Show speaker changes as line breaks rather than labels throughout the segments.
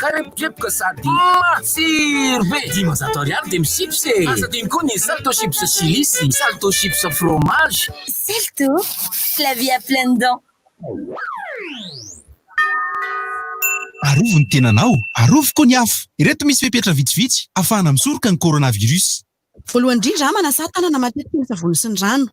Karepokepoka sady matsiro be! 500 ariary dia mi-chips e! Aza adino koa ny Salto chips chili sy Salto chips fromage.
Salto, la vie à pleines dents.
Arovy ny tenanao, arovy koa ny hafa. Ireto misy fepetra vitsivitsy ahafahana misoroka ny coronavirus.
Voalohany indrindra, manasà tanana matetika ny savony sy ny rano.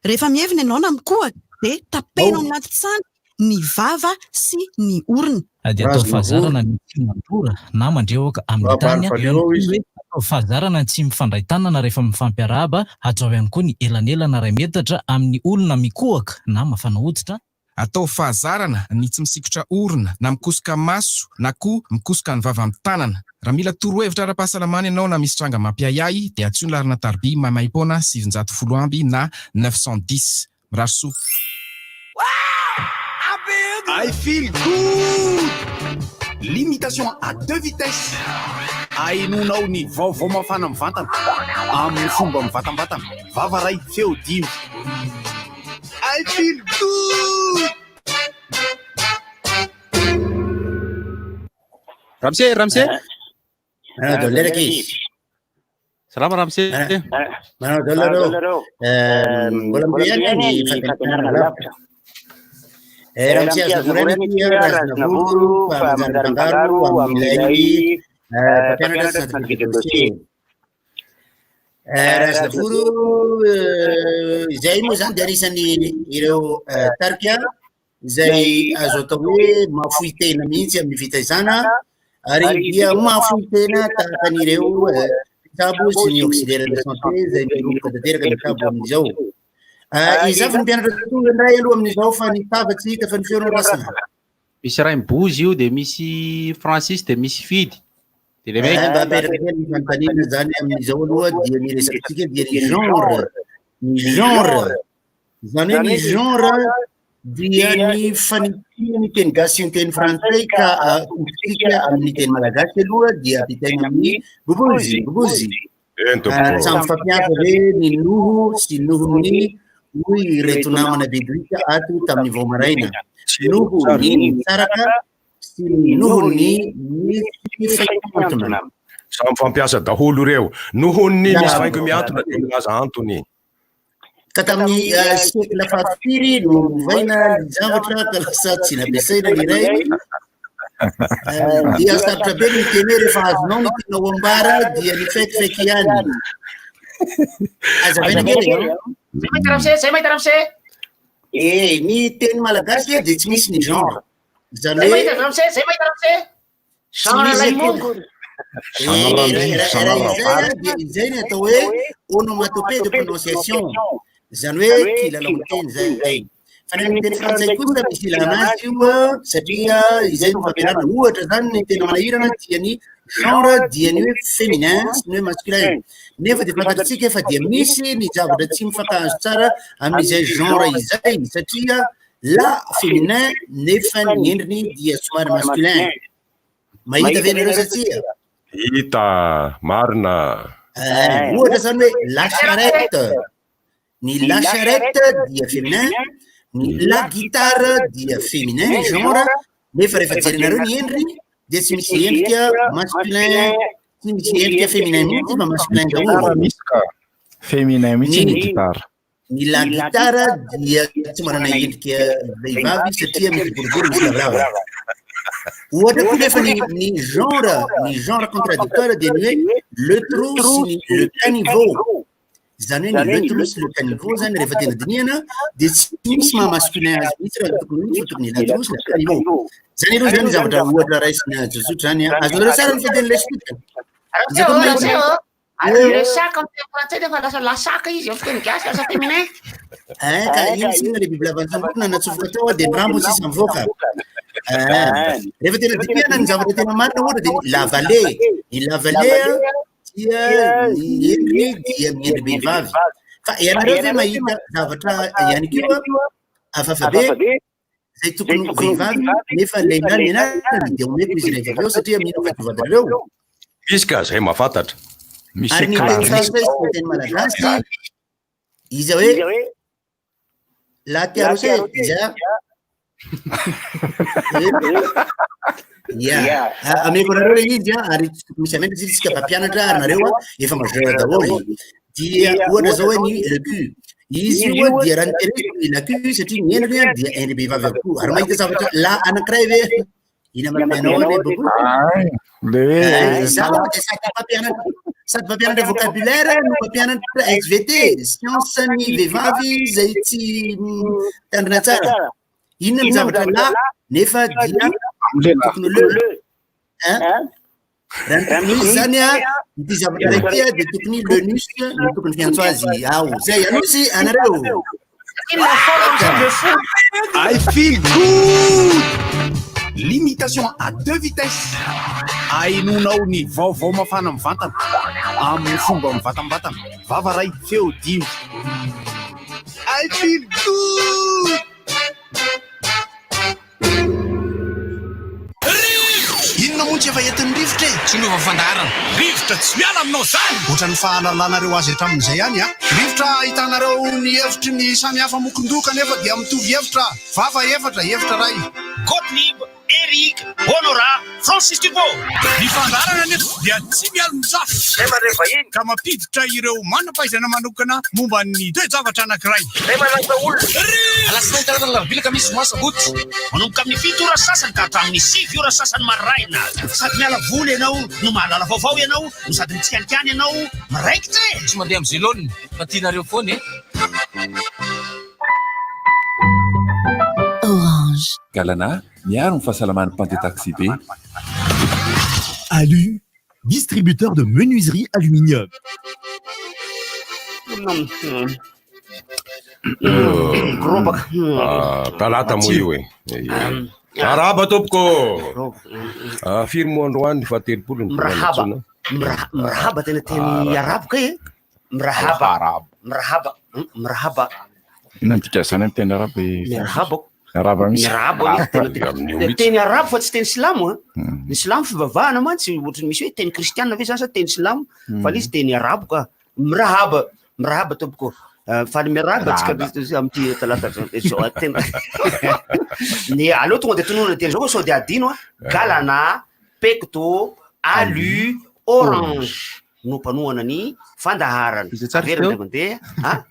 Rehefa mievina ianao na mikohaka dia tapeno amin'ny anaty tsandry ny vava sy ny orona.
Dia ataovy fahazarana ny tsy mandrora na mandrehoka amin'ny tany. Eo ihany koa ny hoe ataovy fahazarana ny tsy mifandray tanana rehefa mifampiarahaba, hajao ihany koa ny elanelana iray metatra amin'ny olona mikohaka na mafana hoditra.
Ataovy fahazarana ny tsy misikotra orona na mikosoka maso na koa mikosoka ny vava amin'ny tanana. Raha mila torohevitra ara-pahasalamana ianao na misy tranga mampiahiahy dia antsoy ny laharana tariby maimaimpoana 910 amby na 910. Mirary soa.
I feel good! Limitation à deux vitesses. Ahenoanao ny vaovao mafana mivantana amin'ny fomba mivantambatana. Vava ray, feo dimy. I feel good!
Ramose, Ramose.
Manao daholo leraka izy.
Salama Ramose.
Manao daholo nareo. Mbola mitohy ihany ny fampianarana lavitra. Ramose azo voraina ity Rahazinavoro fa manjary mifangaro amin'ilay mpampianatra scientifique de dossier. Rahazinavoro izay moa izany dia anisan'ny ireo tarika izay azo atao hoe mahafoy tena mihitsy amin'ny fitaizana ary dia mahafoy tena tahaka an'ireo mpitsabo sy ny auxiliaire de santé izay miroboka tanteraka ny mpitsabo amin'izao. Iza avy ny mpianatra tonga indray aloha amin'izao fa ny tava tsy hita fa ny feo no rasina.
Misy Rainibozy io dia misy Francis dia misy Fidy. Dia le mec.
Mba apetraka kely ny fanontaniana zany amin'izao aloha dia ny resakantsika dia ny genre. Ny genre. Izany hoe ny genre dia ny fanipihana ny teny gasy sy ny teny frantsay ka atombotsika amin'ny teny malagasy aloha dia ampitaina amin'ny bobozy, bobozy.
Eny tompoko.
Samy fampiasa ve ny noho sy noho ny hoy ireto namana bedoika ato tamin'ny vao maraina. Noho ny nisaraka sy ny noho ny nisy faikantona.
Samy fampiasa daholo ireo. Noho ny misy faingo mihantona dia milaza antony.
Ka tamin'ny siècle fahafiry no novaina ny zavatra ka lasa tsy nampiasaina ny iray. Dia sarotra be ny miteny hoe rehefa azonao ny tianao ambara dia ny fekifeky ihany. Azavaina kely e.
Zay mahita ramose, zay mahita ramose.
Eh, ny teny malagasy dia tsy misy ny genre. Izany
Zay
hoe
mahita ramose, zay mahita ramose. Jean Ralaimongo.
Raha izay ny atao hoe onomatopée de prononciation, izany hoe kilalaon-teny izay. Fa ny amin'ny teny frantsay kosa misy ilana azy io satria izay no fampianarana. Ohatra izany ny tena manahirana dia ny genre dia ny hoe féminin sy ny hoe masculin. Nefa dia fantatsika fa dia misy ny zavatra tsy mifankahazo tsara amin'izay genre izay satria La féminin nefa ny endriny dia somary masculin. Mahita ve nareo sa tsia?
Hita, marina.
Eh, ohatra zany hoe la charrette. Ny la charrette dia féminin, ny la guitare dia féminin ny genre, nefa rehefa jerenareo ny endriny dia tsy misy endrika masculin, tsy misy endrika féminin mihitsy fa masculin daholo.
Misy ka. Féminin mihitsy ny guitare.
Ny la guitare dia tsy manana endrika vehivavy satria misy boribory misy lavalava. Ohatra koa nefa ny ny genre, ny genre contradictoire dia ny hoe le trou sy ny le caniveau. Izany hoe ny le trou sy le caniveau zany rehefa tena dinihana dia tsy misy maha masculin azy mihitsy raha tokony ho izy fa tokony la trou sy la caniveau. Zany aloha zany zavatra ohatra raisina tsotsotra zany. Azonareo tsara ny fiten'ilay sotra. Izay koa mahita.
Ary le saka amin'ny teny frantsay nefa lasa lasaka izy amin'ny fiteny gasy lasa féminin.
Eh, ka iny tsinona le bibilava nitsamborona natsofoka tao dia ny rambo sisa mivoaka. Eh, rehefa tena dikana ny zavatra tena marina ohatra dia ny la vallée. Ny la vallée dia ny endriny dia miendri-behivavy. Fa ianareo ve mahita zavatra ihany koa hafahafa be izay tokony ho vehivavy nefa lehilahy ny anarany dia omeko izy rehefa avy eo satria mino fa tsy vadinareo.
Misy ka zay mahafantatra.
Misy
Ary ny teny frantsay sy ny teny malagasy iza hoe la tiarose iza? Ya, ameko anareo le izy a, ary tsy tokony misy amena izy, tsika mpampianatra ary nareo a, efa majeur daholo. Dia ohatra zao hoe ny le cul. Izy io a dia raha ny terena ny la cul satria ny endriny a dia endri-behivavy avokoa. Ary mahita zavatra la anankiray ve? Ina mampianao anie Bobo?
Ay, le hoe
Izaho dia sady mpampianatra sady mpampianatra vocabulaire no mpampianatra SVT, science ny vehivavy izay tsy mitandrina tsara. Inona ny zavatra la nefa dia tokony le. Hein? Raha ny tokony izy zany a, ity zavatra iray ity a dia tokony le nus no tokony fiantso azy. Ao, zay anosy anareo.
I feel good! Limitation à deux vitesses. Ahenoanao ny vaovao mafana mivantana amin'ny fomba mivantambatana. Vava ray, feo dimy. I feel good! Inona moa tsy efa entin'ny rivotra e?
Tsy miova fandaharana. Rivotra tsy miala aminao zany!
Ohatran'ny fahalalanareo azy hatramin'izay ihany a! Rivotra ahitanareo ny hevitry ny samy hafa mokon-doha kanefa dia mitovy hevitra, vava efatra, hevitra iray.
Gottlieb, Eric, Honorat, Francis Dupont.
Ny fandaharana anefa dia tsy mialon-jafy
Zay mandray vahiny.
ka mampiditra ireo manam-pahaizana manokana momba ny toe-javatra anankiray.
Zay manasa olona.
Alatsinainy, talata, alarobia, alakamisy, zoma, sabotsy.
Manomboka amin'ny 7 ora sasany ka hatramin'ny 9 ora sasany maraina. Sady miala voly ianao no mahalala vaovao ianao no sady mitsikalikany ianao miraikitra e!
Tsy mandeha amin'izay laoniny fa tianareo foana e!
Orange.
Galana, miaro ny fahasalaman'ny mpandeha taxi-be.
Alu, distributeur de menuiserie aluminium.
Robaka.
Ah, talata moa io e. Arahaba tompoko. Ah, firy moa androany fa 30 ny volana
Mirahaba.
jona.
Mirahaba tena teny arabo kay e. Mirahaba. Mirahaba. Mirahaba.
Inona ny dikan'izany amin'ny teny arabo?
Miarahaba.
Miarahaba mihitsy.
Miarahaba mihitsy tena tena. Teny arabo fa tsy teny silamo a. Ny silamo fivavahana mantsy ohatry ny misy hoe teny kristianina ve zany sa teny silamo fa ilay izy teny arabo ka. Mirahaba, mirahaba tompoko. Faly miarahaba antsika amin'ity talata zao tena. Ny aleo tonga dia tononina teny zao sao dia adino a. Galana, pecto, alu, orange no mpanohana ny fandaharana. Averina indray mandeha.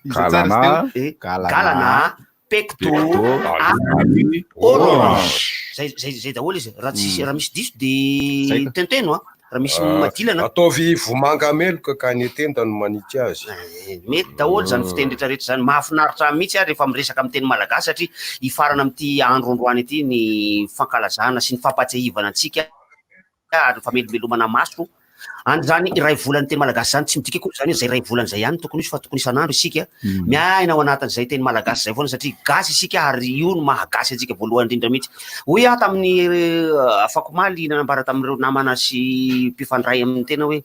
Galana,
Galana, pecto, alu, orange. Zay zay zay daholo izy. Raha tsisy raha misy diso de tenteno a. Raha misy madilana.
Ataovy vomanga meloka ka ny tenda no manitsy azy.
Mety daholo zany fiteny rehetra rehetra zany. Mahafinaritra ahy mihitsy aho rehefa miresaka amin'ny teny malagasy satria hifarana amin'ity andro androany ity ny fankalazana sy ny fampahatsiahivana antsika ary ny famelombelomana maso an'izany iray volan'ny teny malagasy izany. Tsy midika akory izany hoe izay iray volana izay ihany no tokony hisy fa tokony isan'andro isika miaina ao anatin'izay teny malagasy izay foana satria gasy isika ary io no maha gasy antsika voalohany indrindra mihitsy. Hoy aho tamin'ny afakomaly nanambara tamin'ireo namana sy mpifandray amin'ny tena hoe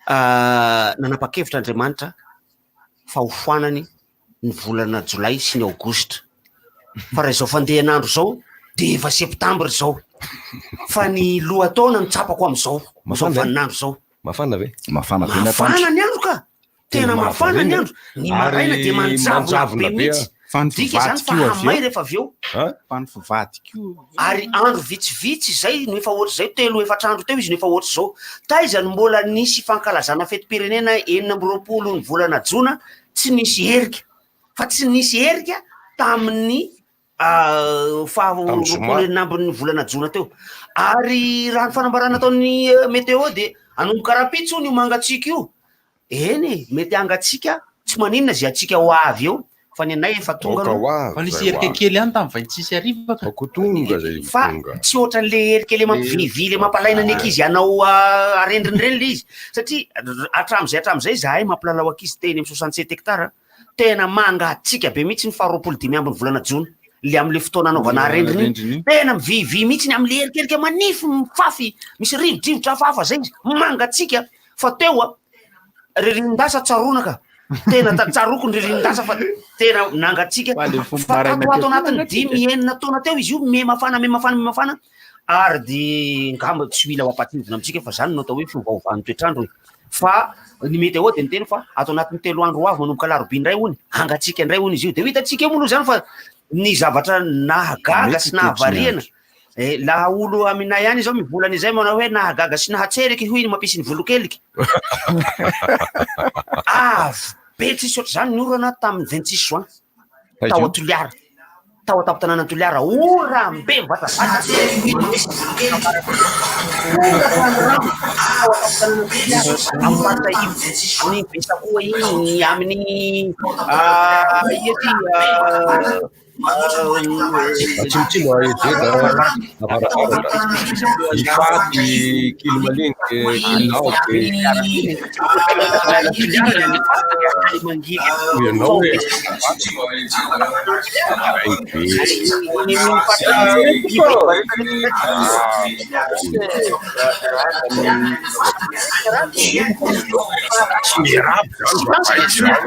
nanapa-kevitra Andriamanitra fa ho foanany ny volana jolay sy ny aogositra. Fa raha izao fandehan'andro izao dia efa septambra izao. Fa ny lohataona no tsapako amin'izao, izao vaninandro izao.
Mafana ve?
Mafana be ny
atoandro. Mafana ny andro ka. Tena mafana ny andro. Ny maraina dia manjavona be mihitsy.
Fa ny
Dika izany fa
fivadika io avy
hamay
eo.
rehefa avy eo.
Fa ny fivadika io.
Ary andro vitsivitsy izay no efa ohatr'izay, telo efatra andro teo izy no efa ohatr'izao. Taiza no mbola nisy fankalazana fetim-pirenena 26 ny volana jona tsy nisy herika. Fa tsy nisy herika tamin'ny faha
Tamin'ny zoma.
26 ambin'ny volana jona teo. Ary raha ny fanambarana nataon'ny météo dia hanomboka rahampitso hono io mangatsiaka io. Eny e, mety hangatsiaka, tsy maninona izay hatsiaka ho avy eo, fa ny anay efa tonga
Aoka
aloha.
ho avy
Fa nisy
izay ho
herika
avy.
kely ihany tamin'ny 26 hariva ka.
Aoka ho tonga izay ho
Fa
tonga.
tsy ohatran'le herika le mampivivy, le mampalaina ny ankizy hanao arendrina ireny le izy. Satria hatramin'izay hatramin'izay izahay mampilalao ankizy teny amin'ny 67 hectares, tena mangatsiaka be mihitsy ny faha 25 ambin'ny volana jona. Le amin'le fotoana anaovana arendrina iny, tena mivivy mihitsy ny amin'le erikerika manify mifafy, misy rivodrivotra hafahafa zay izy, mangatsiaka. Fa teo a, ririnin-dasa tsaroana ka. Tena tsaroako ny ririnin-dasa fa tena nangatsiaka. Fa tato ato anatin'ny dimy enina taona teo izy io miha mafana, miha mafana, miha mafana. Ary de ngamba tsy mila ho ampahatsiahivina amintsika fa zany no atao hoe fiovaovan'ny toetr'andro e. Fa ny météo dia niteny fa ato anatin'ny 3 andro ho avy manomboka alarobia indray hono, hangatsiaka indray hono izy io. De ho hitantsika eo moa aloha zany fa Ny zavatra nahagaga
Mety
sy
toetry ny
nahavariana
andro.
eh, laha olo aminay any izao mivolana izay manao hoe nahagaga sy nahatseriky hoy ny mampisy ny volokeliky. Avy be tsisy ohatr'izany ny orana tamin'ny 26 juin
Taiza
tao
io?
a Toliara. Tao an-tampon-tanànan'i Toliara, oram-be mivatavata. Amin'ny faritra iny, amin'ny Besakoa iny, amin'ny ah, ia ty ah,
Atsimotsimo Ejeda, avaravaratra. Ifaty, Kilimalingy, Kililaoky. Ianao hoe. Tsy miarahaba zany mba aiza zany.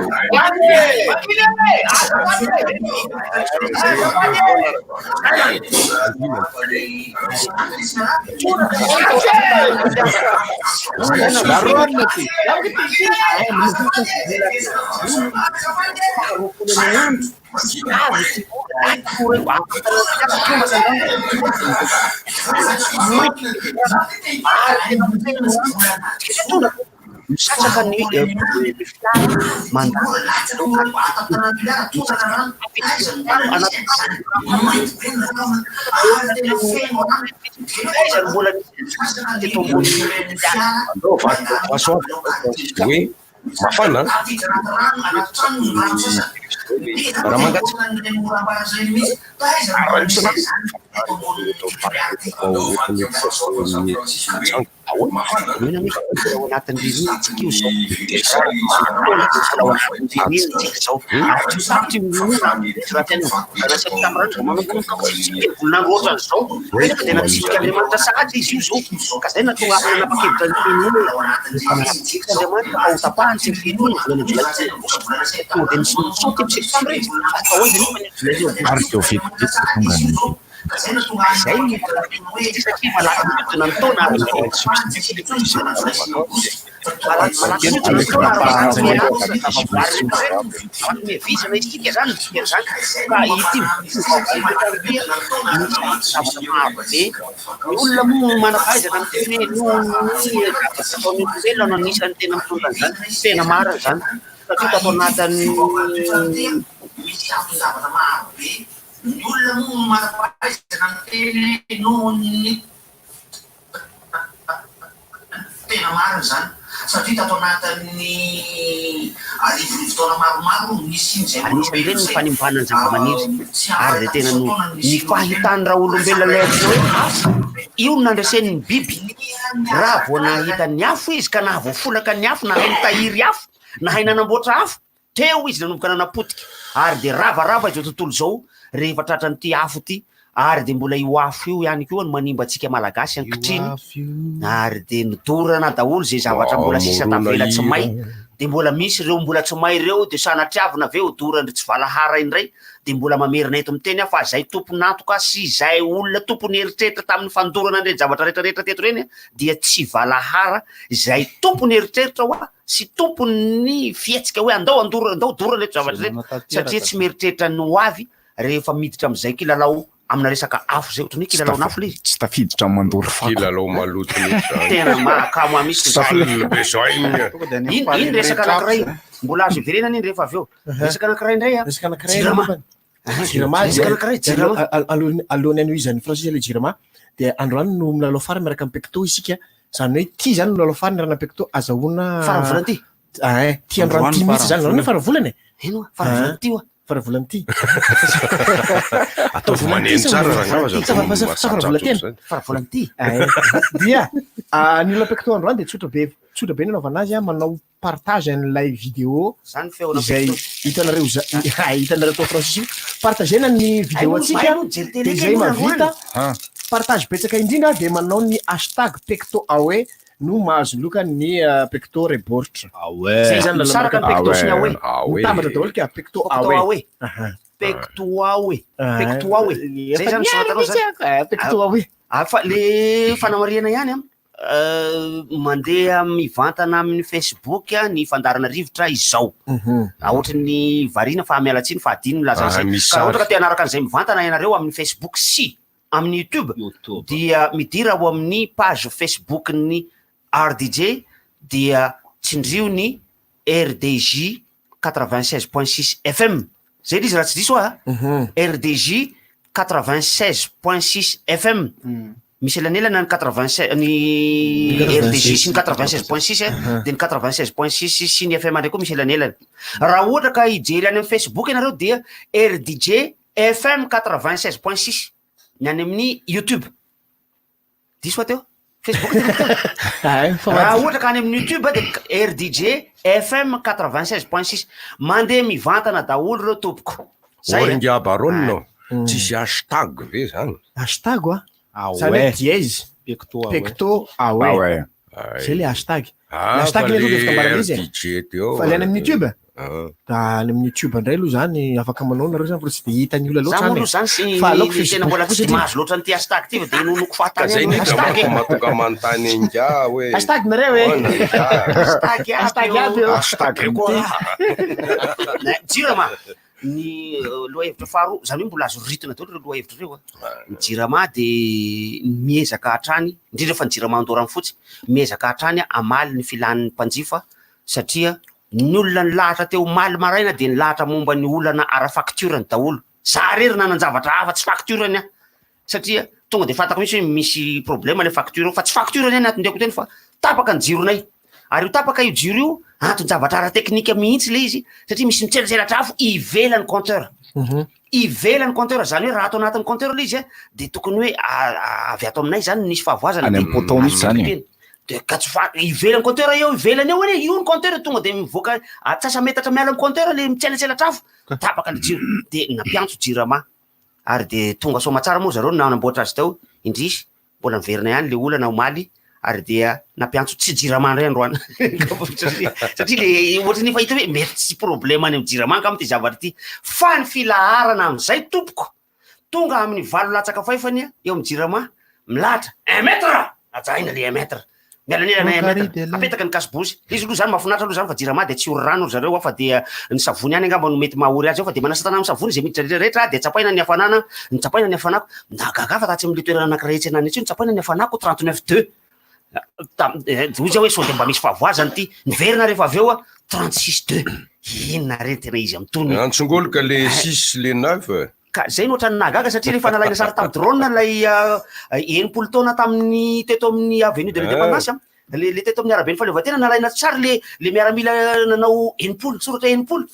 Misatraka ny fiara mandalo
Andao avadika ho masoandro hoe mafana raha mangatsiaka.
Mino anefa fa mbola ao anatin'ny ririnina isika io izao. Fotoana dia mbola ao anatin'ny ririnina isika izao. Ary tsy ho sarotra io ririnina raha tena volana septambra any vao manomboka tsy telo volana ohatran'izao. Nefa dia natsipika Andriamanitra sahady izy io izao. Ka izay nahatonga ahy nanapa-kevitra ny teny hoe efa nanapa-kevitra Andriamanitra fa hotapahany sy ny finoany ny volana jolay sy aogositra. Tonga dia nisontsonty amin'ny septambra izy. Atao aiza nefa ny jolay sy aogositra?
Ary dia vetivety dia tonga ny
Izay no satria malaky mihodina ny taona ary malaky mihodina ny taona ary malaky mihavizana isika zany dikan'izany ka ity ity misy zavatra maro be ny olona moa manam-pahaizana miteny hoe noho ny zavatra ataon'ny olombelona no anisan'ny tena mitondra an'izany, tena marina izany satria tato anatin'ny
Ny olona moa no manam-pahaizana miteny hoe noho ny Tena marina izany satria tato anatin'ny arivorivo taona maromaro no nisian'izay
Anisan'ireny
olombelona
ny
izay.
fanimbana ny zavamaniry
Tsy
ary
afaka
dia tena
tsy
no
taona no
ny
nisian'ny
fahitany raolombelona ilay antsoina hoe afo io no nandreseny ny biby. Raha vao nahita ny afo izy ka nahavoafolaka ny afo, nahay nitahiry afo, nahay nanamboatra afo, Teo izy nanomboka nanapotika ary dia ravarava izao tontolo izao rehefa tratran'ity afo ity ary dia mbola io afo io ihany koa no manimba antsika Malagasy ankehitriny ary dia nodorana daholo izay zavatra mbola sisa tavela tsy may dia mbola misy ireo mbola tsy may ireo dia sanatriavina ve hodoran-dry tsy valahara indray dia mbola mamerina eto miteny aho fa izay tompon'antoka sy izay olona tompony eritreritra tamin'ny fandorana an'ireny zavatra rehetra rehetra teto ireny dia tsy valahara izay tompony eritreritra hoa sy tompon'ny fihetsika hoe andao andoro andao dorana ireto zavatra ireto satria tsy mieritreritra ny ho avy rehefa miditra amin'izay kilalao amina resaka afo zay ohatran'ny hoe kilalaon'afo le izy.
Tsy tafiditra amin'ny mandoro fako.
Kilalao maloto mihitsy zany.
Tena mahakamo ahy mihitsy
Sale besoin.
Iny iny resaka anankiray mbola azo iverenana iny rehefa avy eo. Resaka anankiray indray a.
Resaka anankiray
Jirama.
Jirama
Resaka anankiray Jirama.
Alohan'ny hanohizan'ny Francis ilay Jirama dia androany no milalao farany miaraka amin'ny Pecto isika. Izany hoe ity izany no milalao farany miaraka amin'ny Pecto azahoana
Faran'ny volana ity?
Ein, ity androany ity mihitsy izany, androany faran'ny volana e.
Eny oa, faran'ny volana ity oa.
Faran'ny volana ity.
Ataovy maneno tsara rangahy fa aza atao
Faran'ny volana tena.
Faran'ny volana ity.
Ein. Dia ny olona Pecto androany dia tsotra be, tsotra be ny anaovana azy, manao partage an'ilay vidéo
Zany feona
izay
Pecto.
hitanareo za- hitanareo tao Francis io. Partagena ny vidéo
Hay
antsika
moa- hay moa mijery télé
dia izay
kely
mahavita
androany.
partage betsaka indrindra dia manao ny hashtag Pecto Awe no mahazo loka ny Pecto Rebortra. Zay zany lalana
Misaraka ny Pecto sy ny Awe.
Mitambatra daholo ka Pecto
Pecto
Awe.
Awe.
Aha.
Pecto Awe. Pecto Awe. Zay zany soratanao zany.
Pecto Awe.
Ah, fa le fanamarihana ihany an. Mandeha mivantana amin'ny Facebook ny fandaharana rivotra izao. Raha ohatry ny variana fa miala tsiny fa adino milaza
Ah,
an'izay.
misy
Ka raha ohatra
sary.
ka te hanaraka an'izay mivantana ianareo amin'ny Facebook sy amin'ny YouTube dia midira ao amin'ny page Facebook-n'ny RDJ dia tsindrio ny RDJ 96.6 FM. Zay ilay izy raha tsy diso aho a. RDJ 96.6 FM. Misy elanelana ny 96 ny RDJ sy ny 96.6 a, dia ny 96.6 sy ny FM indray koa misy elanelana. Raha ohatra ka hijery any amin'ny Facebook ianareo dia RDJ FM 96.6 ny any amin'ny YouTube. Diso aho teo? Facebook teneniko teo. Raha ohatra ka any amin'ny YouTube dia RDJ FM 96.6. Mandeha mivantana daholo ireo tompoko. Zay a.
Oringa Baronne, tsisy hashtag ve zany?
Hashtag oa?
Ah
Zany hoe
ouais.
dièse.
Pecto,
ah ouais.
Pecto, ah ouais.
Ah ouais.
Zay le hashtag.
Ah,
Le hashtag
fa
le aloha
le
de fitambarana izy e.
RDJ teo.
Fa le any amin'ny YouTube?
Ah.
Da any amin'ny YouTube indray aloha zany afaka manao nareo zany fa tsy de hitan'ny olona
Za
loatra
moa
any e.
aloha zany sy
Fa aleoko
ny tena mbola
Facebook
tsy
kosa
mahazo loatra an'ity hashtag ity fa de inoanoko fahatany
Ka zay
ihany
indrindra
hashtag e.
manko mahatonga manontany ingahy hoe
Hashtag nareo e.
Ahoana ingahy?
Hashtag aby
Hashtag aby
io.
io.
Hashtag koa.
Na, Jirama, ny lohahevitra faharoa, zany hoe mbola azo ritina daholo ireo lohahevitra ireo a. Ny Jirama de miezaka hatrany, indrindra fa ny Jirama Andoharanofotsy, miezaka hatrany hamaly ny filan'ny mpanjifa satria ny olona nilahatra teo omaly maraina dia nilahatra momba ny olana ara-facture-ny daholo. Za rery nanan-javatra hafa tsy facture-ny aho satria tonga de fantako mihitsy hoe misy problème le facture io fa tsy facture-ny aho ny anton-diako teny fa tapaka ny jironay. Ary io tapaka io jiro io anton-javatra ara-teknika mihitsy le izy satria misy mitselatselatra afo ivelan'ny compteur. Ivelan'ny compteur, zany hoe raha ato anatin'ny compteur le izy a, de tokony hoe avy ato aminay zany nisy fahavoazana
Any
de
amin'ny poteau mihitsy
azo
zany e.
tokony. De ka tsy fa ivelan'ny compteur eo, ivelany eo anie, io ny compteur tonga de mivoaka atsasa-metatra miala amin'ny compteur le mitselatselatra afo, tapaka le jiro, de nampiantso Jirama ary de tonga soamatsara moa zareo nanamboatra azy tao, indrisy mbola niverina ihany le olana omaly ary dia nampiantso tsy Jirama indray androany satria le ohatran'ny efa hita hoe mety tsy problème any amin'ny Jirama angamba ity zavatra ity fa ny filaharana amin'izay tompoko tonga amin'ny valo latsaka fahefany eo amin'ny Jirama milahatra un mètre hajaina le un mètre mialanelana un mètre apetaka ny kasibosy izy aloha zany mahafinaritra aloha zany fa Jirama dia tsy ory rano ry zareo fa dia ny savony ihany angamba no mety mahaory azy eo fa dia manasa tanana amin'ny savony izay miditra rehetra rehetra dia tsapaina ny hafanana ny tsapaina ny hafanako nahagaga fa tatsy amin'ilay toerana anankiray etsy anany etsy io nitsapaina ny hafanako 39 deux Tam- hoy zah hoe sao dia mba misy fahavoazana ity niverina rehefa avy eo a 36 deux inona re ny tena izy amin'itony
Antsongoloka le 6 le 9.
Ka zay no ohatran'ny nahagaga satria rehefa nalaina sary tamin'ny drone ilay 60 taona tamin'ny teto amin'ny avenue de l'indépendance a, le le teto amin'ny araben'ny fahaleovantena nalaina sary le le miaramila nanao 60, soratra 60.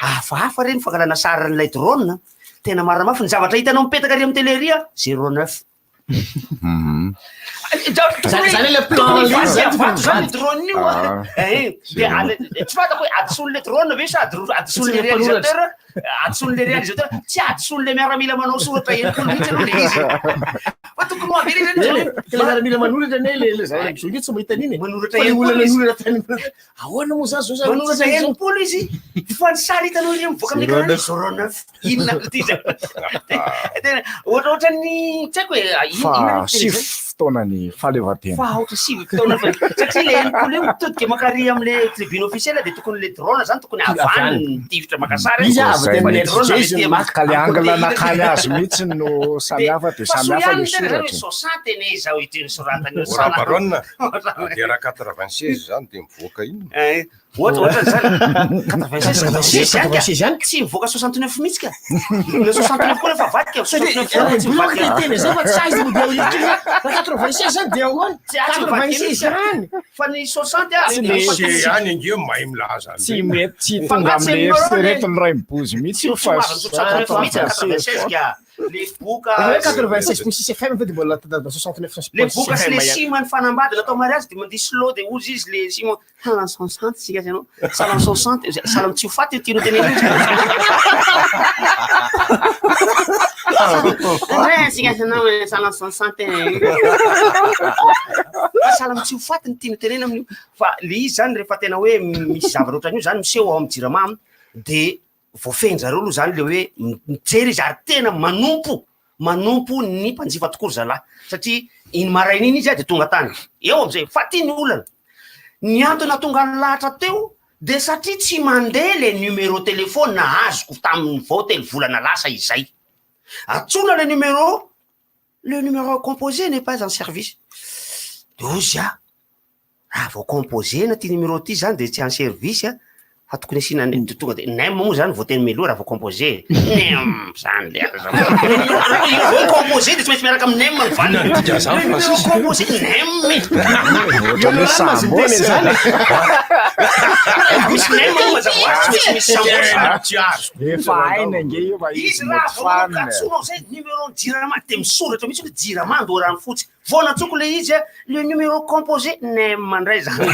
Hafahafa re ny fangalana sarin'ilay drone, tena marina mafy ny zavatra hitanao mipetaka ary amin'ny télé ary a, 09.
Zany- zany ilay plan
Tokony
io, zany
hivadika
tokony
vato zany
hivadika.
drone io a.
Ah.
Eh, de ale- tsy fantako hoe hadisoan'ilay drone ve sa hadisoan'ilay
Tsy ilay mpanoratra.
réalisateur, hadisoan'ilay réalisateur, tsy hadisoan'ilay miaramila manao soratra 60 mihitsy aloha ilay izy. Fa tokony ho avy ery zany
Eny e,
hoe
ka le miaramila manoratra anie le le zavatra zao nge tsy mahita an'iny e.
Manoratra
Fa le olona
60 izy.
nanoratra tany ahoana moa zany zao zany
Manoratra
tsy-
60 izy, fa ny sary hitanao ery mivoaka amin'ny écran 09. Inona ity zany? Tena ohatrohatran'ny tsy haiko hoe
Fa
inona no tena
sivy
izay?
fotoana ny fahaleovantena.
Fa aotra sivy taona fa satria le 60 io mitodika makary amin'le tribune officielle dia tokony le drone zany tokony avy any mitifitra maka sary
Izy avy
Fa
teny
le drone
RJ
avy
izy
aty
no
am-
Ka le
am-
angle
côté
nakany azy mihitsy no samy hafa dia
Fa
samy
soa
hafa
ihany
le
ny tena zany hoe
soratra.
soixante anie izao ity nosoratany io.
Ora Baronne, dia raha 96 zany dia mivoaka inona?
Eh, ohatra ohatra zany 86
86
86 ihany ka. Tsy mivoaka 69 mihitsy ka. Le 69 koa rehefa avadika 69 foana tsy
Mbola
mivadika.
teny zay fa tsy aiza mody ao ity raha 86 zany dia ahoana?
Tsy azo mivadika
86
mihitsy.
ihany.
Fa ny 60 a
Tsy mety.
Tsy ihany ange mahay milaza
Tsy
an'ireny.
mety tsy
Fa
tonga
tsy
amin'le
aminareo le-
eritreretin'ny ray mibozy mihitsy io
Tsy
fa
mahazo 69 mihitsy 86 ka. Le boka
Raha hoe 86.6 FM fa dia mbola tadadina 69.6
Le boka sy
FM
le
ihany.
sima ny fanambady natao mariazy de mandeha slow de ozy izy le sima salam 60 sika zay anao salam 60 salam tsy ho faty io tianao tenenina io sika zay anao eh, salam 60 eh. Fa salam tsy ho faty ny tianao tenenina amin'io fa le izy zany rehefa tena hoe misy zavatra ohatran'io zany miseho ao amin'ny jirama de voafehin-jareo aloha zany le hoe mijery izy ary tena manompo. manompo ny mpanjifa tokoa ry zalahy satria iny maraina iny izy a de tonga tany eo am'izay fa ty ny olana ny antony nahatonga ny lahatra teo de satria tsy mandeha le numéro téléphone azoko tamin'ny vao telo volana lasa izay antsoina le numéro le numéro composé n'est pas en service de ozy ah raha vao composé na ty numéro ty zany de tsy en service a fa tokony asiana ny tonga de nem moa zany vao teny mialoha raha vao composé nem zany le vao composé de tsy maintsy miaraka amin'ny nem ny valiny
Inona ny dikan'izany,
Le numéro
Francis?
composé nem
Ohatran'ny hoe sambos e.
misy nem moa mazava ho azy tsy maintsy misy sambos
Tena tsy azoko.
Efa hainy ange io fa
izy
izy
raha
mety
vao
fanina.
mankatsoanao zay numéro ny jirama de misoratra mihitsy hoe jirama ando rano fotsy vao nantsoko le izy a le numéro composé nem ndray zany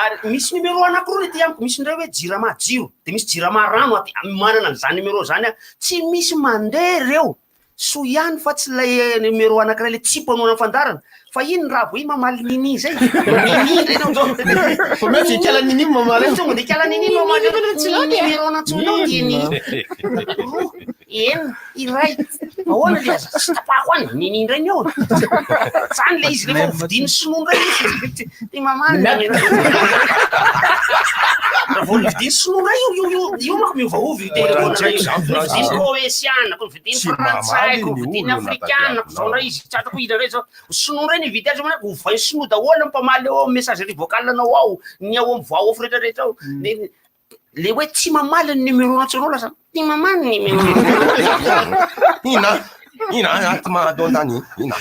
ary misy numéro anankiroa le ty amiko misy indray hoe jirama jiro de misy jirama rano aty manana an'izany numéro zany a tsy misy mandeha reo soa ihany fa tsy lay numéro anankiray le tsy mpanoana fandarana fa iny raha vao iny mamaly nini zay nini ndray nao zao
Fa mety hikala nini mamaly eo.
tonga de ikala nini mamaly eo
Tsy lany e.
numéro anantsonao dia ny roa enina iray ahoana le aza tsy tapahako any nini indray ny eo zany le izy rehefa hovidiny sinoa ndray izy ty mamaly raha vao nividiny sinoa ndray io io io io manko miovaova io telefona io nividiny koesiana ko nividiny
Tsy
frantsay ko
mamaly ny
nividiny
olona
afrikana ko zao ndray izy tsy atako hira ndray zao sinoa ndray nividy azy mana ovainy sinoa daholo ny mpamaly eo amin'ny messagerie vocale anao ao ny ao amin'ny voix off rehetrarehetra ao Ne- le hoe tsy mamaly ny numéro nationaux lasa tsy mamaly ny numéro
Ina, ina, aty mahadondany, ina.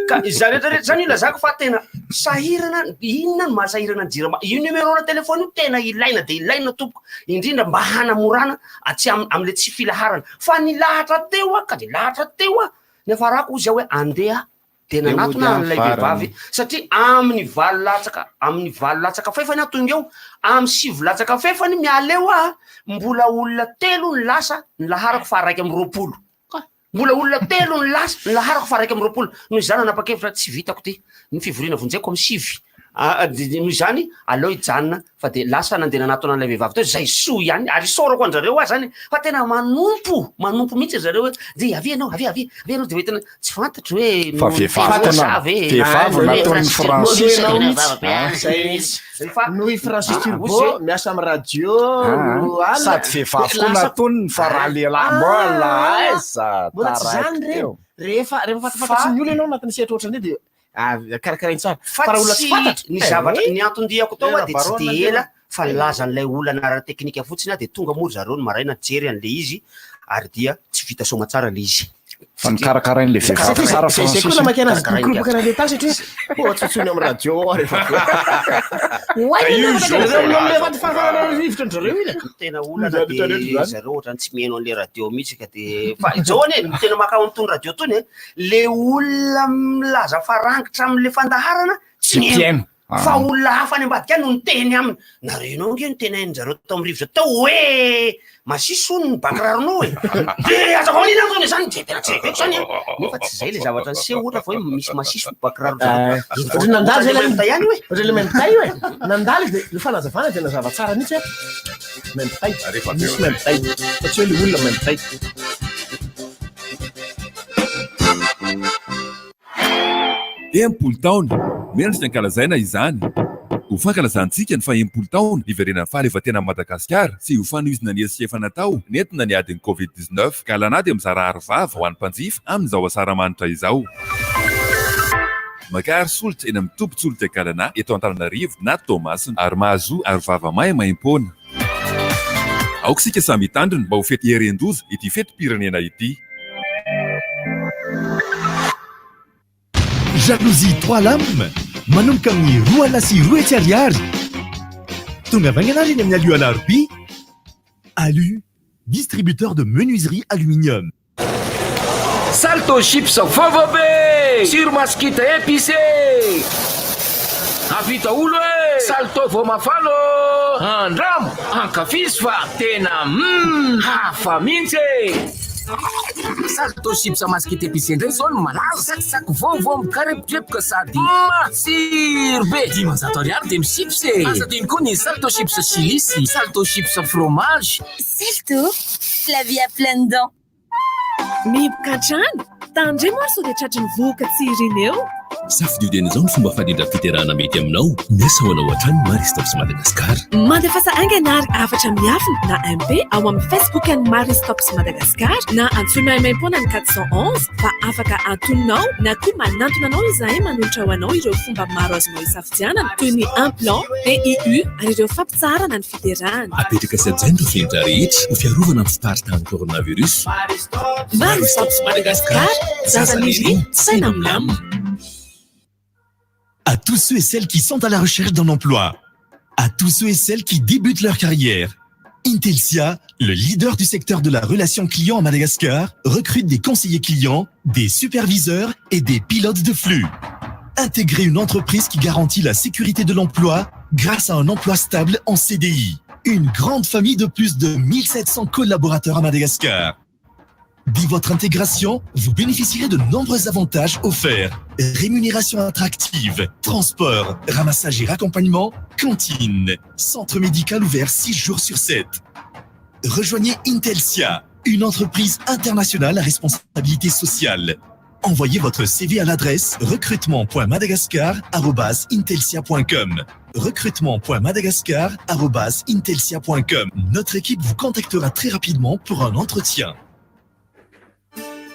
ka izany rehetrarehetra zany ilazako fa tena sahirana inona no mahasahirana ny jirama io numéro na telefony io tena ilaina de ilaina tompoko indrindra mba hanamorana atsy am- am'le tsy filaharana fa ny lahatra teo a ka de lahatra teo a ny afarako ozy aho hoe andeha de
De
nanatona
mody
an'ilay
amin'ny
vehivavy satria amin'ny valo latsaka amin'ny valo latsaka fahefany aho tonga eo amin'ny sivy latsaka fahefany miala eo aho mbola olona telo ny lasa ny laharako fa 21 mbola olona telo ny lasa ny laharako fa 21 noho izany nanapa-kevitra tsy vitako ty ny fivoriana vonjeko amin'ny sivy Ah, ah, noho izany aleo hijanona fa de lasa nandeha nanatona an'ilay vehivavy teo zay soa ihany ary isaorako an-jareo aho zany fa tena manompo manompo mihitsy zareo hoe de avia ianao avia avia avia ianao de hoentina tsy fantatro hoe
Fa vehivavy tena- vehivavy nataon'ny Francis mihitsy.
Fa
Noho i Francis
Ah,
Turbo
ozy.
miasa amin'ny radio
Ah,
no alina.
Sady vehivavy koa
Lasa-
natoniny fa raha lehilahy mbola aiza
Mbola tsy
taraiky
zany reny.
teo.
Rehefa rehefa fantafantatry ny olona ianao anatin'ny sehatra ohatran'io de ah, karakarainy tsara.
fa
Fa raha olona tsy
tsy
fantatra
ny
eh,
zavatra
oui.
ny anton-diako tao a de tsy de
Baronne
ela fa nilaza an'ilay olana ara-teknika fotsiny a de tonga moa ry zareo ny maraina nijery an'le izy ary dia tsy vita soamantsara le izy
Fa nikarakarain'le vehivavy tsara
Zay zay koa
Francis.
namaky anazy
Karakarainy
mikoropoka an'ilay tany satria oh, tsotsoiny amin'ny radio ao rehefa avy eo. Oay,
Ka io
ny
zao
zareo
fa
amin'ilay faty rivotra an-dry zareo iny.
tena olana
Zany
de
rehetra rehetra zany.
zareo ohatrany tsy mihaino an'le radio mihitsy ka de fa zao anie ny tena makao amin'itony radio tony e le olona milaza fa rangitra amin'le fandaharana tsy
Tsy
mihaino
mpihaino.
fa
Ah.
olona hafa any ambadika any no niteny aminy nareo nge no tena hain-jareo tao amin'ny rivotra tao hoe masiso hono ny bakiraronao e de azavao manina zany zany de tena tsy reveko zany e nefa tsy zay le zavatra niseho ohatra fa hoe misy masiso ny bakiraro zareo
Ohatry ny nandalo zay
Ohatran'ny
le
ihany hoe
ohatry le maimbo tay io e. Nandalo izy de le fanazavana de nazava tsara mihitsy hoe maimbo tay.
Rehefa avy
Misy
eo.
maimbo tay. Fa tsy hoe le olona maimbo tay.
60 taona, mendrika ankalazaina izany. Ho fankalazantsika ny faha-60 taona niverenan'ny fahaleovantenan'i Madagasikara sy ho fanohizana ny hetsika efa natao nentina ny adin'ny Covid-19, Galana dia mizara aro vava ho an'ny mpanjifa amin'izao asaramanitra izao. Makà aro solika eny amin'ny tobin-tsolika Galana eto Antananarivo na Toamasina ary mahazoa aro vava maimaimpoana. Aoka isika samy hitandrina mba ho fety hieren-doza ity fetim-pirenena ity.
Jalousie 3 lames manomboka amin'ny 2 200 ariary. Tonga vaingana ary eny amin'ny Alu Alarobia. Alu, distributeur de menuiserie aluminium.
Salto chips vaovao be tsiro masikita épicé avita olo e salto vao mafano andramo ankafizo fa tena hafa mihitsy e Salto chips masikita épicé indray zao no malaza sakisaky vaovao mikarepokepoka sady matsiro be 500 ariary de mi-chips e aza adino koa ny salto chips chili sy salto chips fromage
Salto, la vie à pleines dents.
Mihiboka hatrany! Tandremo ary sao dia tratry ny vohoka tsy irina eo!
Safidio dieny izao ny fomba fandrindram-piterahana mety aminao. Miasa ho anao hatrany Marie Stopes Madagascar.
Mandefasa haingana ary hafatra miafina na MP ao amin'ny Facebook an'ny Marie Stopes Madagascar na antsoy maimaimpoana ny 411 fa afaka antoninao na koa manantona anao izahay manolotra ho anao ireo fomba maro azonao isafidianana toy ny implant, PIU ary ireo fampitsaharana ny fiterahana.
Apetraka sy hajaina ireo fenitra rehetra ho fiarovana amin'ny fiparitahan'ny coronavirus.
Marie Stopes Madagascar, zaza nirina, saina milamina.
À tous ceux et celles qui sont à la recherche d'un emploi, à tous ceux et celles qui débutent leur carrière, Intelcia, le leader du secteur de la relation client à Madagascar, recrute des conseillers clients, des superviseurs et des pilotes de flux. Intégrez une entreprise qui garantit la sécurité de l'emploi grâce à un emploi stable en CDI. Une grande famille de plus de 1700 collaborateurs à Madagascar. Dès votre intégration, vous bénéficierez de nombreux avantages offerts. Rémunération attractive, transport, ramassage et raccompagnement, cantine, centre médical ouvert 6 jours sur 7. Rejoignez Intelcia, une entreprise internationale à responsabilité sociale. Envoyez votre CV à l'adresse recrutement.madagascar.intelcia.com. Recrutement.madagascar.intelcia.com. Notre équipe vous contactera très rapidement pour un entretien.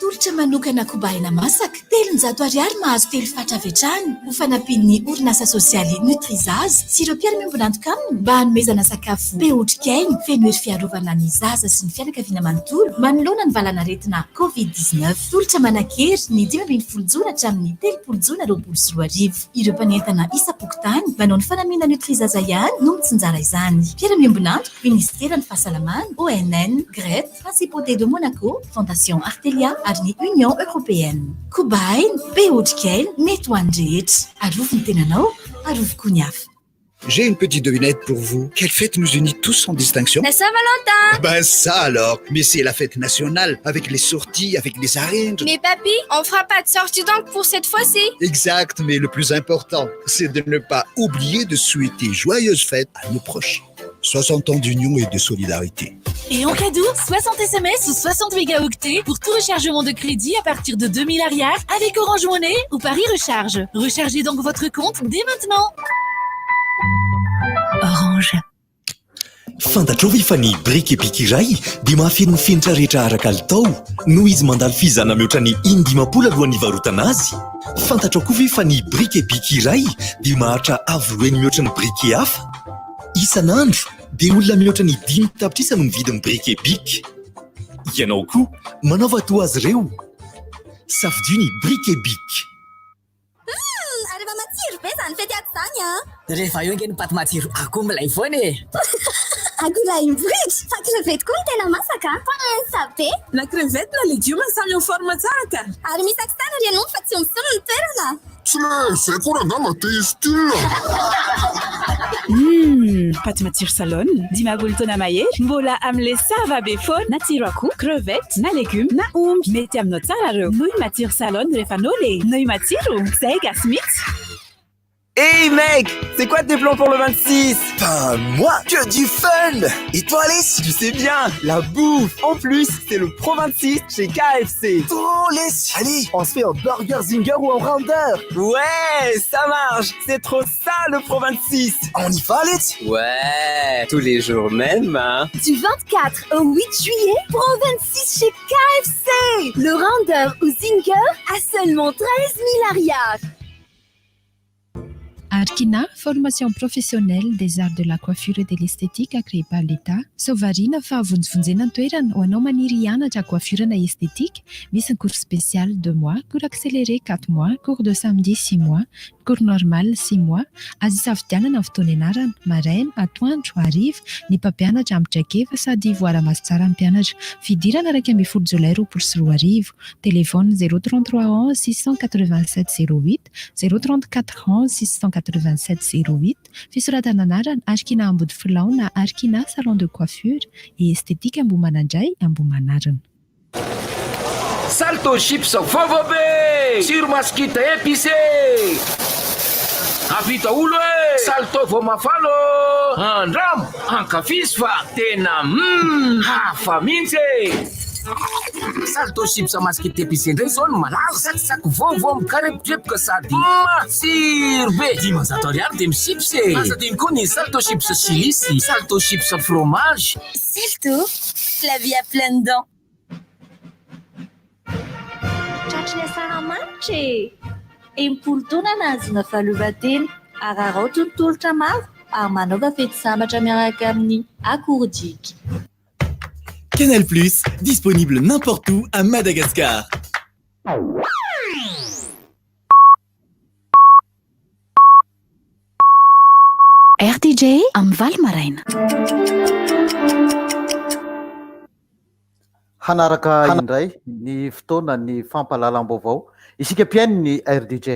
Tolotra manokana koba aina masaka, 300 ariary mahazo telo fatra avy hatrany ho fanampian'ny orinasa sosialy Nutrizaza sy ireo mpiara-miombon'antoka aminy mba hanomezana sakafo be otrikaina feno hery fiarovana ny zaza sy ny fianakaviana manontolo manoloana ny valanaretina Covid 19. Tolotra manan-kery ny 15 jona hatramin'ny 30 jona 2020. Ireo mpanentana isam-pokontany manao ny fanamiana Nutrizaza ihany no mitsinjara izany. Mpiara-miombon'antoka, Minisiteran'ny Fahasalamana, ONN, GRET, Principauté de Monaco, Fondation Artelia ary ny Union Européenne. Koba aina, be otrikaina, mety ho an'ny rehetra. Arovy ny tenanao, arovy koa ny hafa.
J'ai une petite devinette pour vous. Quelle fête nous unit tous sans distinction
La Saint-Valentin
Ben ça alors Mais c'est la fête nationale, avec les sorties, avec les arènes.
Mais papy, on fera pas de sortie donc pour cette fois-ci
Exact, mais le plus important, c'est de ne pas oublier de souhaiter joyeuse fête à nos proches. 60 ans d'union et de solidarité.
Et en cadeau, 60 SMS ou 60 mégaoctets pour tout rechargement de crédit à partir de 2000 arrières avec Orange Money ou Paris Recharge. Rechargez donc votre compte dès maintenant.
Orange.
Fantatrao ve fa ny brique Bic iray dia mahafeno ny fenitra rehetra ara-kalitao noho izy mandalo fizahana mihoatra ny in-dimampolo alohan'ny hivarotana azy? Fantatrao koa ve fa ny brique Bic iray dia maharitra avo roa heny mihoatra ny brique hafa? Isan'andro dia olona mihoatra ny dimy tapitrisa no mividy ny briquet Bic. Ianao koa, manaova toa azy ireo. Safidio ny briquet Bic.
Humm! Ary efa matsiro be izany fety ato izany an!
Rehefa eo ange ny paty matsiro akoho milay foana e!
Akoholahy miboridra! Fa crevette koa no tena masaka an! Pince be!
Na crevette na legioma samy en forme tsara ka!
Ary misy accent ry ianao fa tsy omby ny toerana!
Tsy le zay koa rangaha mba te hi-style.
Humm! Paty matsiro salon, 50 taona mahery, mbola amin'le sava be foana, na tsiro akoho, crevette, na legume, na omby, mety aminao tsara reo. Nouille matsiro salon rehefa noly e! Nouille matsiro, zay gasy mitsy!
Hey mec, c'est quoi tes plans pour le 26 Ben moi, que du fun Et toi Alice Tu sais bien, la bouffe En plus, c'est le Pro 26 chez KFC Trop les Allez, on se fait un Burger Zinger ou un Rounder Ouais, ça marche C'est trop ça le Pro 26 On y va Alice
Ouais, tous les jours même hein
Du 24 au 8 juillet, Pro 26 chez KFC Le Rounder ou Zinger à seulement 13 000 ariary
Arkina, formation professionnelle des arts de la coiffure et de l'esthétique agréée par l'État. Sao variana fa vonjivonjena ny toerana ho anao maniry hianatra coiffure na esthétique. Misy ny cours spécial deux mois, cours accéléré quatre mois, cours de samedi six mois, ny cours normal six mois. Azo isafidianana ny fotoana ianarana, maraina, atoandro, hariva. Ny mpampianatra ampy traikefa sady voara-maso tsara ny mpianatra. Fidirana 11 jolay 2020. Téléphone 033 11 687 08. 034 11 687 08 Fisoratana anarana Arkina Ambodifilao na Arkina Salon de Coiffure et Esthétique Ambohimanandray Ambohimanarina.
Salto chips vaovao be! Tsiro masikita épicé! Avy daholo e! Salto vao mafana ô! Andramo, ankafizo fa tena humm hafa mihitsy e! Salto chips masquette épicé indray izao no malaza. Tsakitsaky vaovao mikarepodrepoka sady matsiro be. 500 ariary dia mi-chips e! Aza adino koa ny Salto chips chili sy Salto chips fromage.
Salto, la vie à pleines dents.
Tratry ny asaramanitra e! 60 taona nahazoana fahaleovantena, araraoty ny tolotra maro ary manaova fety sambatra miaraka amin'ny Akorodika.
Canal Plus, disponible n'importe où à Madagascar.
RTJ amin'ny valo maraina.
Hanaraka indray ny fotoana ny fampahalalam-baovao isika mpihaino ny RDJ.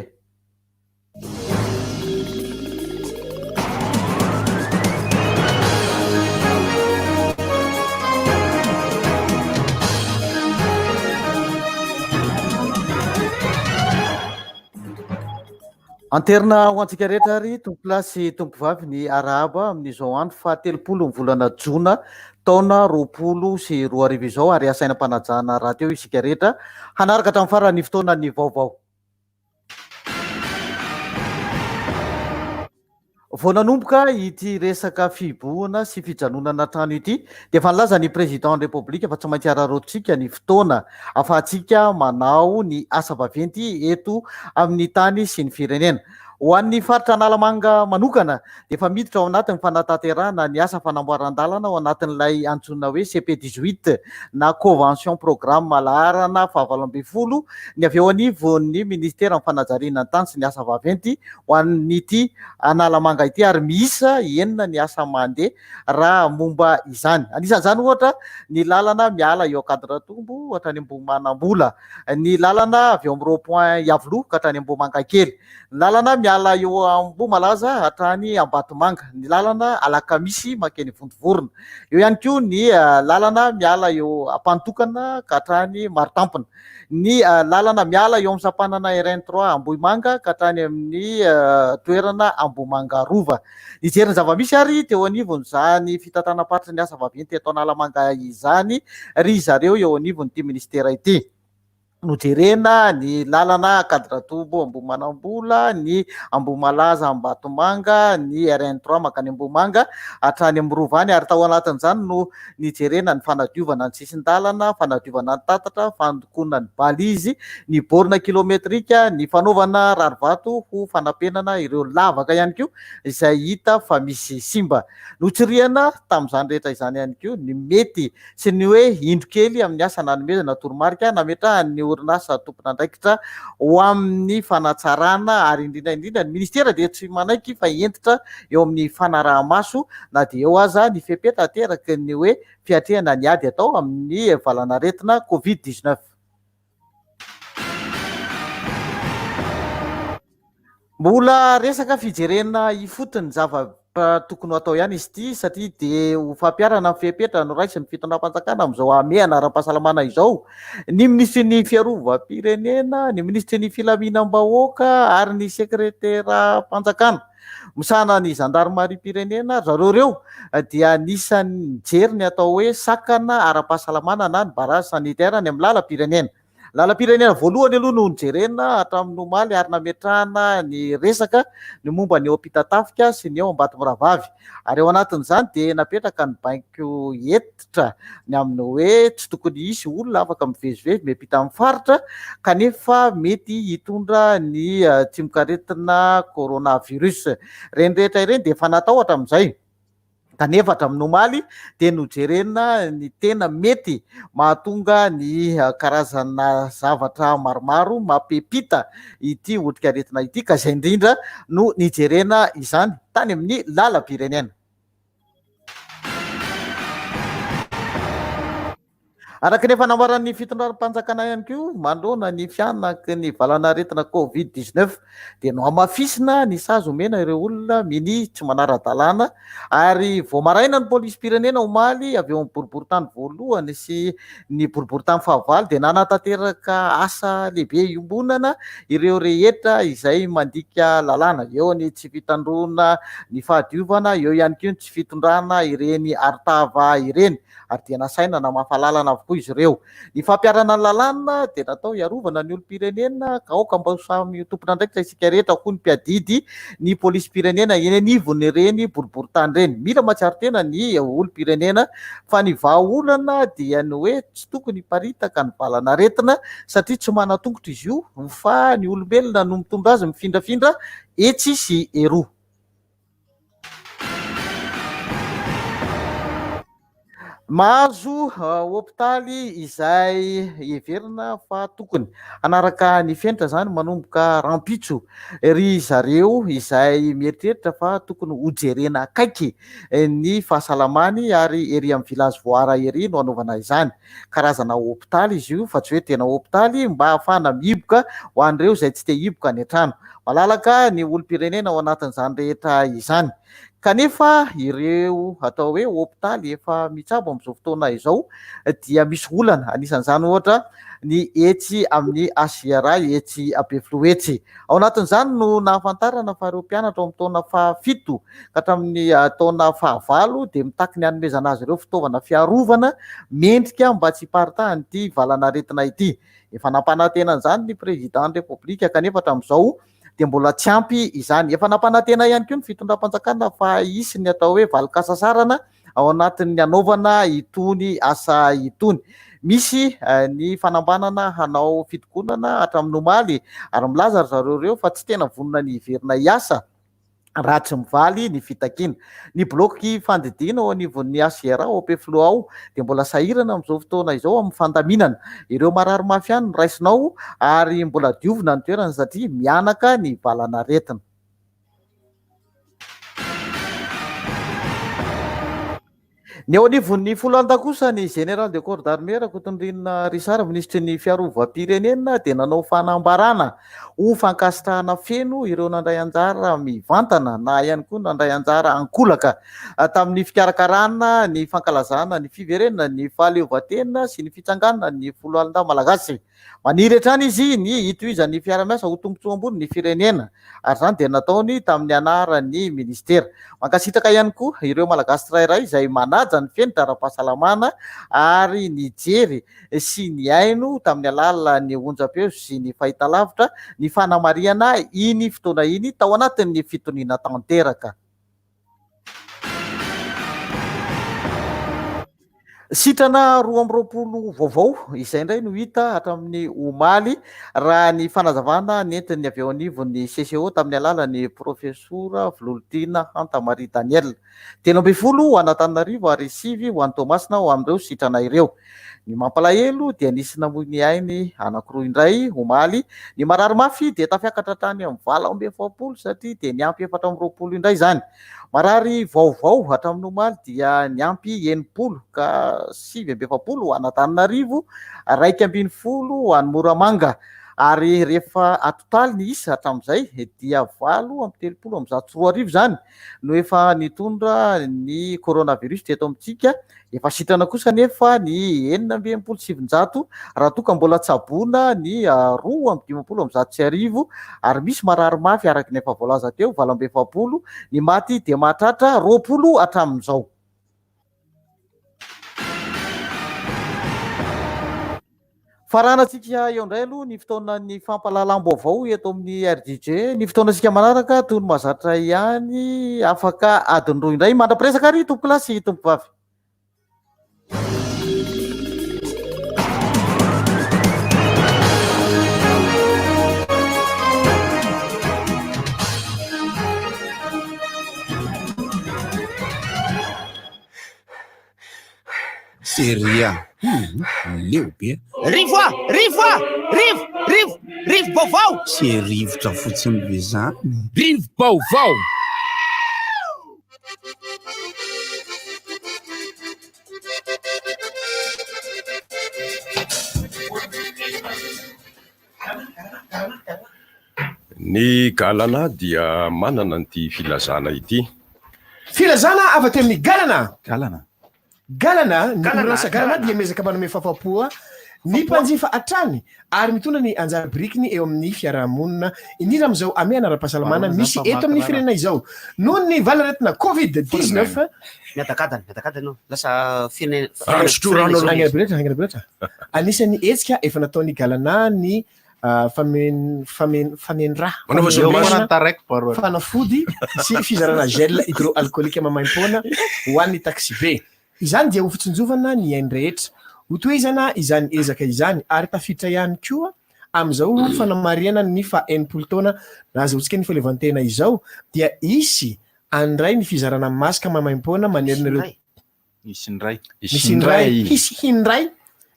Anterina ho antsika rehetra ary tompolahy sy tompovavy ny arahaba amin'izao andro faha 30 ny volana jona taona 2020 izao ary asaina am-panajana rahateo isika rehetra hanaraka hatramin'ny farany fotoana ny vaovao. Vao nanomboka ity resaka fihibohana sy fijanonana an-trano ity dia efa nilaza ny Président ny Repoblika fa tsy maintsy araraotintsika ny fotoana afahantsika manao ny asa vaventy eto amin'ny tany sy ny firenena. Ho an'ny faritra Analamanga manokana dia efa miditra ao anatin'ny fanatanterahana ny asa fanamboaran-dalana ao anatin'ilay antsoina hoe CP 18 na Convention Programme laharana faha-18 ny avy eo anivon'ny Ministeran'ny Fanajariana ny Tany sy ny Asa Vaventy ho an'ity Analamanga ity ary miisa enina ny asa mandeha raha momba izany. Anisan'izany ohatra ny lalana miala eo Ankadiratombo hatrany Ambohimanambola, ny lalana avy eo amin'ny rond point Iavoloha ka hatrany Ambohimangakely, ny lalana miala eo Ambohimalaza hatrany Ambatomanga, ny lalana Alakamisy mankeny Vontovorona. Eo ihany koa ny lalana miala eo Ampanotokana ka hatrany Marotampona. Ny lalana miala eo amin'ny sampanana RN 3 Ambohimanga ka hatrany amin'ny toerana Ambohimanga Rova. Nijery ny zava-misy ary teo anivon'izany fitantanam-paritry ny asa vaventy eto Analamanga izany ry zareo eo anivon'ity minisitera ity. Nojerena ny lalana Ankadiratobo Ambohimanambola, ny Ambohimalaza Ambatomanga, ny RN 3 mankany Ambohimanga hatrany amin'ny Rova any ary tao anatin'izany no nijerena ny fanadiovana ny sisin-dalana, fanadiovana ny tatatra, fandokoana ny balizy, ny borne kilometrika, ny fanaovana rarivato ho fanapenana ireo lavaka ihany koa izay hita fa misy simba. Notsirihana tamin'izany rehetra izany ihany koa ny mety sy ny hoe indro kely amin'ny asa nanomezana toromarika nametrahan'ny orinasa tompon'andraikitra ho amin'ny fanatsarana ary indrindra indrindra ny ministera dia tsy manaiky fa hentitra eo amin'ny fanaraha-maso na dia eo aza ny fepetra ateraky ny hoe fiatrehana ny ady atao amin'ny valanaretina Covid 19. Mbola resaka fijerena ifotony zavatra tokony ho atao ihany izy ity satria dia ho fampiharana ny fepetra noraisin'ny fitondram-panjakana amin'izao hamehana ara-pahasalamana izao ny minisitry ny fiarovam-pirenena, ny minisitry ny filaminam-bahoaka ary ny sekreteram-panjakana misahana ny zandarimariam-pirenena ry zareo ireo dia anisan'ny nijery ny atao hoe sakana ara-pahasalamana na ny barrage sanitaire any amin'ny lalam-pirenena. Lalam-pirenena voalohany aloha no nojerena hatramin'ny omaly ary nametrahana ny resaka ny momba ny eo Ampitatafika sy ny eo Ambatomirahavavy. Ary ao anatin'izany dia napetraka ny baiko hentitra ny amin'ny hoe tsy tokony hisy olona afaka mivezivezy miampita amin'ny faritra kanefa mety hitondra ny tsimokaretina coronavirus. Ireny rehetra ireny dia efa natao hatramin'izay. Kanefa hatramin'ny omaly dia nojerena ny tena mety mahatonga ny karazana zavatra maromaro mampipita ity otrikaretina ity ka izay indrindra no nijerena izany tany amin'ny lalam-pirenena. Araka ny efa nambaran'ny fitondram-panjakana ihany koa manoloana ny fihanaky ny valanaretina Covid 19 dia nohamafisina ny sazy omena ireo olona minia tsy manara-dalàna ary vao maraina ny polisim-pirenena omaly avy eo amin'ny boriborintany voalohany sy ny boriborintany fahavalo dia nanatanteraka asa lehibe iombonana ireo rehetra izay mandika lalàna. Eo ny tsy fitandroana ny fahadiovana, eo ihany koa ny tsy fitondrana ireny arotava ireny. ary dia nasaina namafa lalana avokoa. koa izy ireo. Ny fampiharana ny lalàna dia natao hiarovana ny olom-pirenena ka aoka mba ho samy ho tompon'andraikitra isika rehetra hoy ny mpiadidy ny polisim-pirenena eny anivon'ireny boriborintany ireny. Mila mahatsiaro tena ny olom-pirenena fa ny vahaolana dia ny hoe tsy tokony hiparitaka ny valan'aretina satria tsy manan-tongotra izy io fa ny olombelona no mitondra azy mifindrafindra etsy sy eroa. Mahazo hopitaly izay heverina fa tokony hanaraka ny fenitra izany manomboka rahampitso ry zareo izay mieritreritra fa tokony hojerena akaiky ny fahasalamany ary ery amin'ny Village Voara ery no hanaovana izany. Karazana hopitaly izy io fa tsy hoe tena hopitaly mba hahafahana mihiboka ho an'ireo izay tsy te hihiboka any an-trano. Malalaka ny olom-pirenena ao anatin'izany rehetra izany. Kanefa ireo atao hoe hopitaly efa mitsabo amin'izao fotoana izao dia misy olana, anisan'izany ohatra ny etsy amin'ny HJRA etsy Ampefiloha etsy. Ao anatin'izany no nahafantarana fa ireo mpianatra ao amin'ny taona fahafito ka hatramin'ny taona fahavalo dia mitaky ny hanomezana azy ireo fitaovana fiarovana mendrika mba tsy hiparitahan'ity valanaretina ity. Efa nampanantena an'izany ny Prezidan'ny Repoblika kanefa hatramin'izao dia mbola tsy ampy izany. Efa nampanantena ihany koa ny fitondram-panjakana fa hisy ny atao hoe valin-kasasarana ao anatin'ny hanaovana itony asa itony. Misy ny fanambanana hanao fitokonana hatramin'ny omaly ary milaza ry zareo ireo fa tsy tena vonona ny hiverina hiasa raha tsy mivaly ny fitakiana. Ny bloky fandidiana ao anivon'ny HCRA ao Ampefiloha ao dia mbola sahirana amin'izao fotoana izao amin'ny fandaminana. Ireo marary mafy ihany no raisina ao ary mbola diovina ny toerana satria mihanaka ny valanaretina. Ny eo anivon'ny Folanda kosa, ny Général de corps d'armée Rakotonirina Richard, minisitry ny Fiarovam-pirenena dia nanao fanambarana ho fankasitrahana feno ireo nandray anjara mivantana na ihany koa nandray anjara ankolaka tamin'ny fikarakarana ny fankalazana ny fiverenan'ny fahaleovantena sy ny fitsanganan'ny foloalindahy malagasy. Maniry hatrany izy ny hitohizan'ny fiarahamiasa ho tombontsoa ambony ny firenena ary izany dia nataony tamin'ny anaran'ny minisitera. Mankasitraka ihany koa ireo Malagasy tsirairay izay manaja ny fenitra ara-pahasalamana ary nijery sy nihaino tamin'ny alalan'ny onjam-peo sy ny fahitalavitra ny fanamarihana iny fotoana iny tao anatin'ny fitoniana tanteraka. Sitrana 22 vaovao izay indray no hita hatramin'ny omaly raha ny fanazavana nentin'ny avy eo anivon'ny CCO tamin'ny alalan'ny Profesora Vololontiana Hanta Marie Daniel. 13 ho an'Antananarivo ary 9 ho an'i Toamasina ho amin'ireo sitrana ireo. Ny mampalahelo dia nisy namoy ny ainy anankiroa indray omaly. Ny marary mafy dia tafiakatra hatrany amin'ny 48 satria dia niampy 24 indray izany. Marary vaovao hatramin'ny omaly dia niampy 60 ka 49 ho an'Antananarivo, 11 ho an'i Moramanga. Ary rehefa atotaly ny isa hatramin'izay dia 2138 izany no efa nitondra ny coronavirus teto amintsika. Efa sitrana kosa anefa ny 966 raha toa ka mbola tsaboina ny 1152 ary misy marary mafy araka ny efa voalaza teo 48, ny maty dia mahatratra 20 hatramin'izao. Faranantsika eo indray aloha ny fotoanan'ny fampahalalam-baovao eto amin'ny RDJ. Ny fotoanantsika manaraka toy ny mahazatra ihany afaka adiny roa indray. Mandra-piresaka ary tompokolahy sy tompokovavy.
Seria. Hum, leo be.
Rivo a! Rivo a! Rivo! Rivo! Rivo-baovao!
Tsy rivotra fotsiny ve zany? Rivo-baovao!
Ny Galana dia manana an'ity filazana ity.
Filazana avy aty amin'ny Galana.
Galana.
Galana, ny orinasa Galana dia miezaka manome fahafahampo. Ny mpanjifa hatrany ary mitondra ny anjara birikiny eo amin'ny fiarahamonina, indrindra amin'izao hamehana ara-pahasalamana misy eto amin'ny firenena izao noho ny valanaretina Covid 19.
Miadakadana, miadakadana ianao. Lasa firenena.
Haingana be loatra, haingana be loatra. Anisan'ny hetsika efa nataon'ny Galana ny famen famen famenra
Manaova solomaso.
fanafody sy fizarana gel hydroalcoolique maimaimpoana ho an'ny taxibe. Izany dia ho fitsinjovana ny ainy rehetra. Hotohizana izany ezaka izany ary tafiditra ihany koa amin'izao fanamarihana ny faha 60 taona nahazoantsika ny fahaleovantena izao dia hisy handray ny fizarana maska maimaimpoana manerana ireo
Hisy indray.
Misy indray, hisy hindray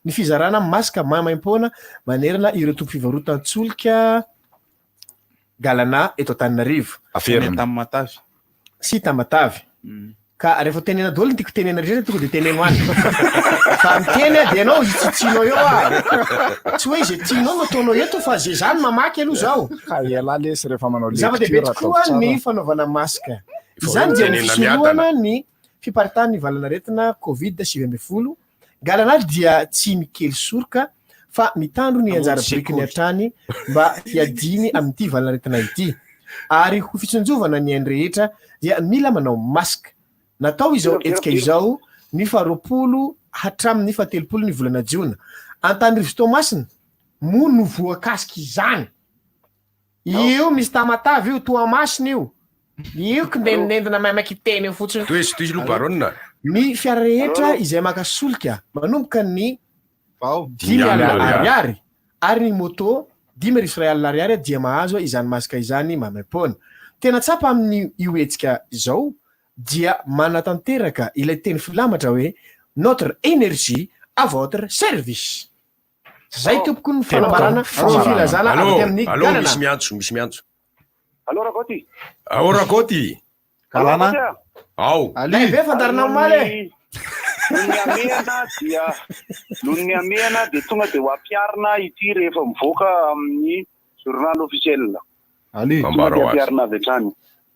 ny fizarana maska maimaimpoana manerana ireo toby-fivarotan-tsolika Galana eto Antananarivo.
Averina.
Tamatave.
Sy Tamatave. Ka rehefa tenena daholo ny tiako tenena rehetra tonga dia teneno any. Fa miteny aho dia ianao hitsitsinao eo aho. Tsy hoe izay tianao no ataonao eto fa izay za no mamaky aloha zaho.
Ka ialahy lesy rehefa manao lecture
Zava-dehibe
ataovy
tokoa
tsara.
ny fanaovana masque.
Efa
Izany
hoe
dia ho
tenena
fisorohana
miadana.
ny fiparitahan'ny valanaretina Covid 19. Galana dia tsy mikely soroka fa mitandro ny anjara birikiny hatrany mba hiadiany amin'ity valanaretina ity. Ary ho fitsinjovana ny ainy rehetra dia mila manao masque. Natao izao hetsika izao ny faha 20 hatramin'ny faha 30 ny volana jona. Antanirivo sy Toamasina moa no voakasika izany. Io misy Tamatave io, Toamasina io. Io kinendinendina maimaika hiteny eo fotsiny.
Tohizo, tohizo aloha Baronne.
Ny fiara rehetra izay maka solika manomboka ny 50 ariary ary ny moto 10 500 ariary dia mahazo izany masque izany maimaimpoana. Tena tsapa amin'ny io hetsika izao dia manatanteraka ilay teny filamatra hoe notre énergie à votre service. Zay tompoko ny fanambarana sy filazana avy aty amin'ny
Allo,
Galana.
misy miantso, misy miantso.
Allo Rakoty.
Ao Rakoty.
Galana.
Ao.
Lay be fandaharana omaly e.
Noho ny hamehana dia noho ny hamehana dia tonga dia ho ampiharina ity rehefa mivoaka amin'ny journal officiel.
Ali.
Tonga dia ampiharina avy hatrany.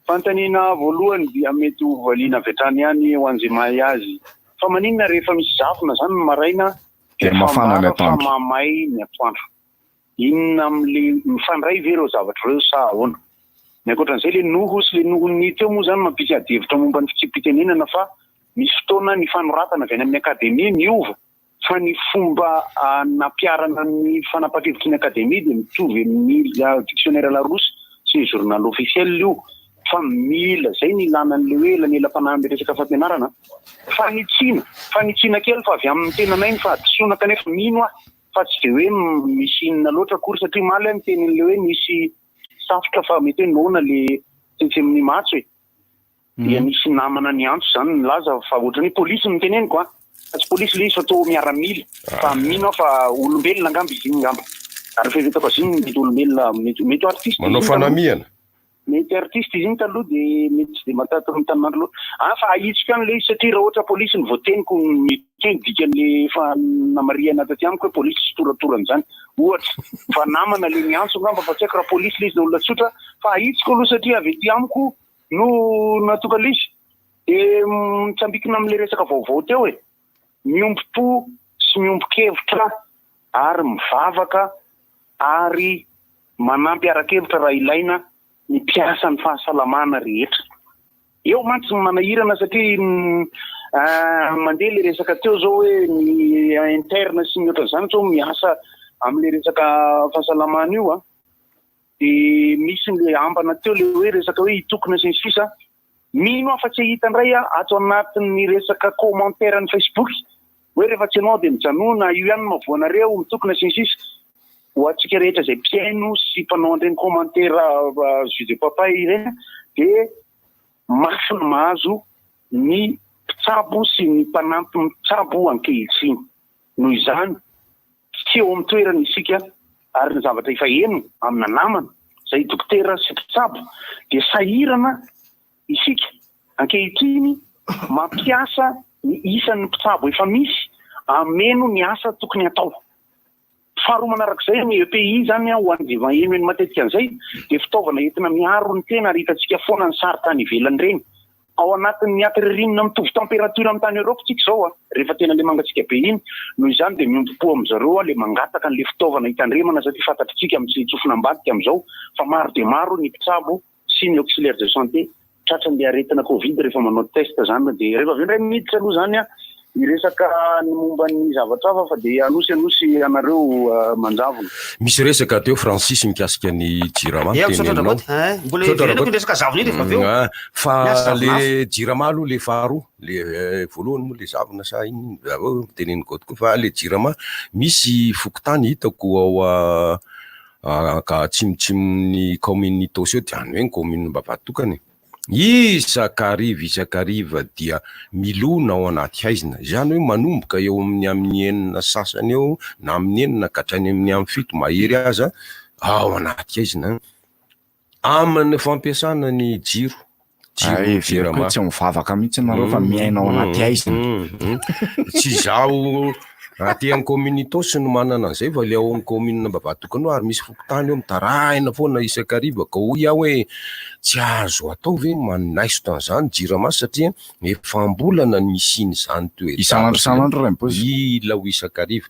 Fanontaniana voalohany dia mety ho valiana avy hatrany ihany ho an'izay mahay azy. Fa maninona rehefa misy zavona izany ny maraina
Dia mafana ny
fambara fa
atoandro.
mamay ny atoandro. Inona amin'le mifandray ve ireo zavatra ireo sa ahoana? Ny ankoatran'izay le noho sy le nohon'ny teo moa izany mampisy adihevitra momba ny fitsipi-pitenenana fa misy fotoana ny fanoratana avy any amin'ny akademia miova fa ny fomba nampiharana ny fanapahan-kevitry ny akademia dia mitovy amin'ny dictionnaire Larousse sy ny journal officiel io fa mila izay ny ilana an'ilay hoe elanelam-panahy amin'ny resaka fampianarana. Fanitsiana, fanitsiana kely fa avy amin'ny tenanay ny fahadisoana kanefa mino aho fa tsy dia hoe misy inona loatra akory satria omaly aho niteny an'ilay hoe nisy safotra fa mety hoe noana le tetsy amin'ny matso e. Dia nisy namana niantso izany nilaza fa ohatran'ny hoe polisy no teneniko an! Fa tsy polisy ilay izy fa toa miaramila fa mino aho fa olombelona angamba izy iny angamba. Ary fieritreretako azy iny mety olombelona mety mety ho artiste izy
Manao
iny taloha.
fanamiana.
Mety artiste izy iny taloha dia mety tsy dia mataty mitanimandry loatra. Ah fa ahitsiko ihany ilay izy satria raha ohatra polisy no voateniko mety hoe ny dikan'le efa namarihana taty amiko hoe polisy tsy toratorana izany ohatra fa namana le niantso angamba fa tsy haiko raha polisy ilay izy na olona tsotra fa ahitsiko aloha satria avy aty amiko no natoka ilay izy. Dia mitsambikina amin'ilay resaka vaovao teo e. Miombom-po sy miombon-kevitra ary mivavaka ary manampy ara-kevitra raha ilaina ny mpiasan'ny fahasalamana rehetra. Eo mantsy ny manahirana satria mandeha ilay resaka teo izao hoe ny interne sy ny ohatran'izany izao miasa amin'ilay resaka fahasalamana io an. Dia misy ilay ambana teo ilay hoe resaka hoe hitokona sy ny sisa. Mino aho fa tsy hahita indray aho ato anatin'ny resaka commentaire ny Facebook hoe rehefa tsy ianao dia mijanona, io ihany no mahavoa anareo, mitokona sy ny sisa Ho antsika rehetra izay mpihaino sy mpanao an'ireny commentaire jus de papaye ireny dia mafy ny mahazo ny mpitsabo sy ny mpanampy mitsabo ankehitriny. Noho izany, tsy eo amin'ny toerana isika ary ny zavatra efa heno amina namana izay dokotera sy mpitsabo dia sahirana isika ankehitriny mampiasa ny isan'ny mpitsabo efa misy hameno ny asa tokony hatao. Faharoa manarak'izay ny EPI izany ho an'izay maheno eny matetika an'izay dia fitaovana entina miaro ny tena ary hitantsika foana ny sary tany ivelany ireny. Ao anatin'ny aty ririnina mitovy température amin'ny tany Europe tsika izao a, rehefa tena le mangatsiaka be iny, noho izany dia miombom-po amin-dry zareo aho le mangataka an'le fitaovana hitandremana satria fantatritsika amin'ny tsy tsofina ambadika amin'izao fa maro dia maro ny mpitsabo sy ny auxiliaire de santé tratran'le aretina covid rehefa manao test zany dia rehefa avy eo indray miditra aloha zany a hiresaka ny momba ny zavatra hafa fa dia anosy anosy anareo manjavona.
Misy resaka teo Francis mikasika ny jirama
Eo, misaotra
teneninao.
Rakoto. Eh, mbola
Misaotra
hiverenako
Rakoto.
ny resaka zavona iny rehefa avy eo.
Ah, Fa
Ny azy zavona
le
hafa.
jirama aloha le faharoa, le voalohany moa le zavona sa inona iny, avy eo teneniko koa fa le jirama misy fokontany hitako ao ka atsimotsimon'ny kaominin'i Itaosy eo dia any hoe ny kaominina Ambavatokana e. Isan-kariva isan-kariva dia milona ao anaty haizina, izany hoe manomboka eo amin'ny amin'ny enina sasany eo na amin'ny enina ka hatrany amin'ny amin'ny fito mahery aza ao anaty haizina amin'ny fampiasana ny jiro. Jiro
Ay, heveriko hoe
jirama.
tsy mivavaka mihitsy nareo fa miaina ao anaty haizina.
Tsy izaho aty amin'ny commune Itaosy no manana an'izay fa ilay ao amin'ny commune Ambavatokana ao ary misy fokontany eo mitaraina foana isan-kariva ka hoy aho hoe tsy azo atao ve ny manaisotra an'izany jirama satria efa am-bolana ny nisian'izany toe-javatra
Isan'andro isan'andro raha mipoitra.
Mila ho isan-kariva.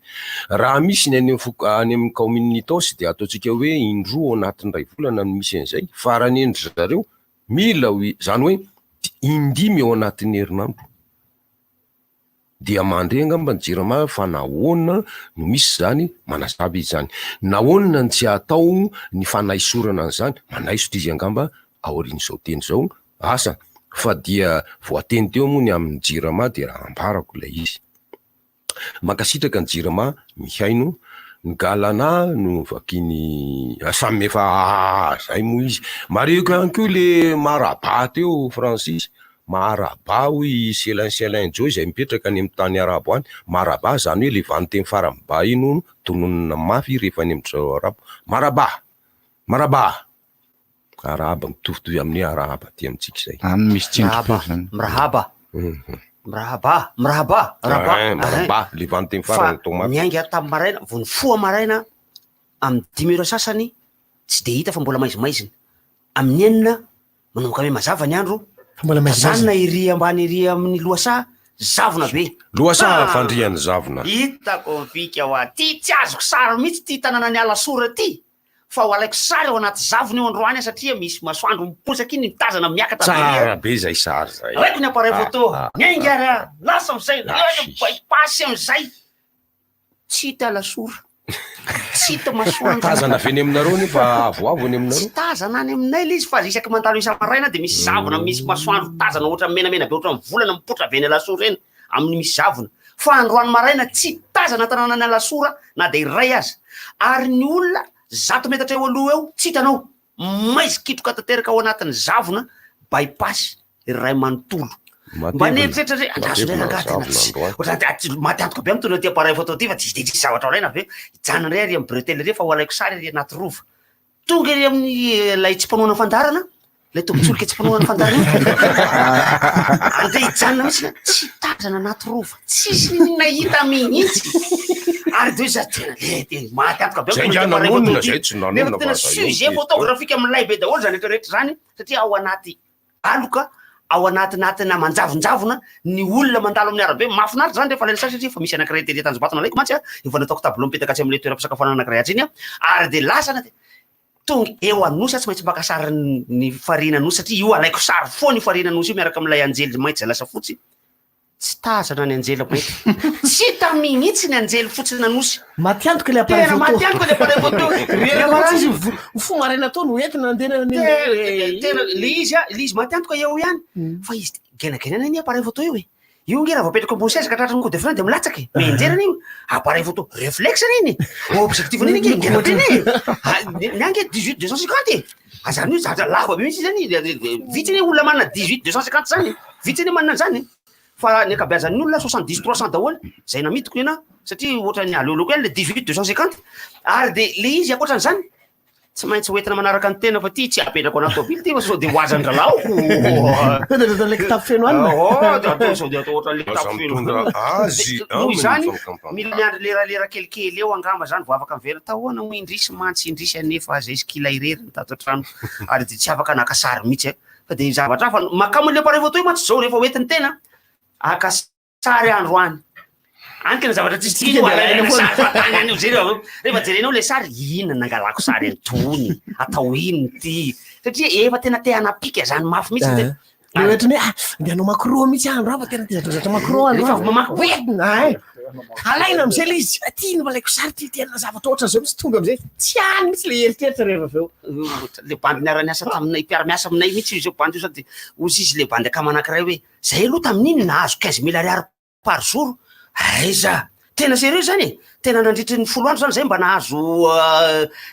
Raha misy ny any amin'ny foko- any amin'ny kaominina Itaosy dia ataontsika hoe indroa ao anatin'ny iray volana no misy an'izay fa raha ny an-dry zareo mila ho izany hoe indimy ao anatin'ny herinandro. Dia mandre angamba ny jirama fa nahoana no misy izany, manazava izy izany. Nahoana no tsy atao ny fanaisorana an'izany, manaisotra izy angamba aorian'izao teny izao, asa fa dia voateny teo moa ny amin'ny jirama dia ambarako ilay izy. Mankasitraka ny jirama mihaino ny galana no vakiany samy efa zay moa izy. Marihiko ihany koa le maraba teo Francis, maraba hoy i Selin Selin Joe izay mipetraka any amin'ny tany arabo any, maraba izany hoe le vaninteny farany ba iny hono tononina mafy rehefa any amin-dry zareo arabo, maraba, maraba. Arahaba mitovitovy amin'ny hoe arahaba aty amintsika izay.
Any misy tsindrim-peo zany.
Mirahaba. Mirahaba, mirahaba, rahaba.
Eh, mirahaba, le vaninteny farany atao mafy.
Niainga tamin'ny maraina, vao nifoha maraina amin'ny dimy ora sasany, tsy dia hita fa mbola maizimaizina. Amin'ny enina, manomboka miha mazava ny andro,
mbola maizimaizina.
Tazanina ery ambany ery amin'ny lohasaha, zavona be.
Lohasaha
Ah!
fandrian'ny zavona.
Hitako ny fika hoa, ty tsy azoko sary mihitsy ty tanànan'i Alasora ty. Fa ho alaiko sary ao anaty zavona io androany aho satria misy masoandro miposaka iny mitazana miakatra be ery.
Tsara be izay sary izay.
Alaiko ny appareil photo,
Ah, ah,
miainga ary aho, lasa amin'izay,
Lasa
miainga bypass amin'izay. Tsy hita Alasora, tsy hita masoandro.
Tazana avy eny aminareo nefa avoavo eny aminareo.
Tsy tazana any aminay ilay izy fa isaky mandalo isa-maraina dia misy zavona misy masoandro tazana ohatran'ny menamena be ohatran'ny volana mipoitra avy eny Alasora eny amin'ny misy zavona. Fa androany maraina tsy tazana tanànan'i Alasora na dia iray aza. Ary ny olona zato metatra eo aloha eo tsy hitanao. Maizikitroka tanteraka ao anatin'ny zavona by-pass iray manontolo. Mba nieritreritra ndray, andraso ndray rangahy tena tsy, ohatran'ny te- tsy- maty antoka be mitondra ity appareil photo ity fa tsisy dia tsisy zavatra alaina ve? Hijanona indray ary amin'ny bretelle ery fa ho alaiko sary ery anaty rova. Tonga ery amin'ny ilay tsy mpanohana fandaharana, ilay tombotsolika tsy mpanohana fandaharana io. Andeha hijanona mihitsy na tsy tazana anaty rova, tsisy n'inona hita mihitsy. Ary dia za tena le de maty antoka be
Zay
mitondra
nga
appareil
nanonona,
photo
zay
ity.
tsy nanonona
Nefa tena
fa zay eo
sujet
ny
photographique milay be daholo zany rehetra rehetra zany satria ao anaty aloka ao anatinatina manjavonjavona ny olona mandalo amin'ny arabe. Mahafinaritra izany rehefa alaina sary satria efa misy anankiray tery Tanjombato nalaiko mantsy a, efa nataoko tableau mipetaka atsy amin'ilay toeram-pisakafoanana anankiray atsy iny a, ary dia lasa na dia tonga eo Anosy aho tsy maintsy maka sary ny farihin'Anosy satria io alaiko sary foana io farihin'Anosy io miaraka amin'ilay anjely mainty izay lasa fotsy. Tsy tazana ny anjely mainty. Tsy hita mihitsy ny anjely fotsin'Anosy.
Maty antoka ilay appareil
Tena
photo.
maty antoka ilay appareil photo.
Reraka mantsy izy mifoha maraina tao no entina nandeha
Tena, tena, le izy a, le izy maty antoka eo ihany. Fa izy genagenana anie appareil photo io e. Io nge raha vao apetraka ambony seza ka tratran'ny coup de frein dia milatsaka e. Mianjera anie io. Appareil photo reflexe anie iny e. Objectif iny nge ngeda be anie e. Ah, ny ny ahy nge 18 250 e. Ah, zany hoe zavatra lava be mihitsy zany e. Vitsy anie olona manana 18 250 zany e. Vitsy anie manana an'izany e. Fa ny ankabeazan'ny olona 70 300 daholo, zay namidiko nena satria ohatran'ny aleoleoko ihany le 18 250. Ary de le izy ankoatran'izany tsy maintsy hoentina manaraka ny tena fa ty tsy apetrako anaty tôbily ty fa sao de ho azan-dralahoko.
Sao de ohatran'ilay kitapo feno hanina.
Oh, de atao sao de atao ohatran'ilay
Aza
kitapo feno
mitondra
hanina.
azy
De noho
amin'ny
izany
fankampana.
mila miandry leralera kelikely eo angamba zany vao afaka miverina. Tahoana moa indrisy mantsy indrisy anefa zay izy kila irery ny tato an-trano ary de tsy afaka naka sary mihitsy. Fa dia zavatra hafa no, mahakamo an'ilay appareil photo io mantsy izao rehefa hoentin'ny tena haka sary androany. Any tena zavatra tsisy dikany io, alaina sary fahatany any io jereo avy eo. Rehefa jerenao ilay sary, inona nangalako sary an'itony, atao inona ity? Satria efa tena te hanapika zany mafy mihitsy ny tena.
Le ohatry ny hoe ah, andeha hanao macro mihitsy aho androany fa tena te hazatra macro androany.
Rehefa avy mamaky hoe
Ay, alaina am'izay le izy, ah, ty no alaiko sary ty, tena zavatra ohatran'izao mihitsy tonga am'izay, tsy any mihitsy le eritreritra rehefa avy eo.
Le bandy niara-niasa taminay, mpiara-miasa aminay mihitsy io zao bandy io sady hozy izy le bandy akama anankiray hoe zay aloha tamin'iny nahazo 15 mille ariary par jour, aiza! Tena sérieux zany e! Tena nandritry ny folo andro zany zay mba nahazo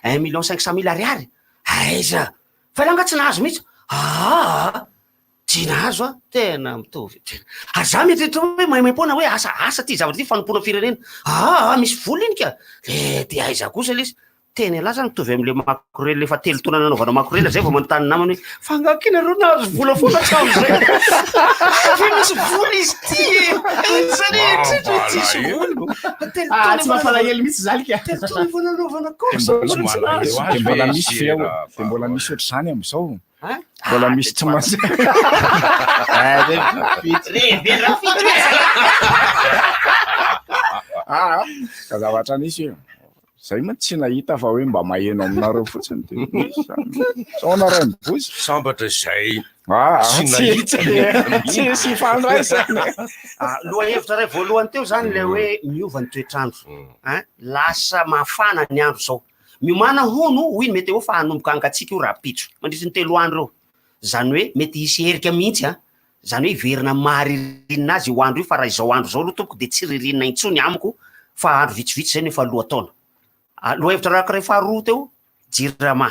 un million cinq cent mille ariary, aiza! Fa ianao angaha tsy nahazo mihitsy? Aa! Tsy nahazo aho, tena mitovy, tena. Ary za mieritreritra hoe maimaimpoana hoe asa, asa ty zavatra ty fanompoana firenena, aa! Misy vola iny ka! Le de aiza kosa lesy? Tena ialahy zany mitovy amin'ilay makorel efa telo taona nanaovana makorel zay vao manontany namany hoe fa angaha kay nareo nahazo vola foana hatramin'izay? Hay ve misy vola izy ity e? Zany eritreritra hoe tsisy vola. Telo
Ah,
taona
tsy
efa
mampalahelo mihitsy zany ka.
Telo taona efa nanaovana course
Dia
mbola tsy nahazo.
Dia mbola misy ve ao? Dia mbola misy ohatr'izany amin'izao?
Hein?
Mbola misy tsy maintsy. Ah, ka zavatra nisy io. Zay mantsy tsy nahita fa hoe mba maheno aminareo fotsiny de misy zany. Sao nareo mivozy.
Sambatra izay
Ah,
tsy
tsy
nahita
tsy tsy ifandraisana.
Ah, lohahevitra iray voalohany teo zany ilay hoe miova ny toetr'andro. Hein? Lasa mafana ny andro zao. Miomàna hono hoy ny météo fa hanomboka hangatsiaka io rahampitso, mandritry ny telo andro eo. Izany hoe mety hisy herika mihitsy an! Izany hoe hiverina amin'ny maha ririnina azy io andro io fa raha izao andro izao aloha tompoko dia tsy ririnina intsony amiko fa andro vitsivitsy izay no efa lohataona. Lohahevitra anankiray faharoa teo, Jirama.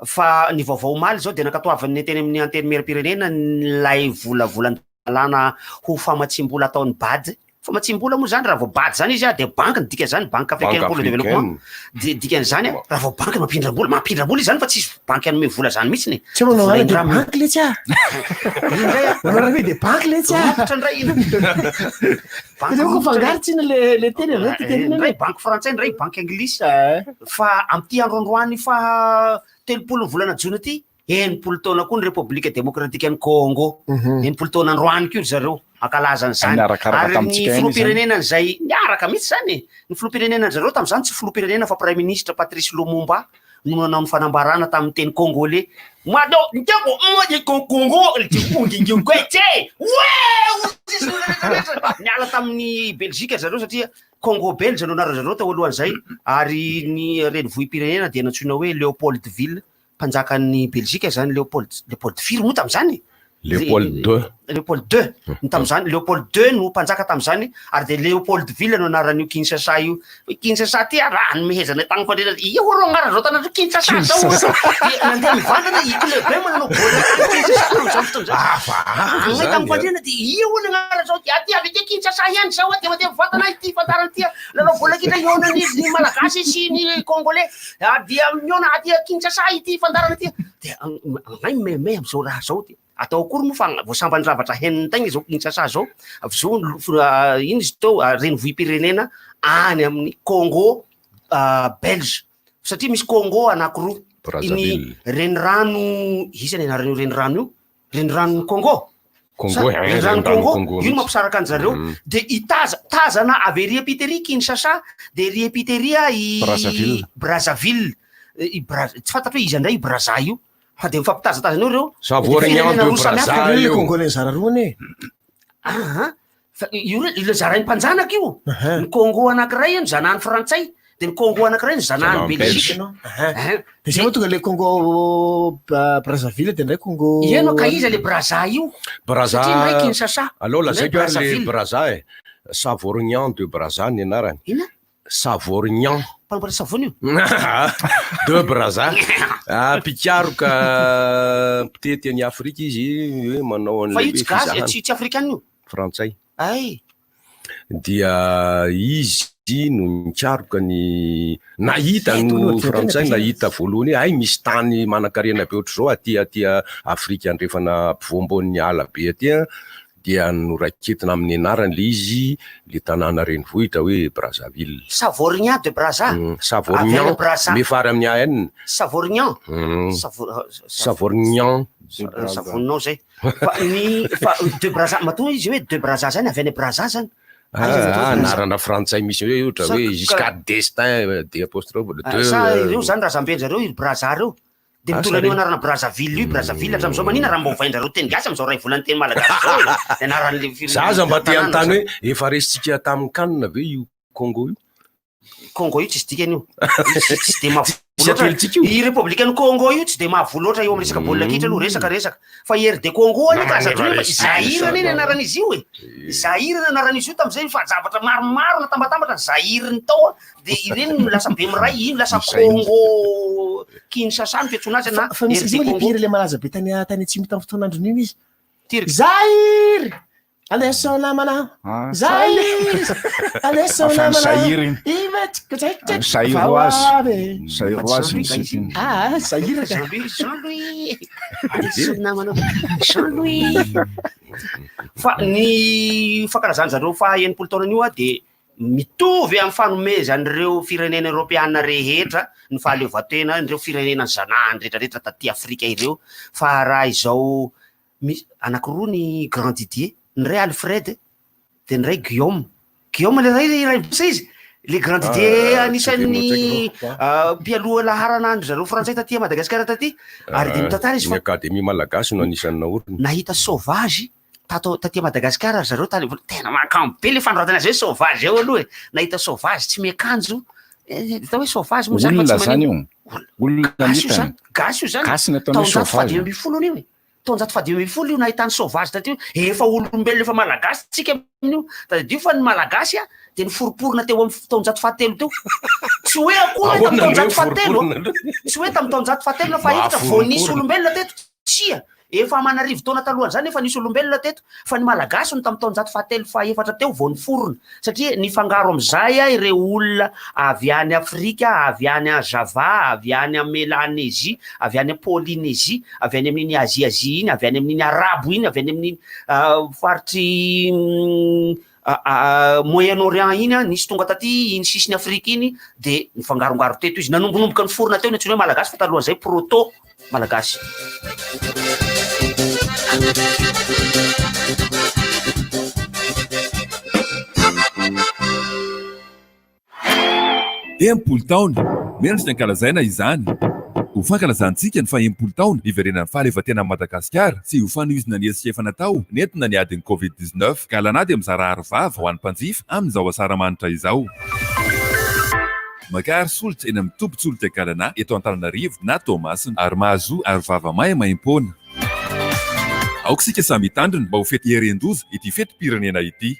Fa ny vaovao omaly izao dia nankatoavin'ny teny amin'ny Antenimierampirenena ilay volavolan Lalàna ho famatsiam-bola ataon'ny Bad. Famatsiam-bola moa izany raha vao Bad izany izy dia banky ny dikan'izany, Banque Africaine pour le Développement. Dia dikan'izany raha vao banky mampindram-bola, mampindram-bola izy izany fa tsisy banky hanome vola izany mihitsy e.
Tsy manao
Vola
anarana de
indramina.
banky letsy ah.
Indray ah.
Manao anarana hoe de banky letsy ah.
Romotra indray iny. Banky
Tena
romotra
fangaro tsina le le teny avy eo ty tenenana.
Indray banky frantsay, indray banky anglisy. Fa amin'ity andro androany faha 30 ny volana jona ity, 60 taona koa ny Repoblika Demokratikan'i Kôngô. 60 taona androany koa ry zareo hankalaza an'izany.
Niarakaraka
Ary ny
tamintsika ihany izany.
filoham-pirenena izay niaraka mihitsy izany e! Ny filoham-pirenena an-dry zareo tamin'izany tsy filoham-pirenena fa praiminisitra Patrice Lumumba no nanao ny fanambarana tamin'ny teny kôngôley. Mado ntiako mody Congo tse! Niala tamin'ny Belzika ry zareo satria Congo belge no anaran-dry zareo teo alohan'izay ary ny renivohi-pirenena dia nantsoina hoe Léopoldville. Mpanjakan'i Belzika zany Léopold, Léopold firy moa tamin'izany e?
Léopold deux.
Léopold deux no tamin'izany, Léopold deux no mpanjaka tamin'izany ary dia Léopoldville no anaran'io Kinshasa io. Hoe Kinshasa ty ary raha nomehezana tany fandriana, io hono anaran'izao tanàna izao Kinshasa zao. Dia nandeha mivantana i Club M nanao baolina tany Kinshasa tamin'izany fotoana izany.
Hafahafa
Any
zany
tamin'ny
a.
fandriana dia io hono anaran'izao dia aty avy aty Kinshasa ihany izao dia mandeha mivantana ity fandaharana ity lalao baolina kitra hihaonan'ny ny Malagasy sy ny Congolais. Ary dia mihaona aty Kinshasa ity fandaharana ity. Dia angahy mimeme amin'izao raha izao dia atao akory moa fa vao sambany zavatra henon'ny tegna izao Kinshasa izao. Avy izao ino izy teo renivohi-pirenena any amin'ny Congo belge satria misy Congo anankiroa. Iny renirano iza ny anaran'io renirano io? Reniranon'i Congo.
Congo,
Sa-
eh,
renirano
renirano
Congo,
Congo
io no
mihitsy.
mampisaraka an-jareo. De i Taza, tazana avy ery Epiteria Kinshasa, de ery Epiteria i
Brazzaville.
Brazzaville. I Bra- tsy fantatro hoe iza indray io Brazza io. Fa de mifampitazatazana eo ireo.
Savorignan
Firenena
de
roa samy hafa.
Brazza
Io
io.
Congolais nizara roa anie.
Aha. Fa io re- ilay zarain'ny mpanjanaka io. Ny Congo anankiray no zanahan'ny frantsay, de ny Congo anankiray no zanahan'ny
Zanahan'ny
Belgique.
Belge.
Hein.
De zay moa tonga le Congo Brazzaville de ndray Congo.
Ianao ka iza le Brazza io?
Brazza.
Satria ndray Kinshasa.
Aleo lazaiko
ndray
ary le
Brazzaville.
Brazza e. Savorgnan de Brazza ny anarany.
Inona?
Savorgnan.
Mpanamboatra savony io?
De Brazza. Ah, mpikaroka mpitety an'i Afrika izy hoe manao
Fa
an'ilay
io
hoe
tsy gasy,
fizahana.
tsy afrikana io.
Frantsay.
Ay.
Dia izy no nikaroka ny nahita no frantsay nahita voalohany hoe hay misy tany manankarena be ohatr'izao aty aty Afrika andrefana ampovoambonin'ny ala be aty an, dia noraiketina amin'ny anarany le izy le tanàna renivohitra hoe Brazzaville.
Savorgnan de Brazza.
Savorgnan,
Avy any Brazza.
mifary amin'ny AN.
Savorgnan. Savo-
Savorgnan.
Savoninao zay. Fa ny fa de Brazza matoa izy hoe de Brazza zany avy any Brazza zany. Aiza zany
Ah,
Brazza?
anarana frantsay misy hoe ohatra
Sa-
hoe Giscard d'Estaing de apostrophe
Ah,
de
Sa ireo zany razamben-jareo i Brazza reo. De
Ah,
mitondra an'io
sa re-
anarana Brazzaville io, Brazzaville hatramin'izao manina raha mba ovain-jareo teny gasy amin'izao ray volan'ny teny malagasy zao e. Ny anaran'le firenena-
Za aza mba te
tanàna
hanontany
zany.
hoe efa resintsika tamin'ny kanina ve io Congo io?
Congo io tsisy dikany io. Tsy tsy de mahavoa
Tsy
loatra.
atelintsika io.
I Repoblikan'i Congo io tsy de mahavoa loatra eo amin'ny resaka baolina kitra aloha resaka resaka. Fa i RD Congo anie ka aza adino fa Zaïre anie ny anaran'izy io e. Zaïre ny anaran'izy io tamin'izay fa zavatra maromaro natambatambatra ny Zaïre ny tao a, de ireny no lasa bemiray iny lasa Congo Kinshasa ny fiantsoana azy na
Fa misy
RD
izy moa le
Congo.
mpihira le malaza be tany tany atsimo tamin'ny fotoan'androny iny izy. Zaïre! Aleso namana. Zaïre! Aleso
Avy any
namana.
Zaïre iny.
Imetsikotsaitsaik-
Zaïroise. Zaïroise ny sitiny.
Ah, Zaïre ka.
Jean-Louis, Jean-Louis. Aleso namana. Jean-Louis. Fa ny fankalazana zareo faha 60 taonany io a de mitovy amin'ny fanomezan'ireo firenena eoropeana rehetra ny fahaleovantena ireo firenena zanahany rehetrarehetra taty Afrika ireo fa raha izao misy anankiroa ny Grand Didier ny ray Alfred de ny ray Guillaume Guillaume le ray ray bosa izy le Grand Didier
Ah,
anisan'ny
tsy de
ah, mpialoha laharana andry zareo frantsay taty Madagasikara taty ary de mitantara izy
Ny
fa
Akademia Malagasy no anisan'ny naorina.
nahita sauvage tato taty Madagasikara ry zareo tany tena mahakamo be le fanoratana azy hoe sauvage eo aloha e nahita sauvage tsy miakanjo Eh, atao hoe sauvage moa zany fa
Olona
tsy
zany
manino.
io. Olona
Gasy io
nitany.
zany gasy io zany
Gasy ny ataony hoe
taonjato
sauvage.
fahadimy ambin'ny folo io e taonjato fahadimy ambin'ny folo io nahitany sauvage taty io efa olombelona efa malagasy tsika amin'io tadidio fa ny malagasy a de niforoporona teo amin'ny taonjato fahatelo teo tsy hoe akory hoe tamin'ny
Ahoana ny hoe
taonjato fahatelo a.
foroporona?
tsy hoe tamin'ny taonjato fahatelo na fahefatra vao nisy
Mahaforoporona.
olombelona teto tsia efa manarivo taona talohan'izany efa nisy olombelona teto fa ny malagasy no tamin'ny taonjato fahatelo fahefatra teo vao niforona satria nifangaro amin'izay a ireo olona avy any Afrika avy any a Java avy any a Mélanésie avy any a Polynésie avy any amin'iny Asie Asie iny avy any amin'iny Arabo iny avy any amin'iny ah, faritry ah, ah, Moyen-Orient iny a nisy tonga taty iny sisiny Afrika iny de nifangarongaro teto izy nanombonomboka niforona teo ny antsoina hoe malagasy fa talohan'izay proto malagasy.
60 taona, mendrika ankalazaina izany. Ho fankalazantsika ny faha-60 taona niverenan'ny fahaleovantenan'i Madagasikara sy ho fanohizana ny hetsika efa natao nentina ny adin'ny Covid-19. Galana dia mizara aro vava ho an'ny mpanjifa amin'izao asaramanitra izao. Makà solika eny amin'ny tobin-tsolika Galana eto Antananarivo na Toamasina ary mahazoa aro vava maimaimpoana. Aoka isika samy hitandrina mba ho fety heren-doza ity fetim-pirenena ity.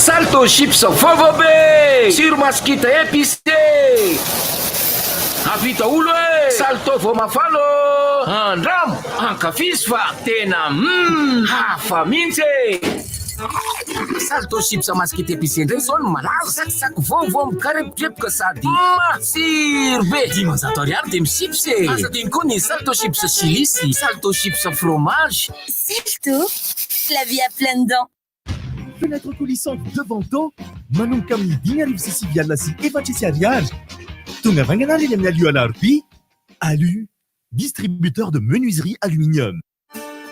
Salto chips vaovao be! Tsiro masikita épicé! Avy daholo e! Salto vao mafana ô! Andramo, ankafizo fa tena hafa mihitsy e! Salto chips masikita épicé indray izao no malaza! Tsakitsaky vaovao mikarepokepoka sady matsiro be! 500 ariary dia mi-chips e! Aza adino koa ny Salto chips chili sy Salto chips fromage!
Salto, la vie à pleines dents.
Fenêtre coulissante devant taux manomboka amin'ny 409 ariary. Tonga vaingana ary eny amin'ny Alu Alarobia. Alu, distributeur de menuiserie aluminium.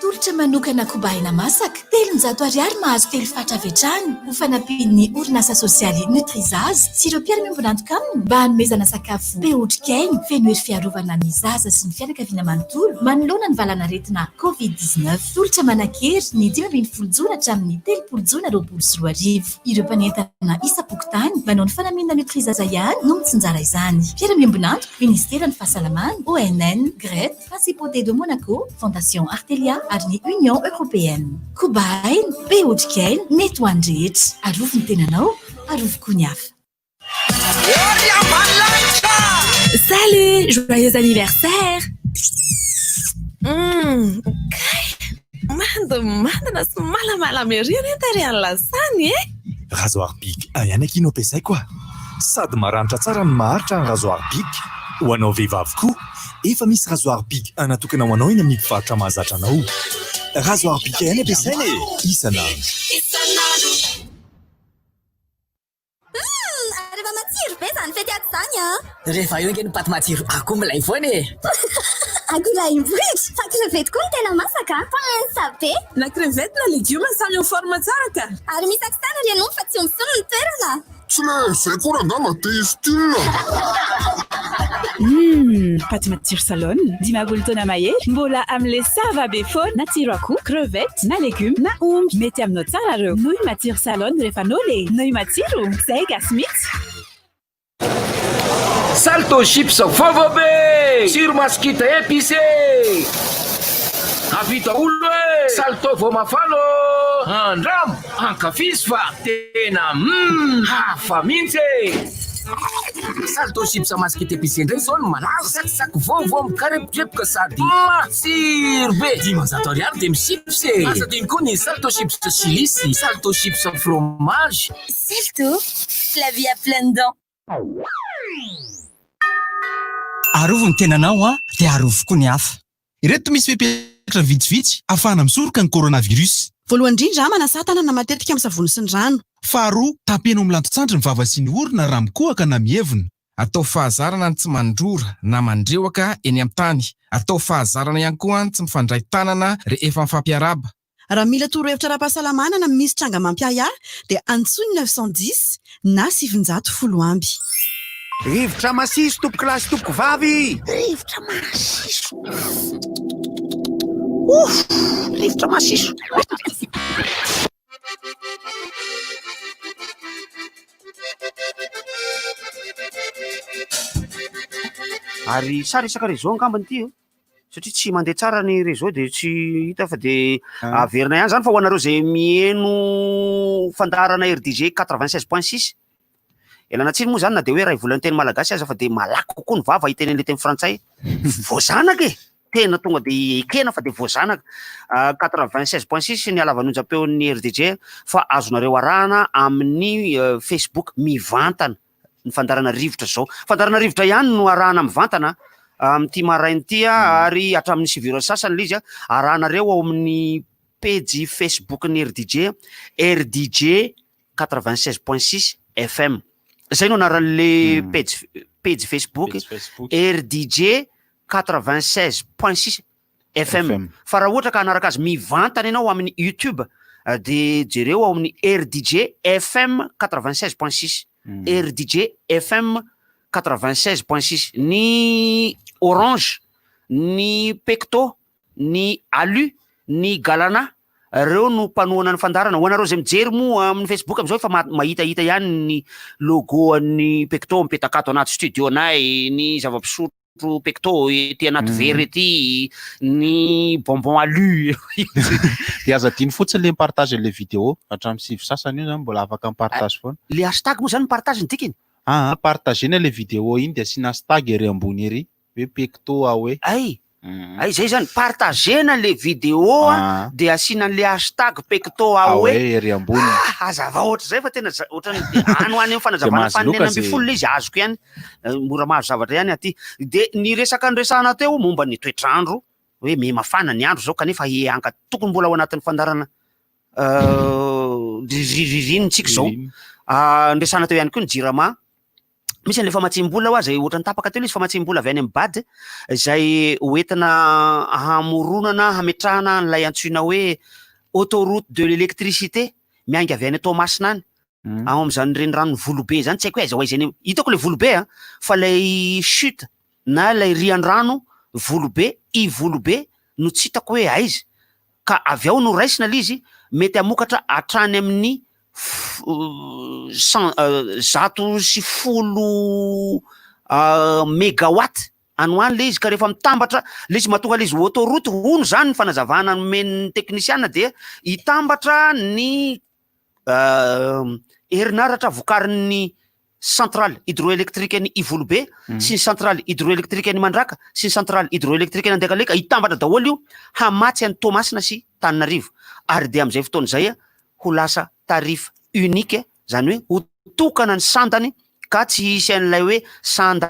Tolotra manokana koba aina masaka 300 ariary mahazo telo fatra avy hatrany ho fanampian'ny orinasa sosialy Nutrizaza sy ireo mpiara-miombon'antoka aminy mba hanomezana sakafo be otrikaina feno hery fiarovana ny zaza sy ny fianakaviana manontolo manoloana ny valanaretina Covid-19. Tolotra manan-kery ny 15 jona hatramin'ny 30 jona 2020. Ireo mpanentana isam-pokontany manao ny fanamiana Nutrizaza ihany no mitsinjara izany. Mpiara-miombon'antoka Ministeran'ny Fahasalamana, ONN, GRET, Principauté de Monaco, Fondation Artelia ary ny Union Européenne. Koba aina, be otrikaina, mety ho an'ny rehetra. Arovy ny tenanao, arovy koa ny hafa.
Salut, joyeux anniversaire. Kay, mandimandina sy malamala ery anie tarehan'ny lasany e.
Rasoir Bic ihany akia no ampiasaiko a. Sady maranitra tsara no maharitra ny rasoir Bic. Ho anao vehivavy koa, efa misy rasoir Bic natokana ho anao eny amin'ny mpivarotra mahazatra anao. Rasoir Bic ihany ampiasaina e, isan'andro.
Isan'andro. Rehefa matsiro be zany fety ato zany a.
Rehefa eo ange ny paty matsiro akoho milay foana e!
Akoholahy-bohitra, fa crevette koa no tena masaka a! Pince be!
Na crevette na legioma samy en forme tsara ka!
Ary misy accent ry ianao fa tsy omby ny toerana!
Tsy le zay koa rangaha mba te hi-style.
Humm paty matsiro salon, 50 taona mahery, mbola amin'le sava be foana, na tsiro akoho, crevette, na legume, na omby, mety aminao tsara reo, nouille matsiro salon rehefa noly e, nouille matsiro, zay gasy mitsy.
Salto chips vaovao be! Tsiro masikita épicé! Avy daholo e! Salto vao mafana ô! Andramo, ankafizo fa tena humm hafa mihitsy e! Salto chips masikita épicé indray izao no malaza! Tsakitsaky vaovao mikarepokepoka sady matsiro be! 500 ariary dia mi-chips e! Aza adino koa ny Salto chips chili sy Salto chips fromage!
Salto, la vie à pleines dents.
Arovy ny tenanao an, dia arovy koa ny hafa.
Ireto misy fepetra vitsivitsy ahafahana misoroka ny coronavirus.
Voalohany indrindra, manasà tanana matetika amin'ny savony sy ny rano.
Faharoa, tapeno amin'ny lanton-tsandry ny vava sy ny orona raha mikohaka na mievina.
Atao fahazarana ny tsy mandrora na mandrehoka eny amin'ny tany. Atao fahazarana ihany koa ny tsy mifandray tanana rehefa mifampiarahaba.
Raha mila torohevitra ara-pahasalamana na misy tranga mampiahiahy dia antsoy ny 910 na 910 amby.
Rivotra masiso tompokolahy sy tompokovavy!
Rivotra masiso! Ouf! Rivotra masiso!
Ary sa resaka réseau angambany ity e? Satria tsy mandeha tsara ny réseau de tsy hita fa de averina ihany zany fa ho anareo zay miheno fandaharana RDG 96.6 ialana tsiny moa zany na de hoe ray volan'ny teny malagasy aza fa de malaky kokoa ny vava hiteny an'le teny frantsay voazanaka e tena tonga de ekena fa de voazanaka 96.6 ny halavan'ny onjam-peon'ny RDG fa azonareo arahana amin'ny Facebook mivantana ny fandaharana rivotra izao. Fandaharana rivotra ihany no arahana mivantana amin'ity maraina ity ary hatramin'ny sivy ora sasany ilay izy arahanareo ao amin'ny pejy Facebook-n'ny RDJ, RDJ 96.6 FM. Izay no anaran'le pejy pejy Facebook, RDJ 96.6 FM. Fa raha ohatra ka hanaraka azy mivantana ianao amin'ny YouTube de jereo ao amin'ny RDJ FM 96.6. RDJ FM 96.6. Ny Orange, ny Pecto, ny Alu, ny Galana, reo no mpanohana ny fandaharana. Ho anareo izay mijery moa amin'ny Facebook amin'izao efa mahitahita ihany ny logo an'ny Pecto mipetaka ato anaty studio-nay, ny zava-pisotro Pecto ety anaty vera ety, ny bonbon alu.
Dia aza adino fotsiny le mi-partage an'le vidéo hatramin'ny sivy sasany io zany mbola afaka mi-partage foana.
Le hashtag moa zany mi-partage ny dikany?
Aa, partagena le vidéo iny dia asiana hashtag ery ambony ery hoe Pecto aho e.
Ay! Ay zay zany, partagena le vidéo a, de asiana an'le hashtag pecto
aoe ery ambony.
Ah, hazavao ohatr'izay fa tena ohatran'ny any ho any amin'ny fanazavana faha 16 le izy azoko ihany, mora mahazo zavatra ihany aty. De ny resaka noresahana teo momba ny toetr'andro, hoe miha-mafana ny andro zao kanefa hianka tokony mbola ao anatin'ny fandaharana ririnina tsika izao. Noresahana teo ihany koa ny jirama. Misy an'ilay famatsiam-bola hoa izay ohatran'ny tapaka teo ilay izy, famatsiam-bola avy any amin'ny Bad izay hoentina hamoronana, hametrahana an'ilay antsoina hoe autoroute de l'électricité miainga avy any Toamasina any. Ao amin'izany reniranon'i Volobe izany, tsy haiko hoe aiza ho aiza eny, hitako ilay Volobe an, fa ilay chute na ilay rian-drano Volobe, i Volobe no tsy hitako hoe aiza. Ka avy ao no raisina ilay izy, mety hamokatra hatrany amin'ny cent 110 megawatt any ho any le izy ka rehefa mitambatra le izy mahatonga le izy ho autoroute hono zany ny fanazavana nomen'ny teknisiana dia hitambatra ny herinaratra vokarin'ny centrale hydroélectrique an'i Ivolobe sy ny centrale hydroélectrique an'i Mandraka sy ny centrale hydroélectrique an'i Andekaleka hitambatra daholo io hamatsy an'i Toamasina sy Tananarivo ary dia amin'izay fotoana izay ho lasa tarif unique izany hoe ho tokana ny sandany ka tsy hisy an'ilay hoe sanda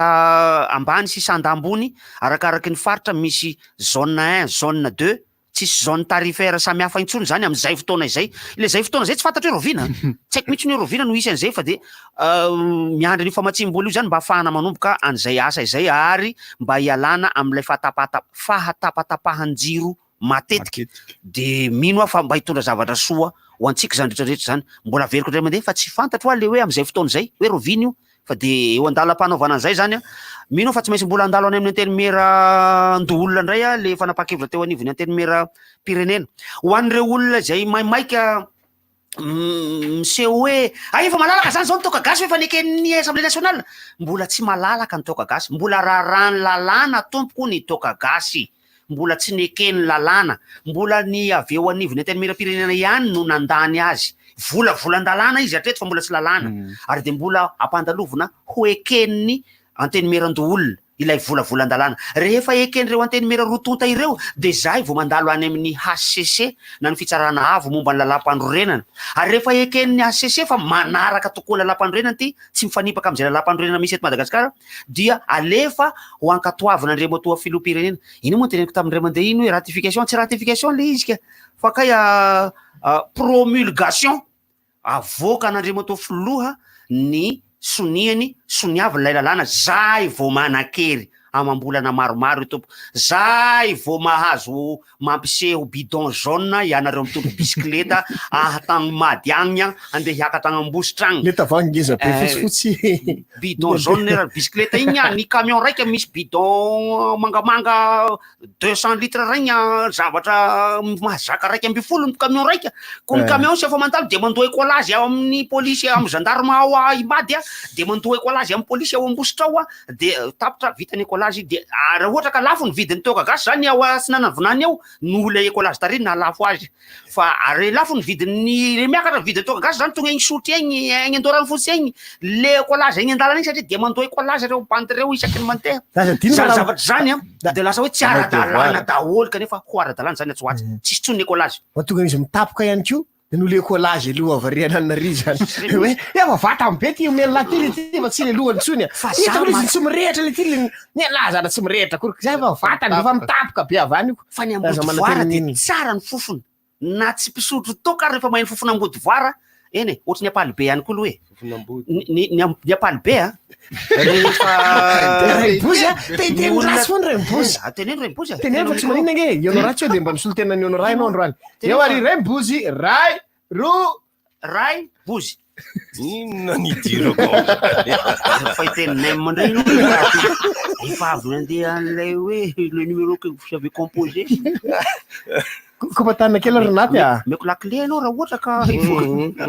ambany sy sanda ambony arakaraky ny faritra misy zone un zone deux. Tsisy zone tarifaire samihafa intsony izany amin'izay fotoana izay. Ilay izay fotoana izay tsy fantatro hoe rahoviana. Tsy haiko mihitsy ny hoe rahoviana no hisy an'izay fa dia miandry an'io famatsiam-bola io izany mba hahafahana manomboka an'izay asa izay ary mba hialana amin'ilay fahatapata- fahatapatapahan-jiro matetika. Dia mino aho fa mba hitondra zavatra soa ho antsika izany rehetra rehetra izany. Mbola averiko indray mandeha fa tsy fantatro hoa ilay hoe amin'izay fotoana izay hoe rahoviana io Fa dia eo an-dalam-panaovana an'izay izany an, mino aho fa tsy maintsy mbola handalo any amin'ny Antenimierandoholona indray an, ilay fanapahan-kevitra teo anivon'ny Antenimieram-pirenena. Ho an'ireo olona izay maimaika miseho hoe hay efa malalaka izany izao ny toaka gasy efa neken'ny Assemblée nationale. Mbola tsy malalaka ny toaka gasy, mbola raràn'ny lalàna tompoko ny toaka gasy. Mbola tsy neken'ny lalàna, mbola ny avy eo anivon'ny Antenimierampirenena ihany no nandany azy. Volavolan-dalàna izy hatreto fa mbola tsy lalàna, ary dia mbola ampandalovina ho eken'ny Antenimierandoholona ilay volavolan-dalàna. Rehefa eken'ireo Antenimiera roa tonta ireo dia izay vao mandalo any amin'ny hcc na ny Fitsarana Avo momba ny Lalàmpanorenana. Ary rehefa eken'ny hcc fa manaraka tokoa ny Lalàmpanorenana ity, tsy mifanipaka amin'izay lalàmpanorenana misy eto Madagasikara dia alefa ho ankatoavina Andriamatoa Filoham-pirenena. Iny moa no teneniko tamin'ny ray aman-dreny iny hoe ratification, tsy ratification ilay izy ka, fa kay promulgation, avoakan'Andriamatoa Filoha ny soniany, soniaviny ilay lalàna, zay vao manan-kery amam-bolana maromaro io tompoko, zay vao mahazo mampiseho bidon jaune ianareo mitondra bisikileta ahatagnomady agny andeha hiakatra agny Ambositra agny.
Le tavoahangy ngeza be fotsifotsy.
Bidon jaune eran'ny bisikileta igny ah, ny camion raika misy bidon mangamanga 200 litres regny ah, zavatra mahazaka 11 ny camion raika, ko ny camion sy efa mandalo de mandoa écolage ao amin'ny polisy amin'ny gendarme ao Imady ah, de mandoa écolage amin'ny polisy ao Ambositra ao ah, De tapitra vita ny écolage de raha ohatra ka lafo ny vidin'ny toaka gasy zany ao Atsinanana ao noho ilay écolage tary nahalafo azy fa ary lafo ny vidin'ny le miakatra ny vidin'ny toaka gasy zany tonga egny Isotry egny egny Andoharanofotsy egny le écolage egny an-dalana egny satria de mandoa écolage reo bandy reo isaky ny mandeha
Aza adino
zany
fa
zavatra zany an de lasa hoe tsy ara-dalàna daholo kanefa ho ara-dalàna zany atsy ho atsy tsisy intsony ny écolage.
Mahatonga izy mitapoka ihany koa De noho le collage aloha variana anary zany hoe efa vatany be ty omeny lahy ty le ty fa tsy le lohany tsony a.
Fa
Hitako
za
le izy
ma-
tsy mirehatra le ty le ny anahy zany tsy mirehatra akory zay fa vatany efa mitapoka be avy any io.
Fa ny
Aza
ambodivoara
manantena
dia
n'inona.
tsara ny fofony na tsy mpisotro toaka ary rehefa maheno fofona ambodivoara eny e, ohatry ny ampalibe ihany koa aloha e. Ny ny ny am- ny ampalibe a rehefa
Rainibozy a,
ny
teniteny
olona-
ratsy foana Rainibozy.
Ah, teneno Rainibozy a.
Teneno fa tsy maninona ange e, eo ratsy eo dia mba misolo tena ny Honora ianao androany. Eo ary Rainibozy, ray, roa.
Ray, bozy.
Inona ny idirako ao zany?
Efa hiteny nem indray ianao rehefa efa avy nandeha an'ilay hoe le numéro que vous avez composé.
Kopatanina kely ry Naty a.
Omeko lakile ianao raha ohatra ka hivoaka.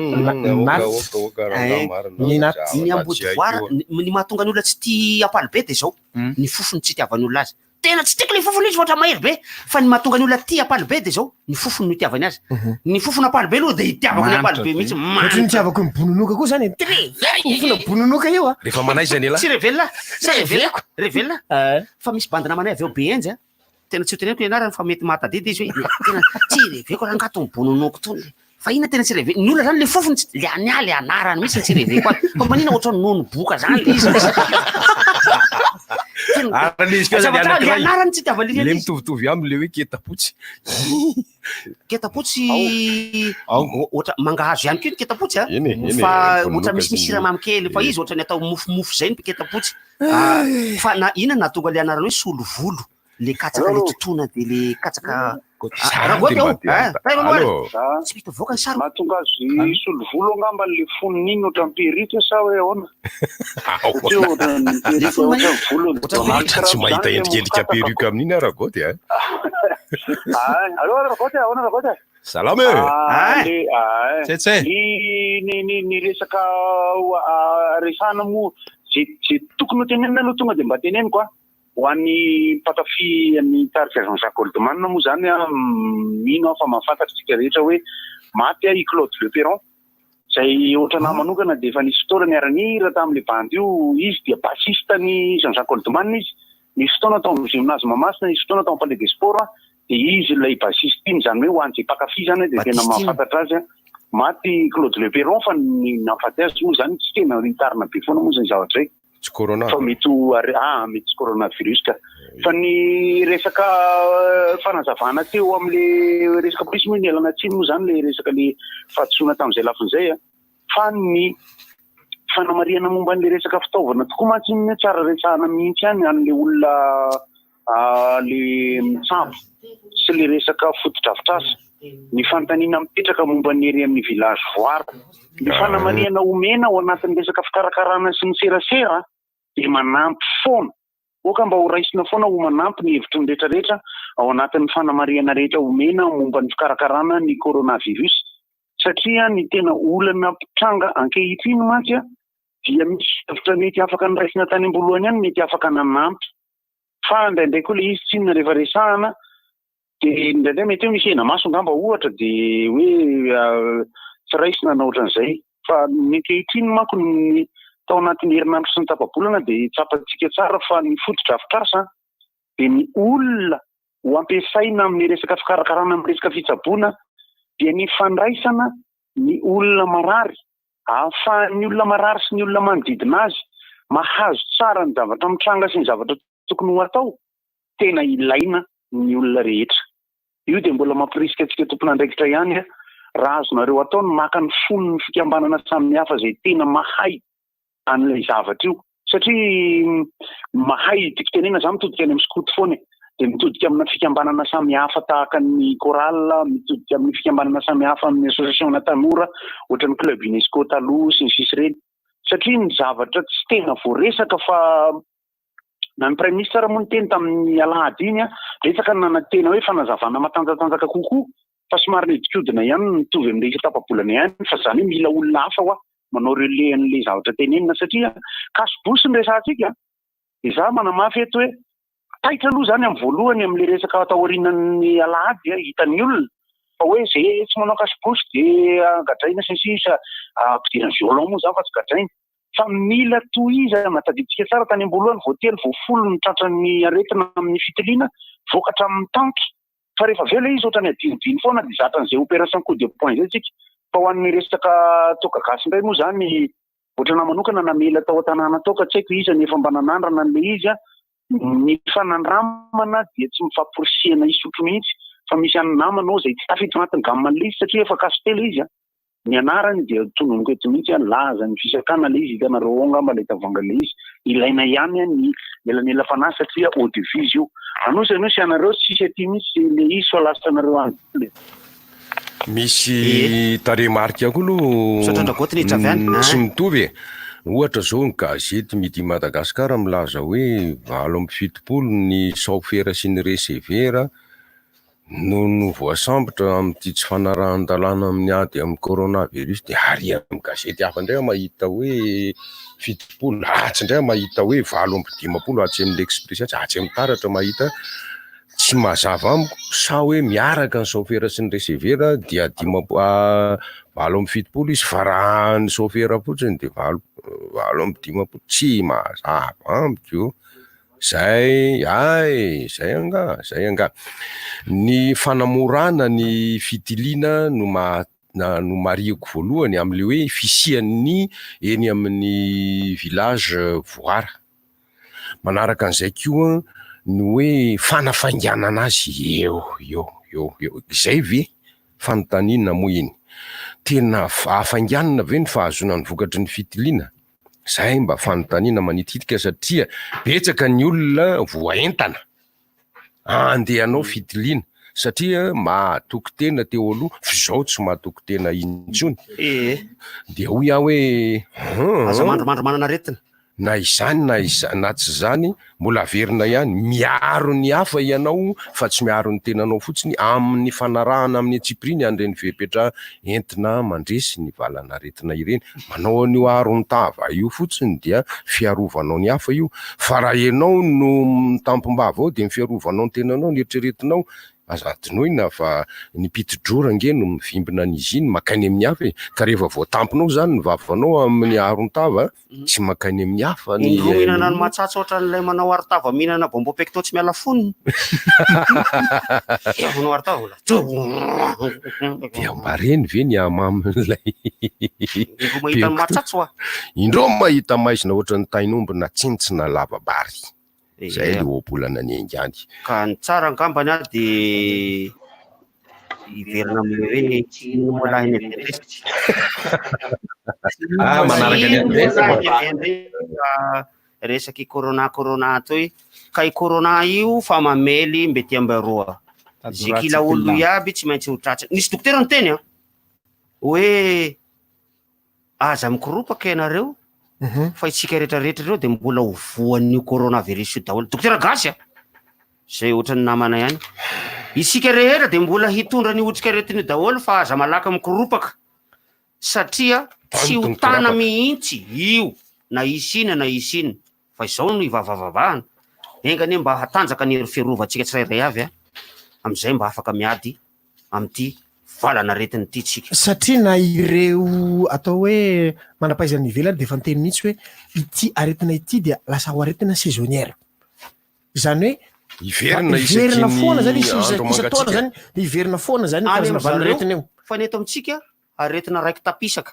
Ny Naty.
Ny ambodivoara, ny mahatonga ny olona tsy tia ampalibe dia izao, ny fofony tsy itiavan'ny olona azy. Tena tsy tiako le fofony izy fa ohatra mahery be, fa ny mahatonga ny olona tia ampalibe dia izao, ny fofony no itiavany azy. Ny fofona ampalibe aloha dia itiavako ny ampalibe mihitsy,
Ohatry ny
manitra.
itiavako ny bononoka koa zany e. Très fofona bononoka io a.
Rehefa manaiza ny
Tsy revelona, tsy revelako, revelona. Fa misy bandy namanay avy eo Behenjy a, tena tsy ho teneniko ny anarany fa mety mahatadidy izy hoe tena tsy reveko rangaha tony bononoko tony. Fa inona tena tsy reve, ny olona zany le fofony tsy, le ny ahy le anarany mihitsy no tsy reveko azy, fa manina ohatran'ny nono boka zany le izy.
Ary le izy koa zany
Zavatra le
anankiray,
anarany tsy itiavan'ny
le
an'izy.
mitovitovy aminy le hoe ketapotsy.
Ketapotsy ohatra mangahazo ihany koa ny ketapotsy a,
Eny e, eny e,
fa
bononoka
ohatra misimisy
sy ny-
siramamy kely, fa izy ohatran'ny atao mofomofo zay ny ketapotsy. Ah, fa na inona nahatonga le anarany hoe solovolo, le katsaka le totoina de le katsaka Raha
de mba te hahita. Allô?
Tsy mety mivoaka ny sary.
Mahatonga azy solovolo angamba le fonony iny ohatran'ny perruque sa hoe ahoana? Satria ohatran'ny perruque ohatran'ny volony.
Ohatra tsy mahita endrikendrika perruque amin'iny aho Ragoty a.
Ah, allô Ragoty, ahoana Ragoty?
Salama e!
Ah, le, ah,
Tsetse.
Ny, ny, ny, ny resaka ah, resahana moa, ze, ze tokony ho tenenina aloha tonga dia mba teneniko a. Ho an'ny mpankafy an'ny tarika Jean Jacques Goldman moa izany a, mino aho fa mahafantatra isika rehetra hoe maty i Claude Le Perron, izay ohatranà manokana dia efa nisy fotoana niara-nihira tamin'ilay bandy io, izy dia bassiste an'i Jean Jacques Goldman izy, nisy fotoana tao amin'ny Gymnase Mahamasina, nisy fotoana tao amin'ny Palais des Sports dia izy ilay bassiste iny, izany hoe ho an'izay mpankafy izany dia tena mahafantatra azy. Maty i Claude Le Perron fa ny nahafaty azy moa izany tsy tena nitarina be foana moa izay zavatra izay.
Tsy corona.
Fa mety ho are ah mety tsy coronavirus ka. Fa ny resaka fanazavana teo amin'le resaka polisy moa nialana tsiny moa zany le resaka le fahadisoana tamin'izay lafiny izay a. Fa ny fanamarihana momba an'le resaka fitaovana tokoa mantsy iny tsara resahana mihitsy ihany an'le olona le mitsabo sy le resaka fotodrafitrasa. Ny fanontaniana mipetraka momba ny ery amin'ny village Voara. Ny fanamarihana omena ao anatin'ny resaka fikarakarana sy ny serasera dia manampy foana. Aoka mba ho raisina foana ho manampy ny hevitry ny rehetrarehetra ao anatin'ny fanamarihana rehetra omena momba ny fikarakarana ny coronavirus satria ny tena olana mpitranga ankehitriny mantsy dia misy hevitra mety afaka noraisina tany am-boalohany ihany mety afaka nanampy fa indraindray koa ilay izy tsinona rehefa resahana Dia indraindray mety hoe misy hena-maso angamba ohatra dia hoe tsy raisina na ohatran'izay. Fa ny ankehitriny manko ny tao anatin'ny herinandro sy ny tapa-bolana dia tsapantsika tsara fa ny fotodrafitrasa dia ny olona ho ampiasaina amin'ny resaka fikarakarana amin'ny resaka fitsaboana dia ny fandraisana ny olona marary, ahafahan'ny olona marary sy ny olona manodidina azy mahazo tsara ny zavatra mitranga sy ny zavatra tokony ho atao. Tena ilaina ny olona rehetra. Io dia mbola mampirisika antsika tompon'andraikitra ihany raha azonareo atao ny maka ny fon'ny fikambanana samihafa izay tena mahay an'ilay zavatra io. Satria mahay tiako tenena za mitodika any amin'ny skoto foana e. Dia mitodika amina fikambanana samihafa tahaka ny chorale, mitodika amin'ny fikambanana samihafa amin'ny association-na tanora ohatran'ny club UNESCO taloha sy ny sisa ireny. Satria ny zavatra tsy tena voaresaka fa Na ny Praiminisitra ara moa niteny tamin'ny alahady iny, betsaka ny nanantena hoe fanazavana matanjatanjaka kokoa fa somary nihodinkodina ihany ny mitovy amin'ilay isa tapa-bolana ihany fa izany hoe mila olona hafa hoa manao relais an'ilay zavatra tenenina satria cache-bouche ny resahantsika. Izaho manamafy eto hoe taitra aloha izany amin'ny voalohany amin'ilay resaka taorian'ny alahady hitan'ny olona fa hoe izay tsy manao cache-bouche dia gadraina sy ny sisa, ampidirana violon moa izany fa tsy gadraina. Fa mila tohizana, tadidintsika tsara tany am-boalohany vao telo vao folo ny tratran'ny aretina amin'ny fitiliana, vokatra amin'ny tanky, fa rehefa avy eo ilay izy ohatran'ny adinodino foana dia zatra an'izay opération coup de poing izay tsika. Fa ho an'ny resaka toaka gasy indray moa izany, ohatrana manokana namela tao an-tanàna tao ka tsy haiko iza no efa mba nanandrana an'ilay izy an, ny fanandramana dia tsy mifamporisihana hisotro mihitsy fa misy an'ny namana ao izay tsy tafiditra anatin'ny gamme an'ilay izy satria efa casse-telo izy an. Ny anarany dia tononiko eto mihitsy an, laza ny fisakana ilay izy, hitanareo ao angamba ilay tavoahangy ilay izy, ilaina ihany an ny elanelam-panahy satria eau de vie izy io. Anosy anosy ianareo tsisy aty mihitsy ilay izy fa lasanareo any daholo e.
Misy tarehimarika koa aloha
Misaotra an-dRagoty niditra avy any.
tsy mitovy e. Ohatra izao ny gazety Midi Madagascar milaza hoe 78 ny saofera sy ny resevera No no voasambotra amin'ity tsy fanarahan-dalàna amin'ny ady amin'ny coronavirus dia ary amin'ny gazety hafa indray aho mahita hoe 70, atsy indray aho mahita hoe 58 atsy amin'ny L'Express atsy, atsy amin'ny Taratra mahita tsy mazava amiko sa hoe miaraka ny saofera sy ny resevera dia 78 izy fa raha ny saofera fotsiny dia 58, tsy mazava amiko io. Zay, ay, zay angaha, zay angaha. Ny fanamorana ny fitiliana no maha no marihiko voalohany amin'ilay hoe fisian'ny eny amin'ny village Voara. Manaraka an'izay koa ny hoe fanafainganana azy eo, eo, eo, eo. Izay ve? Fanontaniana moa iny. Tena hafainganina ve ny fahazoana ny vokatry ny fitiliana? Zay mba fanontaniana manitikitika satria betsaka ny olona voaentana andeha hanao fitiliana satria mahatoky tena teo aloha f'izao tsy mahatoky tena intsony. Dia hoy aho hoe
Aza mandrimandry manana aretina.
Na izany na iza na tsy izany, mbola averina ihany, miaro ny hafa ianao fa tsy miaro ny tenanao fotsiny amin'ny fanarahana amin'ny antsipiriany an'ireny fepetra entina mandresy ny valan'aretina ireny. Manao an'io aron-tava io fotsiny dia fiarovanao ny hafa io. Fa raha ianao no mitampim-bava ao dia ny fiarovanao ny tenanao no eritreretinao. Aza adinoina fa ny piti-drora ange no mivimbina an'izy iny mankany amin'ny hafa e! Ka rehefa voatampinao izany ny vavanao amin'ny aron-tava, tsy mankany amin'ny hafa ny.
Indroa mihinana ny matsatso ohatran'ilay manao aron-tava mihinana bonbon pecto tsy miala fonony. Dia manao aron-tava mbola.
Dia mba reny ve ny hamamin'ilay
Indroa mahita ny matsatso ah.
Indroa mahita maizina ohatran'ny tain'omby natsintsina lava-bary. Izay ilay ohabolana niaingàny.
Ka ny tsara angambany ah dia hiverina amin'ilay hoe tsy ino moa lahy ny adresse.
Ah, manaraka ny adresse.
Resaky corona corona toy ka i corona io fa mamely mbety ambaroa. Ze kila olo iaby tsy maintsy ho tratry. Nisy dokotera niteny an hoe Aza mikoropaka ianareo fa isika rehetra rehetra ireo dia mbola ho voan'io coronavirus io daholo. Dokotera Gasy a! Izay ohatran'ny namana ihany. Isika rehetra dia mbola hitondra an'io otrikaretina io daholo fa aza malaky mikoropaka satria tsy ho tana mihitsy io na hisy inona na hisy inona. Fa izao no ivavavavahana, enga anie mba hatanjaka ny hery fiarovantsika tsirairay avy a, amin'izay mba afaka miady amin'ity valan'aretina ity tsika.
Satria na ireo atao hoe manam-pahaizana any ivelany dia efa niteny mihitsy hoe ity aretina ity dia lasa ho aretina saisonnière. Izany hoe
Hiverina isaky
hiverina
ny
foana zany izy
andro
isan-taona
mangatsiaka.
zany dia hiverina foana zany io
Any
karazana
amin-dry zareo,
valan'aretina io.
fa ny eto amintsika aretina raiki-tapisaka.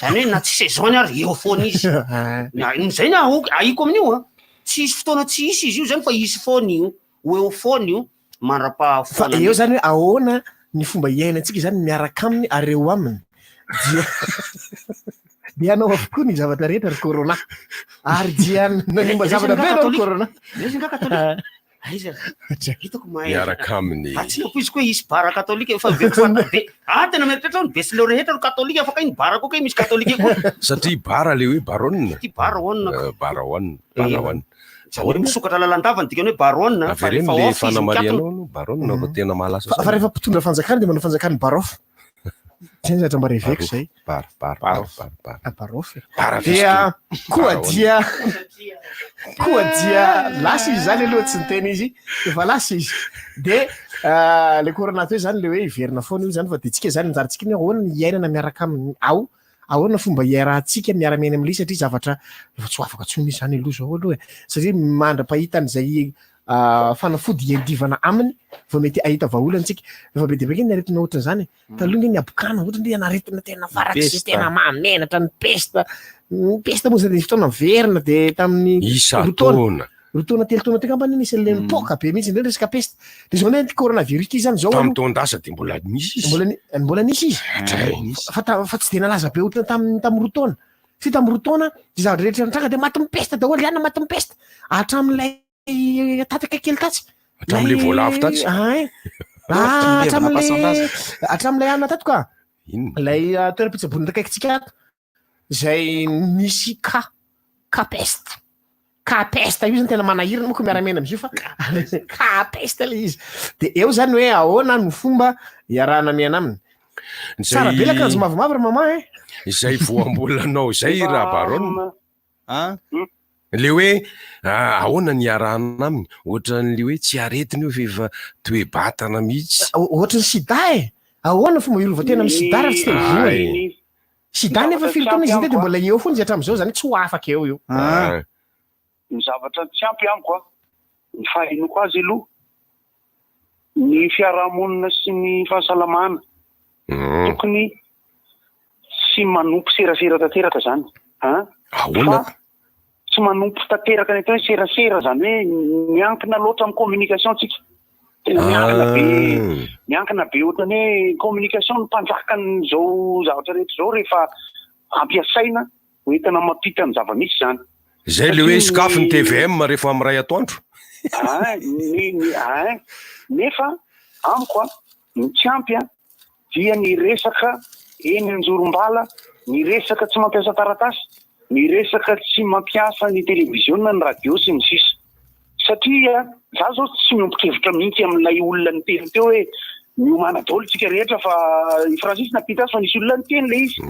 Izany hoe na tsy saison-ny ary eo foana izy. Na izay ny aho- ahiko amin'io an. Tsy hisy fotoana tsy hisy izy io zany fa hisy foana io. Ho eo foana io
Fa
mandra-pahafoana
eo zany hoe ahoana ny fomba iainantsika zany miaraka aminy ary eo aminy dia dia hanao avokoa ny zavatra rehetra ry corona ary dia nanimba zavatra be anao ry corona.
Aiza nga katolika? Aiza? Hitako mahay.
Miaraka aminy.
Ah, tsy nampoiziko hoe hisy bara katolika fa heveriko fa be. Ah, tena mieritreritra aho ny besileo rehetra no katolika fa kay ny bara koa kay misy katolika koa.
Satria bara le hoe baronne.
Ty bara hoanina.
Eh, bara hoanina, bara hoanina.
Izany hoe misokatra lalandava ny dikany hoe baronne fa
Avereno
rehefa
le
off izy
fanamarihanao
mikatona.
aloha, baronne fa tena mahalasa
Fa fa
saina.
rehefa mpitondra fanjakana dia manao fanjakan'ny barof. Zay ny zavatra mba reveko zay.
Bar, bar, bar, bar, bar.
Ah, barof e.
Bara
Dia
fisotroana.
koa
Bara
dia koa dia lasa izy zany aloha tsy niteny izy efa lasa izy. De ah, le corona teo zany le hoe hiverina foana io zany fa de tsika zany anjarantsika ny ahoana ny hiainana miaraka aminy ao ahoana fomba hiarahantsika miara-miaina amin'ilay satria zavatra efa tsy ho afaka intsony izy zany aloha zao aloha e satria mandra-pahita an'izay ah, fanafody hiadivana aminy vao mety hahita vahaolana tsika efa be dia be ny aretina ohatran'izany e taloha nge ny habokana ohatra nge anaretina tena farak'izay tena mahamenatra ny pesta ny pesta moa zany dia fotoana miverina dia tamin'ny roa taona
Isan-taona.
roa taona telo taona teo angamba nisy an'ilay nipoaka be mihitsy indrindra resaka pesta dia zao ny coronavirus ity zany zao
Tamin'ny
aloha
taon-dasa dia mbola nisy izy.
mbola ni- mbola nisy izy
Hatray nisy.
fa ta- fa tsy dia nalaza be ohatrany tamin'ny tamin'ny roa taona satria tamin'ny roa taona dia zavatra rehetra nitranga dia matin'ny pesta daholo ihany matin'ny pesta hatramin'ilay tataka kely tatsy
Hatramin'ilay voalavo tatsy.
Ay. Ah, hatramin'ilay hatramin'ilay anona tato ka. Ilay ah, toeram-pitsaboana akaikitsika ato izay nisy cas cas peste. Cas peste io zany tena manahirana moa ko miara-miaina amizio fa cas peste ilay izy. De eo zany hoe ahoana no fomba iarahana miaina aminy. Tsara be l'akanjo mavomavo ry maman eh.
Izay voambolanao izay raha baronne. Le hoe ahoana ny iarahana aminy? Ohatran'le hoe tsy aretina io fa efa toe-batana mihitsy.
Ohatran'ny sida e! Ahoana fomba hiarovan-tena amin'ny sida raha tsy te ho voa e? Sida nefa firy taona izy iny dia mbola eo foana izy hatramin'izao, izany hoe tsy ho afaka eo io.
Ny zavatra tsy ampy amiko an, ny fahenoako azy aloha, ny fiarahamonina sy ny fahasalamana tokony tsy manompo serasera tanteraka zany an!
Ahoana?
Fa tsy manompo tanteraka ny atao hoe serasera zany hoe miankina loatra amin'ny communication tsika. Tena miankina be, miankina be ohatran'ny hoe communication no mpanjakan'izao zavatra rehetra izao rehefa ampiasaina ho entina mampita ny zava-misy zany.
Zay le hoe sokafy ny tvm rehefa miray atoandro.
Ein, ny, ny, ein. Nefa amiko an, ny tsy ampy an, dia ny resaka eny anjorom-bala, ny resaka tsy mampiasa taratasy, ny resaka tsy mampiasa ny televiziona, ny radio sy ny sisa. Satria za zao tsy miombon-kevitra mihitsy amin'ilay olona niteny teo hoe miomàna daholo tsika rehetra fa i Francis nampita azy fa nisy olona niteny ilay izy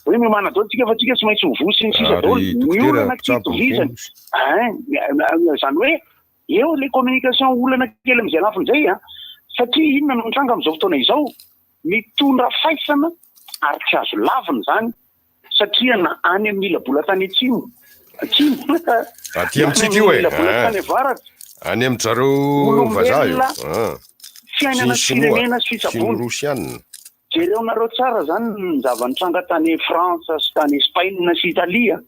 hoe miomàna daholo tsika fa tsika tsy maintsy ho voa sy ny sisa daholo. Ny olana tsy itovizany. Ein, izany hoe Eo le communication olana kely amizay lafiny zay a! Satria inona no mitranga amin'izao fotoana izao? Mitondra faisana ary tsy azo lavina izany satria na any amin'ny ila bolantany atsimo, atsimo,
Aty
na any
amintsika io
amin'ny
e.
ila bolantany avaratra,
Any amin-dry zareo vazaha io.
olombelona,
Ah. Sy
fiainana
ny
sy
sinoa,
firenena sy
sy ny
fitsaboana.
rosianina.
Jereonareo tsara izany ny zava-nitranga tany France sy tany Espaina sy Italia,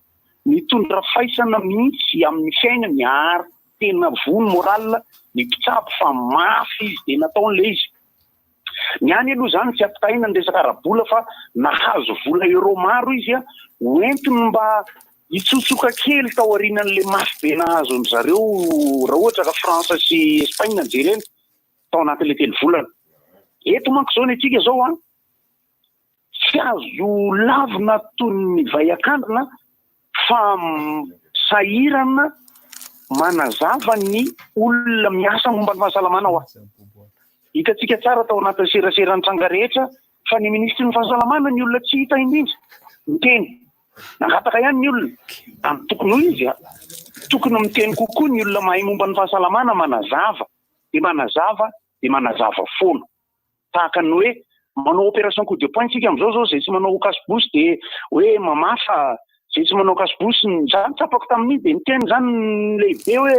nitondra faisana mihitsy amin'ny fiainany ary tena voa ny moral ny mpitsabo fa mafy izy dia nataony ilay izy. Ny any aloha izany tsy ampitahaina ny resaka ara-bola fa nahazo vola euro maro izy hoentiny mba hitsotsoka kely tao aorianan'ilay mafy be nahazo an-dry zareo raha ohatra ka France sy Espagne no jerena tao anatin'ilay telovolana. Eto manko izao ny antsika izao an, Tsy azo lavina toy ny vay an-kandrina fa sahirana manazava ny olona miasa momba ny fahasalamana hoa. Hitantsika tsara tao anatin'ny serasera nitranga rehetra fa ny minisitry ny fahasalamana ny olona tsy hita indrindra miteny. Nangataka ihany ny olona, amin'ny tokony ho izy, tokony miteny kokoa ny olona mahay momba ny fahasalamana manazava dia manazava dia manazava foana. Tahaka ny hoe manao opération coup de poing tsika amin'izao zao, izay tsy manao cache-bouche dia hoe mamafa, izay tsy manao cache-bouche, za tsapako tamin'iny dia niteny izany ny lehibe hoe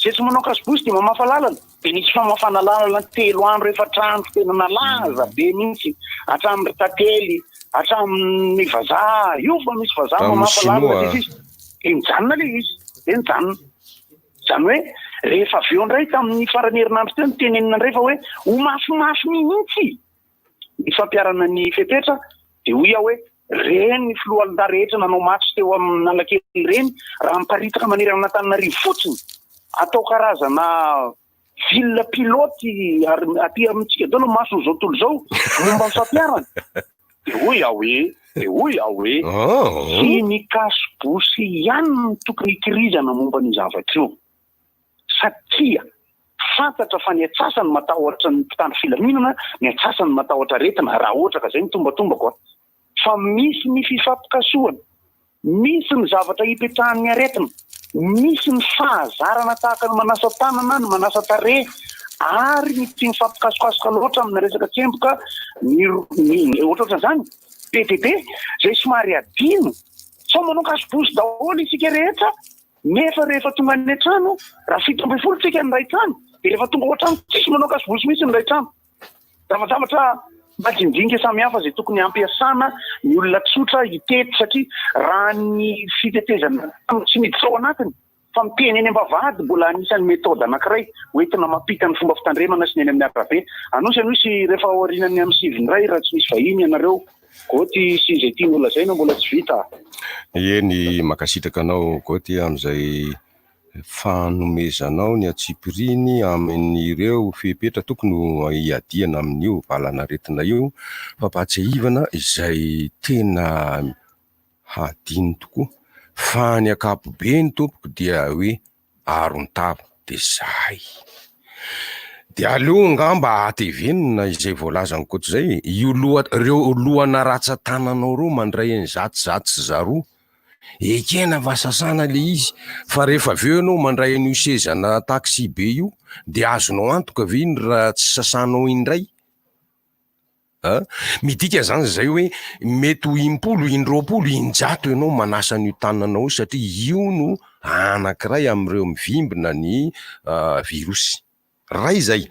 izay tsy manao cache-bouche dia mamafa lalana, dia nisy famafana lalana telo andro efatra andro tena nalaza be mihitsy, hatramin'ny ry tantely, hatramin'ny vazaha, io fa misy vazaha
Tamin'ny
mamafa lalana
sinoa.
sy ny sisa, dia nijanona ilay izy, dia nijanona. Izany hoe rehefa avy eo indray tamin'ny faran'ny herinandro teo nitenenina indray fa hoe ho mafimafy mihitsy ny fampiharana ny fepetra dia hoy aho hoe ireny ny foloalindahy rehetra nanao matso teo amin'Analakely ireny raha miparitaka manerana an'Antananarivo fotsiny atao karazana ville pilote ary aty amintsika daholo ny mason'izao tontolo izao momba ny fampiharana. Dia hoy aho hoe, dia hoy aho hoe, tsy ny cache-bouche ihany no tokony hikirizana momba an'io zavatra io. Satria fantatra fa ny antsasany matahotra ny mpitandro filaminana, ny antsasany matahotra aretina, raha ohatra ka izay no tombatombako a. Fa misy ny fifampikasohana. Misy ny zavatra ipetrahan'ny aretina, misy ny fahazarana tahaka ny manasa tanana, ny manasa tarehy ary ny tsy mifampikasokasoka loatra amina resaka tsemboka, ny ny ohatrohatran'izany be dia be izay somary adino. Sao manao kaso-bosy daholo isika rehetra nefa rehefa tonga any an-trano, raha 17 tsika ny iray trano dia rehefa tonga ao an-trano tsisy manao kaso-bosy mihitsy ny iray trano. Zavajavatra majinjinika samihafa izay tokony hampiasana ny olona tsotra hitety satria raha ny fitetezana trano tsy miditra ao anatiny fa miteny eny am-bavahady mbola anisan'ny méthode anankiray hoentina mampita ny fomba fitandremana sy ny eny amin'ny arabe. Anosy Anosy rehefa aorianan'ny amin'ny sivy indray raha tsy misy vahiny ianareo. Goty sy izay tiany holazaina mbola tsy vita.
Eny, mankasitraka anao Goty amin'izay fanomezanao ny antsipiriany amin'ireo fepetra tokony ho hiadiana amin'io valanaretina io, fampahatsiahivana izay tena hadino tokoa fa ny ankapobeny tompoko dia hoe aron-tava dia zay. Dia aleo angamba hatevenina izay voalazan'i Koto izay e, io loha, ireo lohana ratsan-tananao ireo mandray an'izato zato sy zaroa Ekena fa sasana le izy fa rehefa avy eo ianao mandray an'io sezana taxi be io de azonao antoka ve iny raha tsy sasanao indray? A! Midika zany zay hoe mety ho impolo, indroapolo, injato ianao manasa an'io tananao io satria io no anankiray amin'ireo mivimbina ny virus. Ray izay.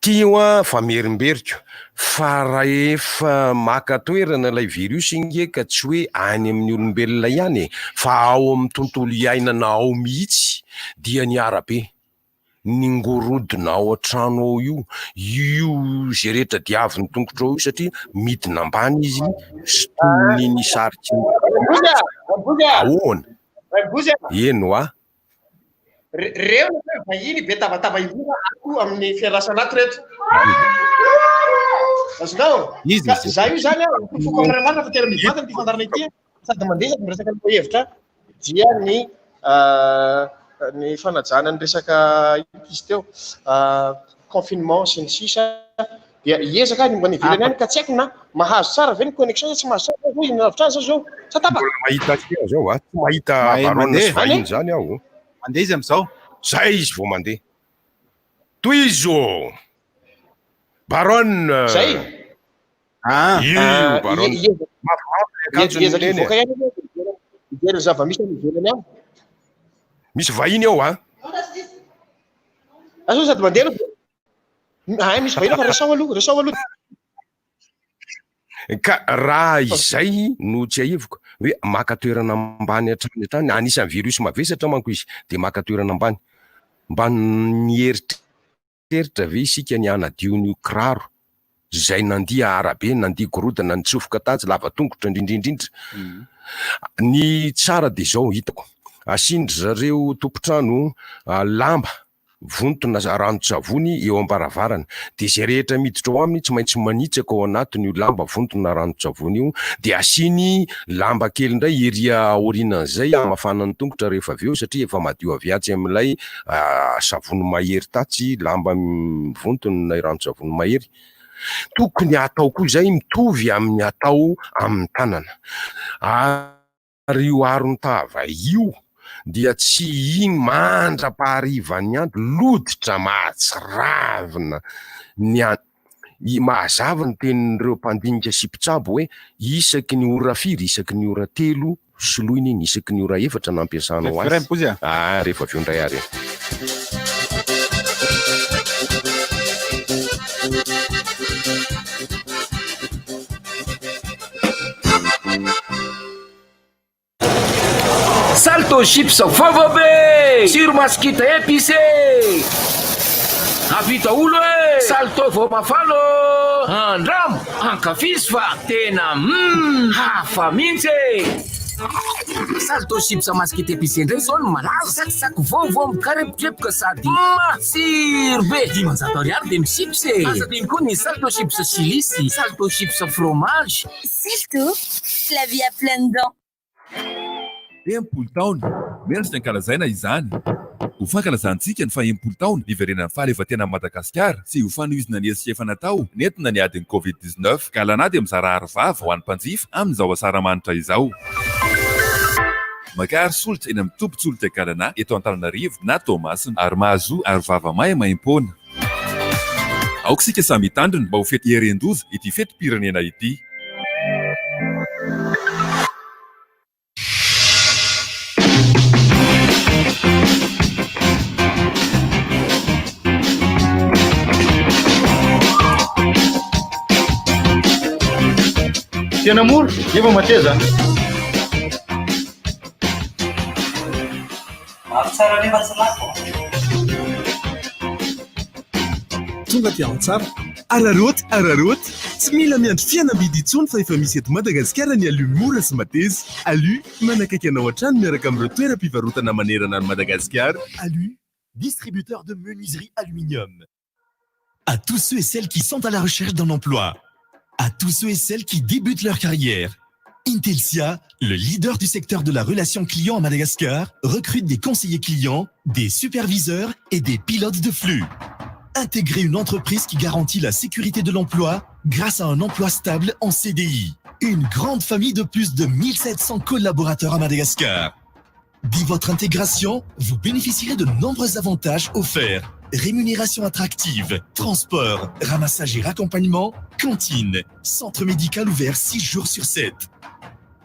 Ty hoa fa merimberiko fa rahefa maka toerana ilay virus nge ka tsy hoe any amin'ny olombelona ihany e, fa ao amin'ny tontolo iainana ao mihitsy dia ny arabe, ny ngorodona ao an-trano ao io, io ze rehetra diavin'ny tongotrao io satria midina ambany izy sintominy sariky ny ahoana? Eny hoa.
Reo ny hoe vahiny be tabataba indrindra ato amin'ny fiandrasana ato reto. Azonao?
Izy
Ka
izy.
za io zany a, foko amin'ny marina fa tena mivantana ity fandaharana ity sady mandeha sady miresaka ny hevitra dia ny ah, ny fanajana ny resaka ity izy teo ah, confinement sy ny sisa Dia hiezaka aho ny mba any ivelany any ka tsy haiko na mahazo tsara ve ny connexion sa tsy mahazo tsara hoy ny lavitra azy zao sa tapaka.
Mbola mahita aty aho zao a, tsy mahita
Mahay
baronne
mandeha.
sy vahiny zany aho.
Mandeha izy amin'izao.
Zay izy vao mandeha. Tohizo! Baronne!
Zay!
Ah! Io
Ah,
Baronne.
ie- ie-
Mafimafy ilay akanjony
Hiezaka
neny e.
hivoaka ihany aloha dia hijery ny zava-misy any ivelany any.
Misy vahiny ao an!
Asa sady mandeha aloha. Hay misy vahiny fa resaho aloha, resaho aloha.
Ka raha izay no tsiahiviko hoe maka toerana ambany hatrany hatrany, anisan'ny virus mavesatra manko izy dia maka toerana ambany. Mba nieritreritra ve isika ny hanadio an'io kiraro izay nandia arabe, nandia gorodona, nitsofoka tatsy, lava tongotra indrindra indrindra. Ny tsara dia izao hitako, asian-dry zareo tompon-trano lamba Vontona ranon-tsavony eo am-baravarana. Dia izay rehetra miditra ao aminy tsy maintsy manitsaka ao anatiny io lamba vontona ranon-tsavony io. Dia asiany lamba kely indray ery aorianan'izay hamafana ny tongotra rehefa avy eo satria efa madio avy atsy amin'ilay savony mahery tatsy lamba mivontona ilay ranon-tsavony mahery. Tokony hatao koa izay mitovy amin'ny atao amin'ny tanana. Ary io aron-tava io dia tsy iny mandra-paharivan'ny andro, loditra mahatsiravina ny an, i, mazava ny tenin'ireo mpandinika sy mpitsabo hoe isaky ny ora firy, isaky ny ora telo soloina iny, isaky ny ora efatra nampiasanao azy. Ah, rehefa avy eo indray ary e.
Salto chips vaovao be! Tsiro masikita épicé! Avy daholo e! Salto vao mafana ô! Andramo, ankafizo fa tena humm hafa mihitsy e! Salto chips masikita épicé indray izao no malaza! Tsakitsaky vaovao mikarepokepoka sady matsiro be! 500 ariary dia mi-chips e! Aza adino koa ny salto chips chili sy salto chips fromage!
Salto, la vie à pleines dents.
60 taona, mendrika ankalazaina izany. Ho fankalazantsika ny faha-60 taona niverenan'ny fahaleovantenan'i Madagasikara sy ho fanohizana ny hetsika efa natao nentina niady ny Covid 19, Galana dia mizara arovava ho an'ny mpanjifa amin'izao asaramanitra izao. Makà solika eny amin'ny tobin-tsolika Galana eto Antananarivo na Toamasina ary mahazoa arovava maimaimpoana. Aoka isika samy hitandrina mba ho fety hieren-doza ity fetim-pirenena ity.
Tena mora nefa mateza.
Maro tsara nefa tsy lafo an!
Tonga dia ao tsara. Araraoty, araraoty! Tsy mila miandry fihenam-bidy intsony fa efa misy eto Madagasikara ny Alu mora sy mateza. Alu, manakaiky anao hatrany miaraka amin'ireo toeram-pivarotana manerana an'i Madagasikara.
Alu, distributeur de menuiserie aluminium. À tous ceux et celles qui sont à la recherche d'un emploi. À tous ceux et celles qui débutent leur carrière. Intelsia, le leader du secteur de la relation client à Madagascar, recrute des conseillers clients, des superviseurs et des pilotes de flux. Intégrez une entreprise qui garantit la sécurité de l'emploi grâce à un emploi stable en CDI. Une grande famille de plus de 1700 collaborateurs à Madagascar. Dès votre intégration, vous bénéficierez de nombreux avantages offerts. Rémunération attractive, transport, ramassage et raccompagnement, cantine, centre médical ouvert 6 jours sur 7.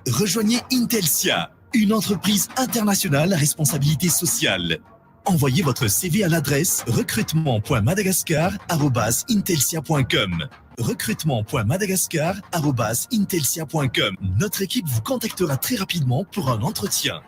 Rejoignez Intelsia, une entreprise internationale à responsabilité sociale. Envoyez votre CV à l'adresse recrutement.madagascar@intelsia.com. Recrutement.madagascar@intelsia.com. Notre équipe vous contactera très rapidement pour un entretien.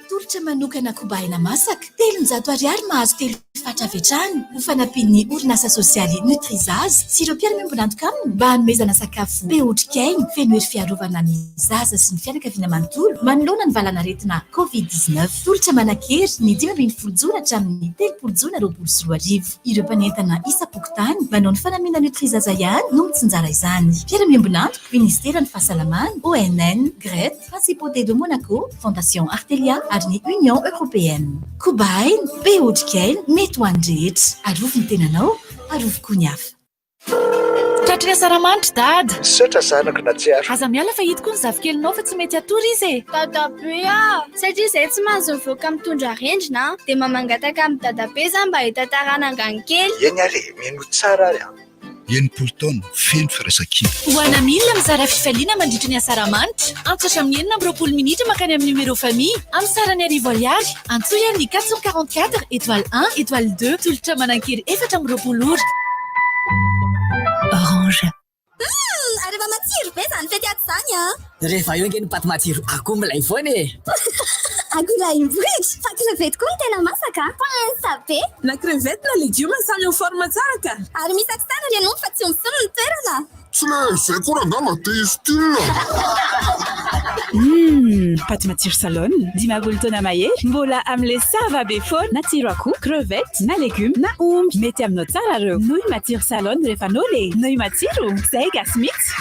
Tolotra manokana koba aina masaka, 300 ariary mahazo telo fatra avy hatrany ho fanampian'ny orinasa sosialy Nutrizaza sy ireo mpiara-miombon'antoka aminy mba hanomezana sakafo be otrikaina feno hery fiarovana ny zaza sy ny fianakaviana manontolo manoloana ny valanaretina Covid 19. Tolotra manan-kery ny 15 jona hatramin'ny 30 jona 2020. Ireo mpanentana isam-pokontany manao ny fanamiana Nutrizaza ihany no mitsinjara izany. Mpiara-miombon'antoka, Ministeran'ny Fahasalamana, ONN, GRET, Principauté de Monaco, Fondation Artelia ary ny Union Européenne. Koba aina, be otrikaina, mety ho an'ny rehetra. Arovy ny tenanao, arovy koa ny hafa. Tratry ny asaramanitra dada.
Misaotra zanako natsiaro.
Aza miala fa ito koa ny zafikelinao fa tsy mety hatory izy e.
Dadabe a! Satria izahay tsy mahazo mivoaka mitondra arendrina dia mba mangataka amin'i dadabe za mba hitantarana angano kely.
Eny ary e, mihainoa tsara ary an.
60 taona, feno firaisankina.
Ho ana milina mizara fifaliana mandritra ny asaramanitra. Antso hatramin'ny 26 minitra mankany amin'ny numéro famille amin'ny sarany 1000 ariary. Antsoy amin'ny 444 étoile 1 étoile 2 tolotra manan-kery 24 ora. Orange.
Humm! Ary efa matsiro be izany fety ato izany an!
Rehefa eo ange ny paty matsiro akoho milay foana e!
Akoho lahim-bohitra! Fa crevette koa no tena masaka an! Pince be!
Na crevette na legioma samy en forme tsara ka!
Ary misy accent ry ianao fa tsy omby ny toerana!
Tsy le zay koa rangaha te style.
Humm! Paty matsiro salon, 50 taona mahery, mbola amin'le sava be foana, na tsiro akoho, crevette, na legume, na omby, mety aminao tsara reo. Nouille matsiro salon rehefa noly e! Nouille matsiro, zay gasy mitsy!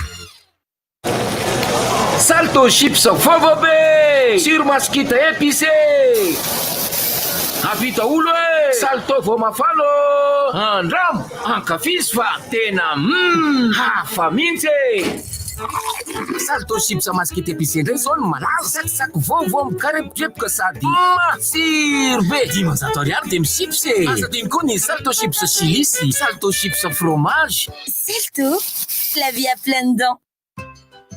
Salto chips vaovao be! Tsiro masikita épicé! Avy daholo e! Salto vao mafana ô! Andramo, ankafizo fa tena humm hafa mihitsy e! Salto chips masikita épicé indray izao no malaza! Sakisaky vaovao mikarepodrepoka sady matsiro be! 500 ariary dia mi-chips e! Aza adino koa ny salto chips chili sy salto chips fromage.
Salto, la vie à pleines dents.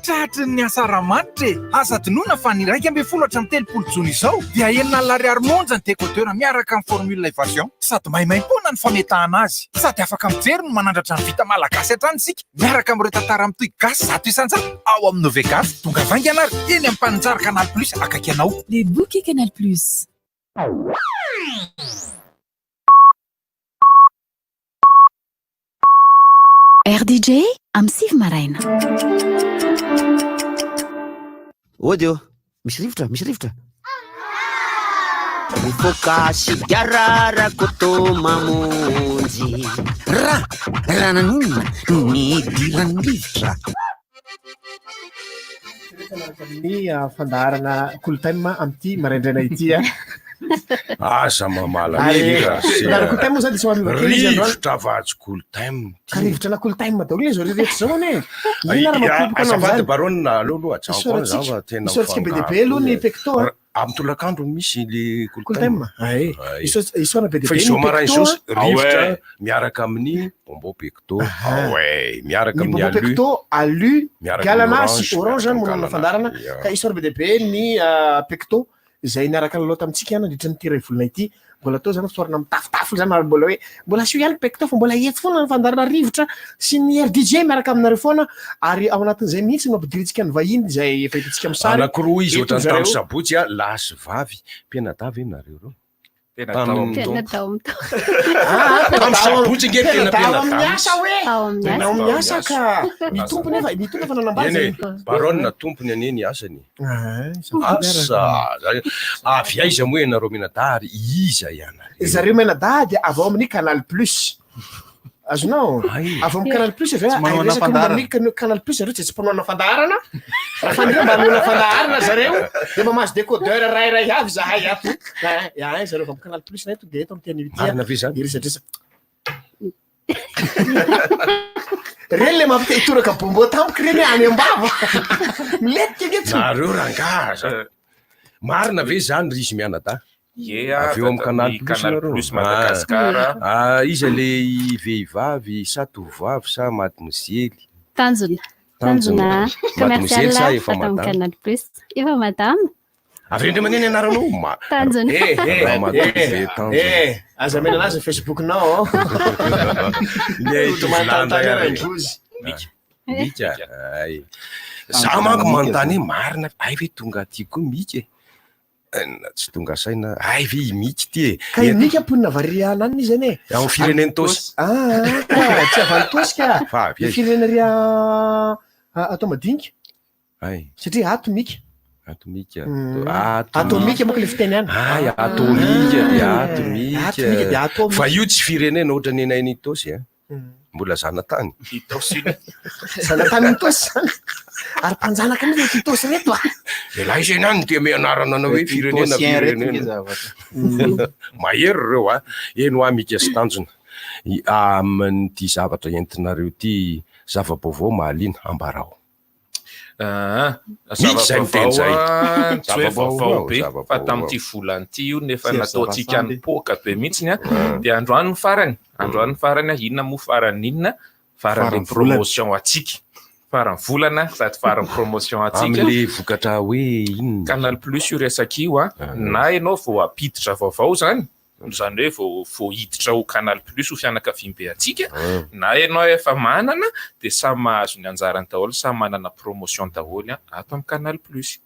Tratry ny asaramanitra e! Aza adinoina fa ny 11 hatramin'ny 30 jona izao dia 60 ariary monja ny décodeur miaraka amin'ny formule évasion sady maimaimpoana ny fametahana azy. Sady afaka mijery no manandratra ny vita malagasy hatrany isika miaraka amin'ireo tantara mitohy gasy 100% ao amin'ny Novegasy. Tonga vaingana ary eny amin'ny mpaninjara Canal Plus akaiky anao.
Les bouquets Canal Plus.
RDJ amin'ny 9 maraina.
Ody ô, misy rivotra, misy rivotra. Mifoka sigara Rakoto mamonjy. Ra, raha nanonona nidiran'ny rivotra.
Ny ah, fandaharana Cool Time amin'ity maraindraina ity ah.
Aza mamala
Ary
hira sy
fandaharana Cool Time moa zany dia somary miova kely izy androany.
Rivotra vatsy Cool Time.
Ka rivotra na Cool Time daholo ilay zao rehetra zao anie. Inona ary mampikopoka anao
Azafady
amin'izany?
Baronne aleo aloha ajanoko any za fa tena
Isaorantsika be dia be aloha ny Pecto a.
Amin'ny tolakandro no misy le Cool
Cool
Time.
Time. Ay.
Ay.
Isaorana be dia
Fa
be
izao
ny
maraina
Pecto
izao
a.
rivotra miaraka amin'ny bonbon Pecto. Ah ouais, miaraka
Ny
amin'ny
bonbon
alu.
Pecto, alu,
Miaraka amin'ny
galana sy
orange,
orange
miaraka
no
amin'ny
manana fandaharana.
galana. Ya.
Ka isaorana be dia be ny ah, Pecto izay niaraka nilalao tamintsika nandritra an'ity iray volana ity. Mbola atao izany fisaorana mitafotafo izany ary mbola hoe mbola asio ihany Pecto fa mbola eto foana ny fandaharana rivotra sy ny RDJ miaraka aminareo foana ary ao anatin'izay mihitsy no ampidirintsika ny vahiny izay efa hitantsika amin'ny sary.
Anankiroa izy
Eto
ohatran'ny
zareo.
tamin'ny sabotsy a, lahy sy vavy. Mpianadahy ve nareo ireo?
Tamin'ny
Tamin'ny
tao amin'ny tao.
Ah,
Tamin'ny sabotsy ange tena
Mpianadahy ao amin'ny
mpianadahy
asa hoe.
Ao amin'ny
Tena ao
asa.
amin'ny asa ka. Ny tompony efa ny tompony efa nanambady
Eny e,
zay.
Baronne tompony anie ny asany.
Ah, safidy
Asa,
ary.
avy aiza moa ianareo mianadahy ary iza ianareo?
Zareo mianadahy dia avy ao amin'ny Canal Plus. Azonao? Avy amin'ny Canal Plus avy
Tsy manohana
resaka momba
fandaharana.
ny Canal Plus zareo tsy tsy mpanohana fandaharana. Raha faniriana mba hanohana fandaharana zareo dia mba mahazo décodeur iray iray avy zahay ato. Ah, ah, zareo avy amin'ny Canal Plus nay tonga eto amin'ny teny ity.
Marina ve zany?
Iresadresaka. Reny le mampite hitoraka bonbon tampoka reny any am-bava. Milentika ange tsy.
Nareo rangaha za- Marina ve zany ry izy mianadahy?
Ie,
Avy eo amin'ny Canal
ny
Plus
Canal
nareo?
Plus Madagascar.
Ah, ah, iza le vehivavy sa tovovavy sa mademoiselle?
Tanjona.
Tanjona.
Tanjona
Mademoiselle
commercial
sa efa
ato amin'ny
madame?
Canal Plus. Efa madame.
Avy eo ndray maneno anaranao? Ma-
Tanjona.
Eh, eh,
Ramatoa
eh,
be tanjona.
eh, aza amena anazy ny Facebook-nao.
Ilay tovolahy indray ary.
Rangozy.
Mika. Mika. Ay. Za manko manontany hoe marina ay ve tonga aty koa Mika e? Eh, Tsy tonga saina. Ay ve i Mika ty e?
Ka i Mika mponina variana any izy anie.
Ao amin'ny firenen'i Tosy.
Ah, ah, tsy avy any Tosy ka.
Fa avy
Ny
aiza?
firenena ry ah, atao madinika.
Ay.
Satria ato Mika.
Ato Mika.
Mm.
Ato
Ato Mika manko le fiteny any.
Ay, ato Mika dia ato Mika.
Ato Mika dia ato Mika.
Fa io tsy firenena ohatran'ny anay ny Tosy a. Mbola zanatany.
Itaosy iny.
Zanatany Itaosy zany. Ary mpanjanaka mihitsy ireto Itaosy ireto a.
Elah izy ihany no tia anarana anao hoe firenena
Itaosien ireto
firenena.
nge zavatra.
Mahery ireo a. Eny hoa Mika sy Tanjona. Amin'ity zavatra entinareo ity. Zava-baovao mahaliana, ambarao.
Ah,
Misy izay miteny izay.
zava-baovao, tsy hoe vaovao be
Zava-baovao.
fa tamin'ity volana ity io nefa
Tsy
nataontsika
zava-samby.
nipoaka be mihitsiny a. Dia androany ny farany, androany ny farany a, inona moa farany inona? Farany
Faran'ny volana.
promotion antsika. Faran'ny volana sady faran'ny promotion antsika.
Amin'le vokatra hoe inona?
Canal Plus io resaka io a, na ianao vao hampiditra vaovao zany, izany hoe vao vao hiditra ho Canal Plus ho fianakaviambe antsika, na ianao efa manana dia samy mahazo ny anjarany daholo, samy manana promotion daholo a, ato amin'ny Canal Plus.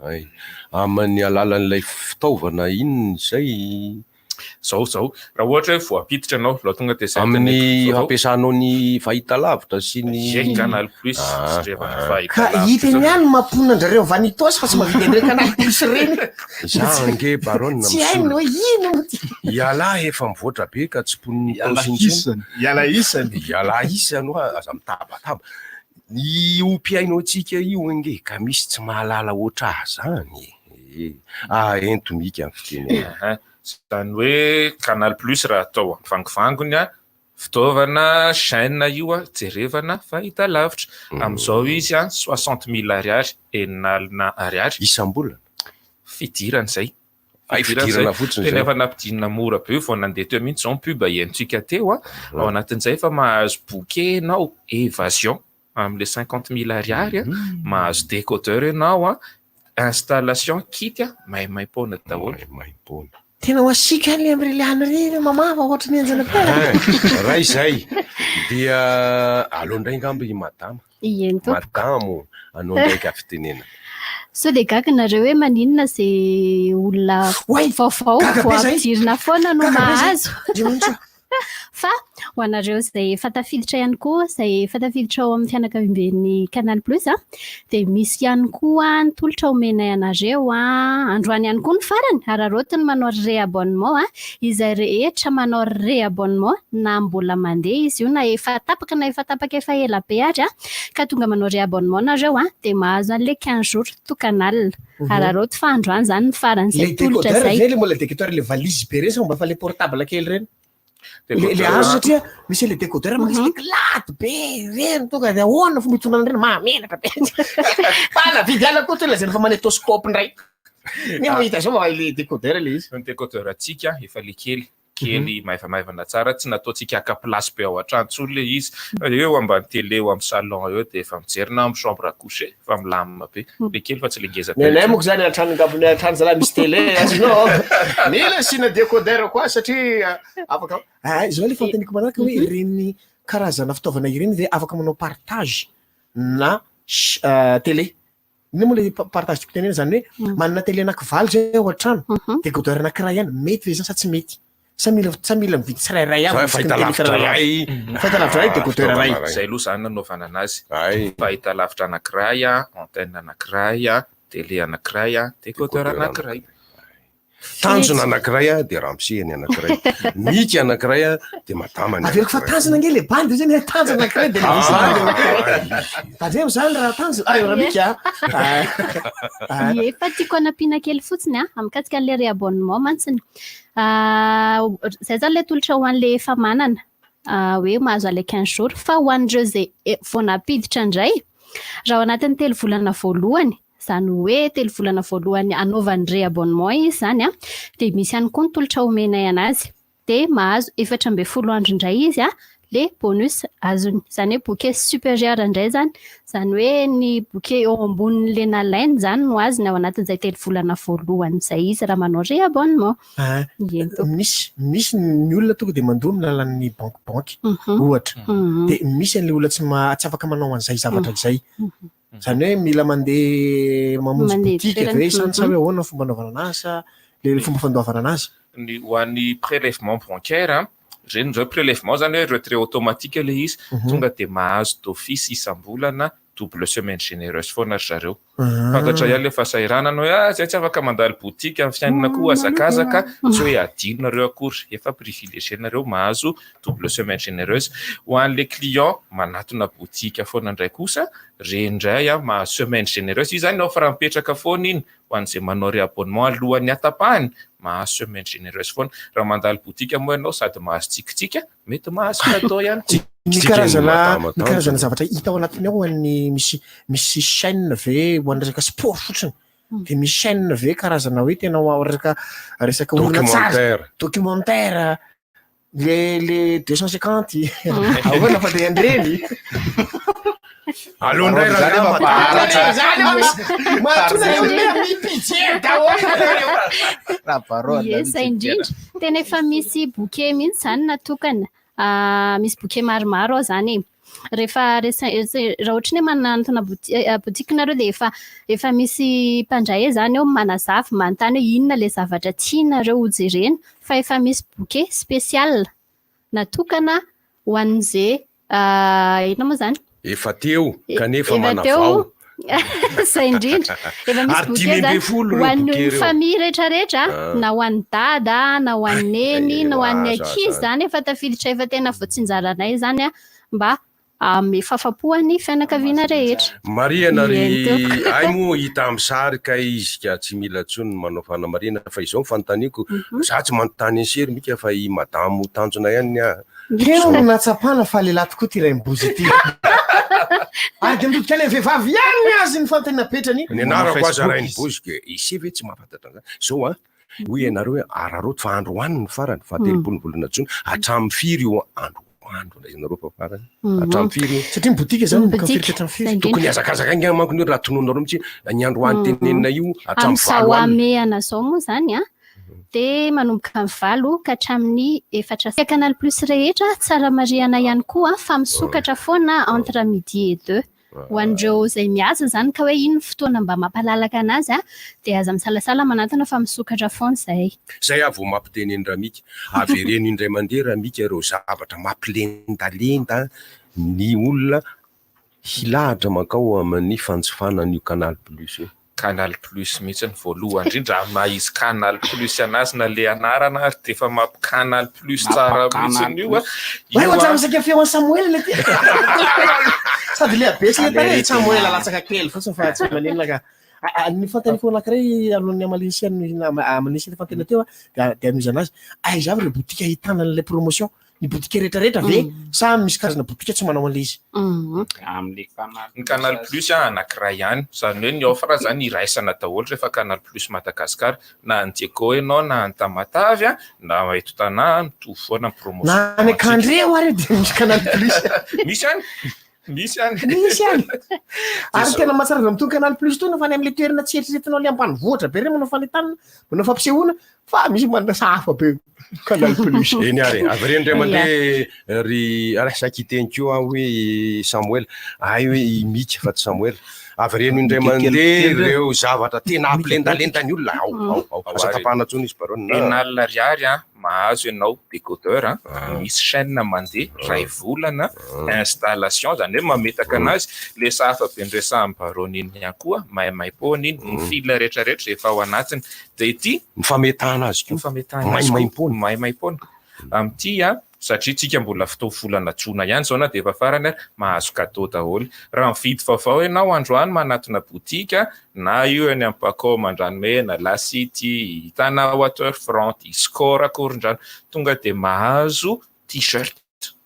Ay, amin'ny alalan'ilay fitaovana inona izay?
Zao zao, raha ohatra hoe vao hampiditra ianao, aleo tonga dia izay
Amin'ny
teneniko vaovao.
hampiasanao ny fahitalavitra sy ny
Ie, Canal Plus,
Ah,
jerevana
ah.
Ka
fahitalavitra
hita eny
zao.
ihany ny mampona andrareo vanitosy fa tsy mahavita an'ireny Canal Plus ireny.
Za ange baronne
Tsy hainy
misolo.
hoe ino moa ty.
Ialahy efa mivoatra be ka tsy mponin'ny
Ialahy
Itaosy intsony.
isany. Ialahy isany.
Ialahy isany hoa, aza mitabataba. Io mpihaino antsika io ange ka misy tsy mahalala hoatra ahy zany e. Ah, ento mika ny fitenenana.
Aha. Izany hoe Canal Plus raha atao vangovangony a, fitaovana chaîne io a, jerevana fahitalavitra. Amin'izao izy a, 60 000 ariary, 60 000 ariary.
Isam-bolana?
Fidirana izay.
Ay, fidirana fotsiny
Tena
izay.
efa nampidinina mora be vao nandeha teo mihitsy izao ny pub henontsika teo a. Ao anatin'izay efa mahazo bouquet ianao, évasion amin'ilay 50 000 ariary a, mahazo décodeur ianao a, installation kit a, maimaim-poana daholo.
Maimaim-poana.
Tena ho asiaka any amin'ireny lany ireny mamafa ohatry ny enjana be.
Eh, Raha izay dia aleo indray angamba i madama.
Eny tompoko.
Madamo anao indray ka fitenenana.
Sao dia gaga nareo hoe maninona izay olona vaovao
gaga be
vao
zay.
ampidirina foana no
Gaga be zay.
mahazo. Fa ho anareo izay efa tafiditra ihany koa, izay efa tafiditra ao amin'ny fianakaviamben'ny Canal Plus a, dia misy ihany koa ny tolotra omenay anareo a, androany ihany koa ny farany, araraoty ny manao réabonnement a, izay rehetra manao réabonnement na mbola mandeha izy io na efa tapaka na efa tapaka efa ela be ary a, ka tonga manao réabonnement nareo a, dia mahazo an'ilay 15 jours tout canal. Araraoty fa androany izany ny farany
Le
izay tolotra
décodeur
izay.
ve le mbola décodeur le valise be reny sa mba fa le portable kely reny? Le le
Décodeur.
azo satria misy le décodeur manisy le clade be reny tonga de ahoana fomba hitondrana reny mahamenatra be. Fa navidy ala koa to lazaina fa magnétoscope indray. Nefa hita zao fa le décodeur le izy.
Ny décodeur antsika efa le kely kely maivamaivana tsara tsy nataontsika haka place be ao an-trano intsony le izy eo ambany télé eo amin'ny salon eo dia efa mijery na amin'ny chambre à coucher fa milamina be le kely fa tsy le ngeza be
Ny anay monko zany an-trano ngambony an-trano zalahy misy télé azonao. Mila asiana décodeur koa satria afaka ah zao le fanontaniako manaraka hoe ireny karazana fitaovana ireny ve afaka manao partage na télé. Inona moa le partage tiako tenena zany hoe manana télé anankivalo zay ao an-trano, décodeur anankiray ihany, mety ve zany sa tsy mety? Sa mila sa mila mividy tsirairay avy
Zay
isaky ny télé
fahitalavitra
tsirairay avy?
iray.
Fahitalavitra iray, décodeur iray.
Zay aloha zany nanaovana anazy. Fahitalavitra anankiray a, antenne anankiray a, télé anankiray a, décodeur anankiray.
Tanjona anankiray a dia ramosehany anankiray. Mika anankiray a dia madamany.
Averiko fa tanjona ange le bandy io zany hoe tanjona anankiray dia le misy bandy anankiray. Tandremo zany raha tanjona. Ay, raha mika a.
Ie, fa tiako hanampiana kely fotsiny a, mikasika an'ilay réabonnement mantsiny. Ah, Izay zany ilay tolotra ho an'ilay efa manana ah, hoe mahazo an'ilay 15 jours fa ho an'ireo izay vao nampiditra indray raha ao anatin'ny telo volana voalohany izany hoe telo volana voalohany anaovany réabonnement izy izany a, dia misy ihany koa ny tolotra omenay anazy dia mahazo 14 andro indray izy a, le bonus azony izany hoe bouquet supérieur indray zany izany hoe ny bouquet eo ambonin'le nalainy zany no azony ao anatin'izay telo volana voalohany izay izy raha manao réabonnement.
Ah, misy misy ny olona tonga dia mandoa amin'ny alalan'ny banky banky ohatra dia misy an'ilay olona tsy ma tsy afaka manao an'izay zavatra izay zany hoe mila mandeha mamonjy
Mandeha
boutique
toerana.
ve sa sa hoe ahoana ny fomba anaovana anazy sa le fomba fandoavana anazy
Ny ho an'ny prélèvement bancaire a, ireny zao prélèvement zany hoe retrait automatique le izy, tonga dia mahazo d'office isam-bolana double semaine généreuse foana ry zareo. Fantatra ihany le fahasahiranana hoe ah zay tsy afaka mandalo boutique amin'ny fiainana koa hazakazaka, tsy hoe adinonareo akory, efa privilégié nareo mahazo double semaine généreuse. Ho an'le client manatona boutique foana indray kosa, reny indray a mahazo semaine généreuse, io zany offre mipetraka foana iny ho an'izay manao réabonnement alohan'ny hatapahany, mahazo semaine généreuse foana. Raha mandalo boutique moa ianao sady mahazo tsikitsiky, mety mahazo cadeau ihany koa.
Ny karazana ny karazana zavatra hita ao anatiny ao an'ny misy misy chaîne ve ho an'ny resaka sport fotsiny de misy chaîne ve karazana hoe tena ho resaka resaka horonantsary documentaire le le 250 ahoana fa de andreny
Aleo indray raha
mahatonga zany mahatonga le olona mipijery daholo
Ie, zay indrindra. Tena efa misy bouquet mihitsy zany natokana. Misy bouquet maromaro ao zany e. Rehefa resa- raha ohatra ny hoe manantona boutique nareo dia efa efa misy mpandray zany eo manazava, manontany hoe inona ilay zavatra tianareo hojerena fa efa misy bouquet spécial natokana ho an'izay inona moa zany?
Efa teo kanefa
Efa teo.
manavao.
Zay indrindra. Efa misy
Ary
bouquet
dimy
zany
ambin'ny folo
ho
ireo
an'ny
bouquet ireo.
famille rehetrarehetra,
Ah.
na ho an'ny dada, na ho an'ny neny, na ho an'ny
Aza,
ankizy
aza.
zany efa tafiditra efa tena voatsinjaranay zany a mba hanome fahafapo an'ny fianakaviana rehetra.
Marihana ry
Eny tompoko.
ay moa hita amin'ny sary kay izy ka tsy mila intsony ny manao fanamarihana fa izao ny fanontaniako, za tsy manontany an'i Sery Mika fa i madamo tanjona ihany ny ahy.
Teo no nahatsapana fa lehilahy tokoa ity raim-bozy ity. Ary dia mitodika any amin'ny vehivavy ihany ny azy ny fanontaniana apetrany.
Ny anarako aza raim-bozy ka ise ve tsy mahafantatra an'izany? Zao an, hoy ianareo hoe araraoty fa androany ny farany, faha telopolo ny volana jona, hatramin'ny firy io androany lazainareo fa farany? Hatramin'ny firy io?
Satria ny boutique izany mivoaka firy ka hatramin'ny firy?
Tokony hihazakazaka haingana manko ny raha tononareo mihitsy ny androany tenenina io hatramin'ny
Amin'izao
valo alina.
hamehana izao moa izany an, dia manomboka amin'ny valo ka hatramin'ny efatra. Canal Plus rehetra, tsara marihana ihany koa fa misokatra foana entre midi et deux. Ho an'ireo izay miasa izany ka hoe iny ny fotoana mba mampalalaka anazy dia aza misalasala manantona fa misokatra foana izay.
Izay aho vao mampiteny an'i Ramika. Avereno indray mandeha Ramika ireo zavatra mampilendalenda ny olona Hilahatra mankao amin'ny fanjifana an'io Canal Plus io.
Canal Plus mihitsy ny voalohany indrindra amin'ny maha izy Canal Plus anazy na le anarana ary dia efa mampi Canal Plus tsara mihitsy io a.
Oay ohatran'ny misaika feo an'i Samoela le ty. Sady le habe sy le tarehy Samoela latsaka kely fotsiny fa tsy maninona ka. Ny fanontaniako anankiray alohan'ny hamaliana ny hamaliana ny fanontaniana teo dia dia hanohizana azy. Aiza avy ireo boutique ahitana an'ilay promotion? Ny boutique rehetra rehetra ve sa misy karazana boutique tsy manao an'ilay izy?
Amin'ny Canal Ny Canal Plus anankiray ihany, izany hoe ny offre zany iraisana daholo rehefa Canal Plus Madagascar, na any Diego ianao na any Tamatave na eto Tanà, mitovy foana ny promotion.
Na any Ankandreo ary dia misy Canal Plus.
Misy any, misy any.
Misy any. Ary tena mahatsara avy amin'itony Canal Plus itony fa any amin'ilay toerana tsy eritreretinao ilay ambanivohitra be ireny manao fanentanana, manao fampisehoana Fa misy manana sahafa be Canal Plus.
Eny ary, avereno indray mandeha ry ary saika hiteny koa aho hoe Samoela, hay hoe i Mika fa tsy Samoela. Avereno indray mandeha ireo zavatra tena hampilendalenda ny olona. Ao, ao, ao. Aza tapahana intsony izy Baronne.
Enina alina ariary an, mahazo ianao décodeur an, misy chaîne mandeha iray volana, installation izany hoe mametaka anazy, le sahafa be noresahan'i Baronne iny ihany koa, maimaimpoana iny, ny fil rehetra rehetra efa ao anatiny. Dia ity.
Ny fametahana azy koa.
Ny fametahana azy koa.
Maimaimpoana.
Maimaimpoana. Amin'ity an, satria tsika mbola fotoa volana jona ihany izao na dia efa farany ary, mahazo cadeau daholo. Raha mividy vaovao ianao androany manatona boutique, na io eny amin'ny Pacom Andranomena, La City, Tana Waterfront, Score Ankorondrano, tonga dia mahazo t-shirt.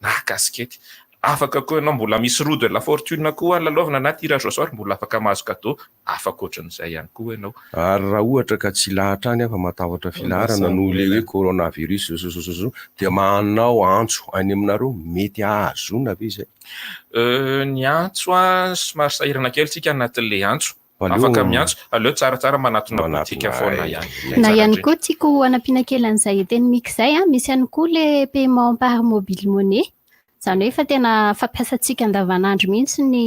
na kasikety. Afaka koa ianao, mbola misy roue de la fortune koa any lalaovina na tirage au sort, mbola afaka mahazo cadeau afaka ohatran'izay ihany koa ianao.
Ary raha ohatra ka tsy hilahatra any aho fa matahotra filaharana noho ilay hoe coronavirus zozozozo dia manao antso any aminareo mety ahazoana ve izay?
Euh, ny antso an, somary sahirana kely tsika anatin'ilay antso. Afaka miantso, aleo tsaratsara manatona boutique foana ihany.
Na ihany koa tiako hanampiana kely an'izay teny Mika izay an, misy ihany koa le paiement par mobile money, izany hoe efa tena fampiasantsika andavanandro mihitsy ny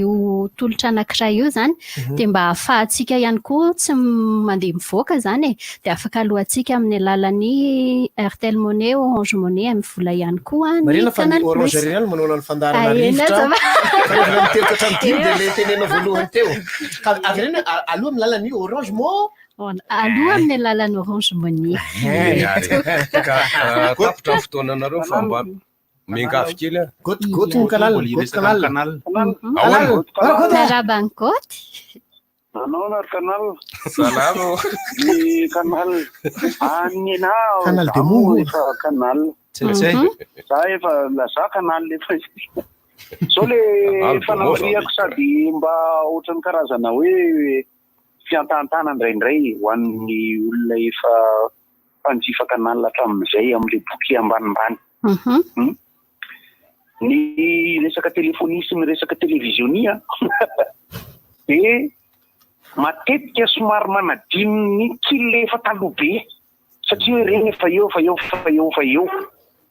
io tolotra anankiray io izany, dia mba ahafahantsika ihany koa tsy mandeha mivoaka izany e, dia afaka aloantsika amin'ny alalan'ny Airtel Money, Orange Money, M-Vola ihany koa ny
Marina fa ny
Canal
Orange
Plus.
irery ihany no manohana ny fandaharana
Ah, eny
rivotra.
aza fa.
Fa rehefa miteny ka hatramin'ny dimy dia ilay tenenao voalohany teo. Ka avereno hoe aloha amin'ny lalan'ny Orange Mo.
Aloha amin'ny alalan'ny Orange Money.
Eny ary. Ka ah, tapitra ny fotoananareo fa mba miangavy kely aho.
Goty goty ny canal, goty canal.
Ahoana?
Miarahaba an'i Goty.
Nanao ary canal.
Salama ô.
Ny canal. Any na
Canal de
za
Mongo.
moa efa canal.
Tsy
Za efa laza canal efa Zao le fanamarihako sady mba ohatran'ny karazana hoe fiantahantana indraindray ho an'ny olona efa mpanjifa canal hatramin'izay amin'ilay bouquet ambanimbany. Ny resaka telefonia sy ny resaka televisionia dia matetika somary manadino ny kil efa taloha be satria hoe ireny efa eo, efa eo, efa eo, efa eo.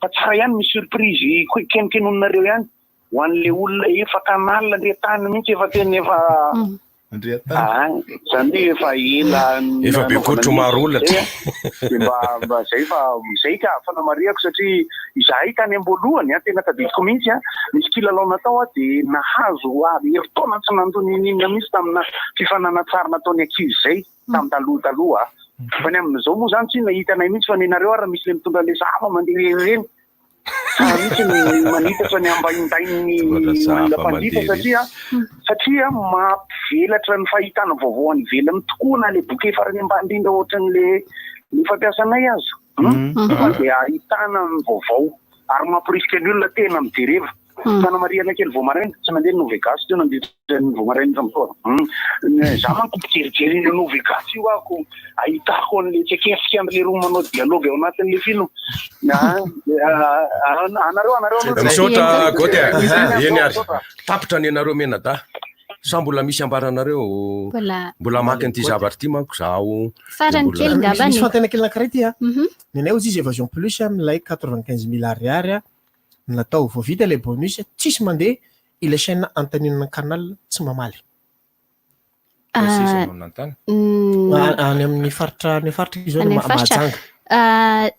Fa tsara ihany misy surprise kenokenoninareo ihany ho an'ilay olona efa canal ndretany mihitsy efa tena efa Ah, zany hoe efa ela
Efa be kotro maro olatra.
Dia mba mba zay fa zay ka fanamarihako satria izahay tany am-boalohany an, tena tadidiko mihitsy an, nisy kilalao natao aho dia nahazo ary herintaona tsy nandoa n'inon'inona mihitsy tamina fifananantsary nataon'ny ankizy zay tamin'ny taloha taloha. Fa ny amin'izao moa zany tsy nahitanay mihitsy fa nenareo ary misy le mitondra le zava mandeha ireny. Tsara mihitsy ny manitatra ny ambaindain'ny olona mpanjifa satria satria mampivelatra ny fahitana vaovao any ivelany tokoa na le bouquet farany ambany indrindra ohatran'le le fampiasanay aza. Fa dia ahitana ny vaovao ary mamporisika ny olona tena mijereva. Fanamarihana kely vao maraina, tsy nandeha ny Novegas teo nandritra ny vao maraina tamin'ny fotoana. Za manko mpijerijery io Novegas io aho ko ahitako an'le tsekefika an'le roa manao dialogue ao anatin'le film. Anareo anareo aloha.
Misaotra Goty a. Eny ary. Tapitra ny anareo mianadahy. Sa mbola misy ambaranareo?
Mbola.
Mbola hamaky an'ity zavatra ity manko zaho.
Farany kely ngambany.
Misy fanontaniana kely anankiray ity a. Ny anay hozy izy évasion plus amin'ilay 95 mille ariary a. Natao vao vita ilay bonus tsisy mandeha ilay chaîne antaninana canal tsy mamaly.
Ah,
Any amin'ny faritra any faritra izy
Any faritra. Ah,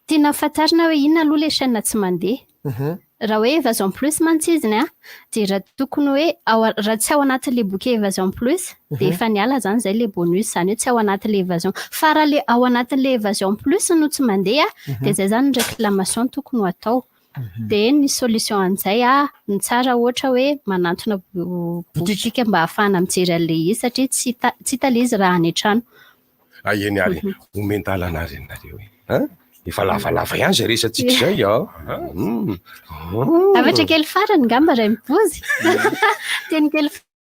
tiana fantarina hoe inona aloha ilay chaîne tsy mandeha.
Mhm.
Raha hoe Evasion Plus mantsy izy a, dia raha tokony hoe ao raha tsy ao anatin'ilay bouquet Evasion Plus dia efa niala izany izay ilay bonus, izany hoe tsy ao anatin'ilay Evasion. Fa raha ilay ao anatin'ilay Evasion Plus no tsy mandeha dia izay izany ny réclamation tokony ho atao. Dia ny solution an'izay a, ny tsara ohatra hoe manantona boutique mba ahafahana mijery an'ilay izy satria tsy hita tsy hita ilay izy raha any an-trano.
Ah eny ary, omen-dalana ary ianareo e. Hein? Efa lavalava ihany izay resatsika izay a.
Zavatra kely farany ngamba Rainibozy. Teny kely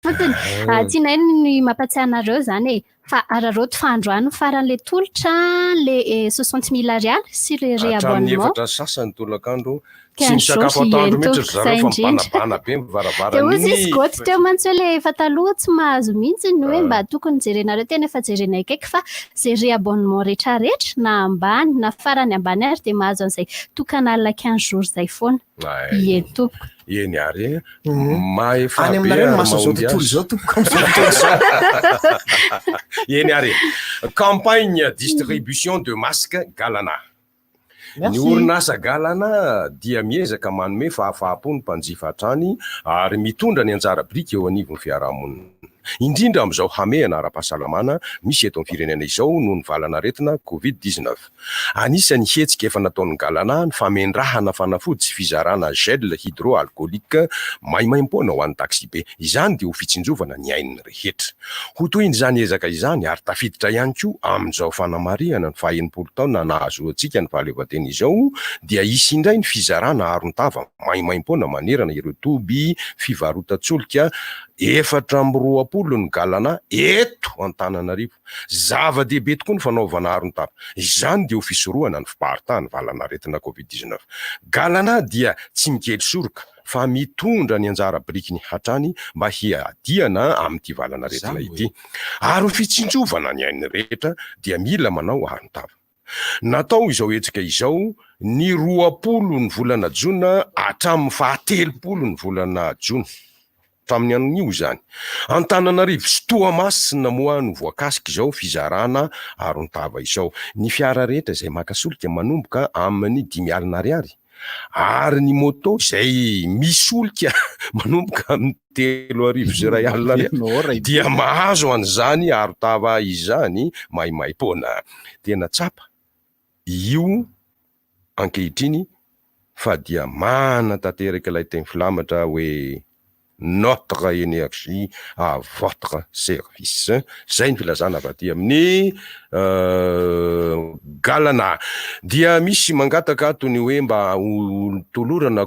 fotsiny. Ah, tianay ny mampatsiahy anareo izany e. Fa araraoty fa androany ny faran'ilay tolotra, le 60 mille ariary sy le
Hatramin'ny
réabonnement.
efatra sasany tolakandro, tsy
15
misakafo
jours
atoandro
eny
mihitsy ry
tompoko,
zareo
izay
fa
indrindra.
mibanabana be ny
Dia
varavarana
hozy izy
iny.
Goty teo mantsy hoe ilay efa taloha tsy mahazo mihitsy ny hoe mba tokony jerenareo tena efa jerena akaiky fa izay réabonnement rehetra rehetra na ambany na farany ambany ary dia mahazo an'izay tokana alina 15 jours izay foana. Ie tompoko.
Eny ary e. Mahefa
Any
be
aminareo no
ary
mason'izao
mahomby
tontolo
azy.
izao tompoko amin'izao tontolo izao.
Eny ary e. Campagne distribution de masques Galana. Ny
Merci.
orinasa Galana dia miezaka manome fahafaham-po ny mpanjifa hatrany ary mitondra ny anjara biriky eo anivon'ny fiarahamonina. Indrindra amin'izao hamehana ara-pahasalamana misy eto amin'ny firenena izao noho ny valanaretina Covid 19. Anisan'ny hetsika efa nataon'ny Galana ny famendrahana fanafody sy fizarana gel hydroalcoolique maimaimpoana ho an'ny taxibe. Izany dia ho fitsinjovana ny ain'ny rehetra. Ho tohin'izany ezaka izany ary tafiditra ihany koa amin'izao fanamarihana ny faha-60 taona nahazoantsika ny fahaleovantena izao dia hisy indray ny fizarana aron-tava maimaimpoana manerana ireo toby fivarotan-tsolika 24 ny Galana eto Antananarivo. Zava-dehibe tokoa ny fanaovana aron-tava. Izany dia ho fisorohana ny fiparitahan'ny valanaretina Covid 19. Galana dia tsy mikely soroka fa mitondra ny anjara birikiny hatrany mba hiadiana amin'ity valanaretina ity. Ary ho fitsinjovana ny ain'ny rehetra dia mila manao aron-tava. Natao izao hetsika izao ny 20 ny volana jona hatramin'ny faha 30 ny volana jona. Tamin'ny anio izany. Antananarivo sy Toamasina moa no voakasika izao fizarana aron-tava izao. Ny fiara rehetra izay maka solika manomboka amin'ny 50 ariary ary ny moto izay misolika manomboka amin'ny 3100 ariary dia mahazo an'izany aron-tava izany maimaimpoana. Tena tsapa io ankehitriny fa dia manatanteraka ilay teny filamatra hoe notre énergie à votre service. Izay ny filazana avy aty amin'ny. Galana. Dia misy mangataka ato ny hoe mba ho tolorana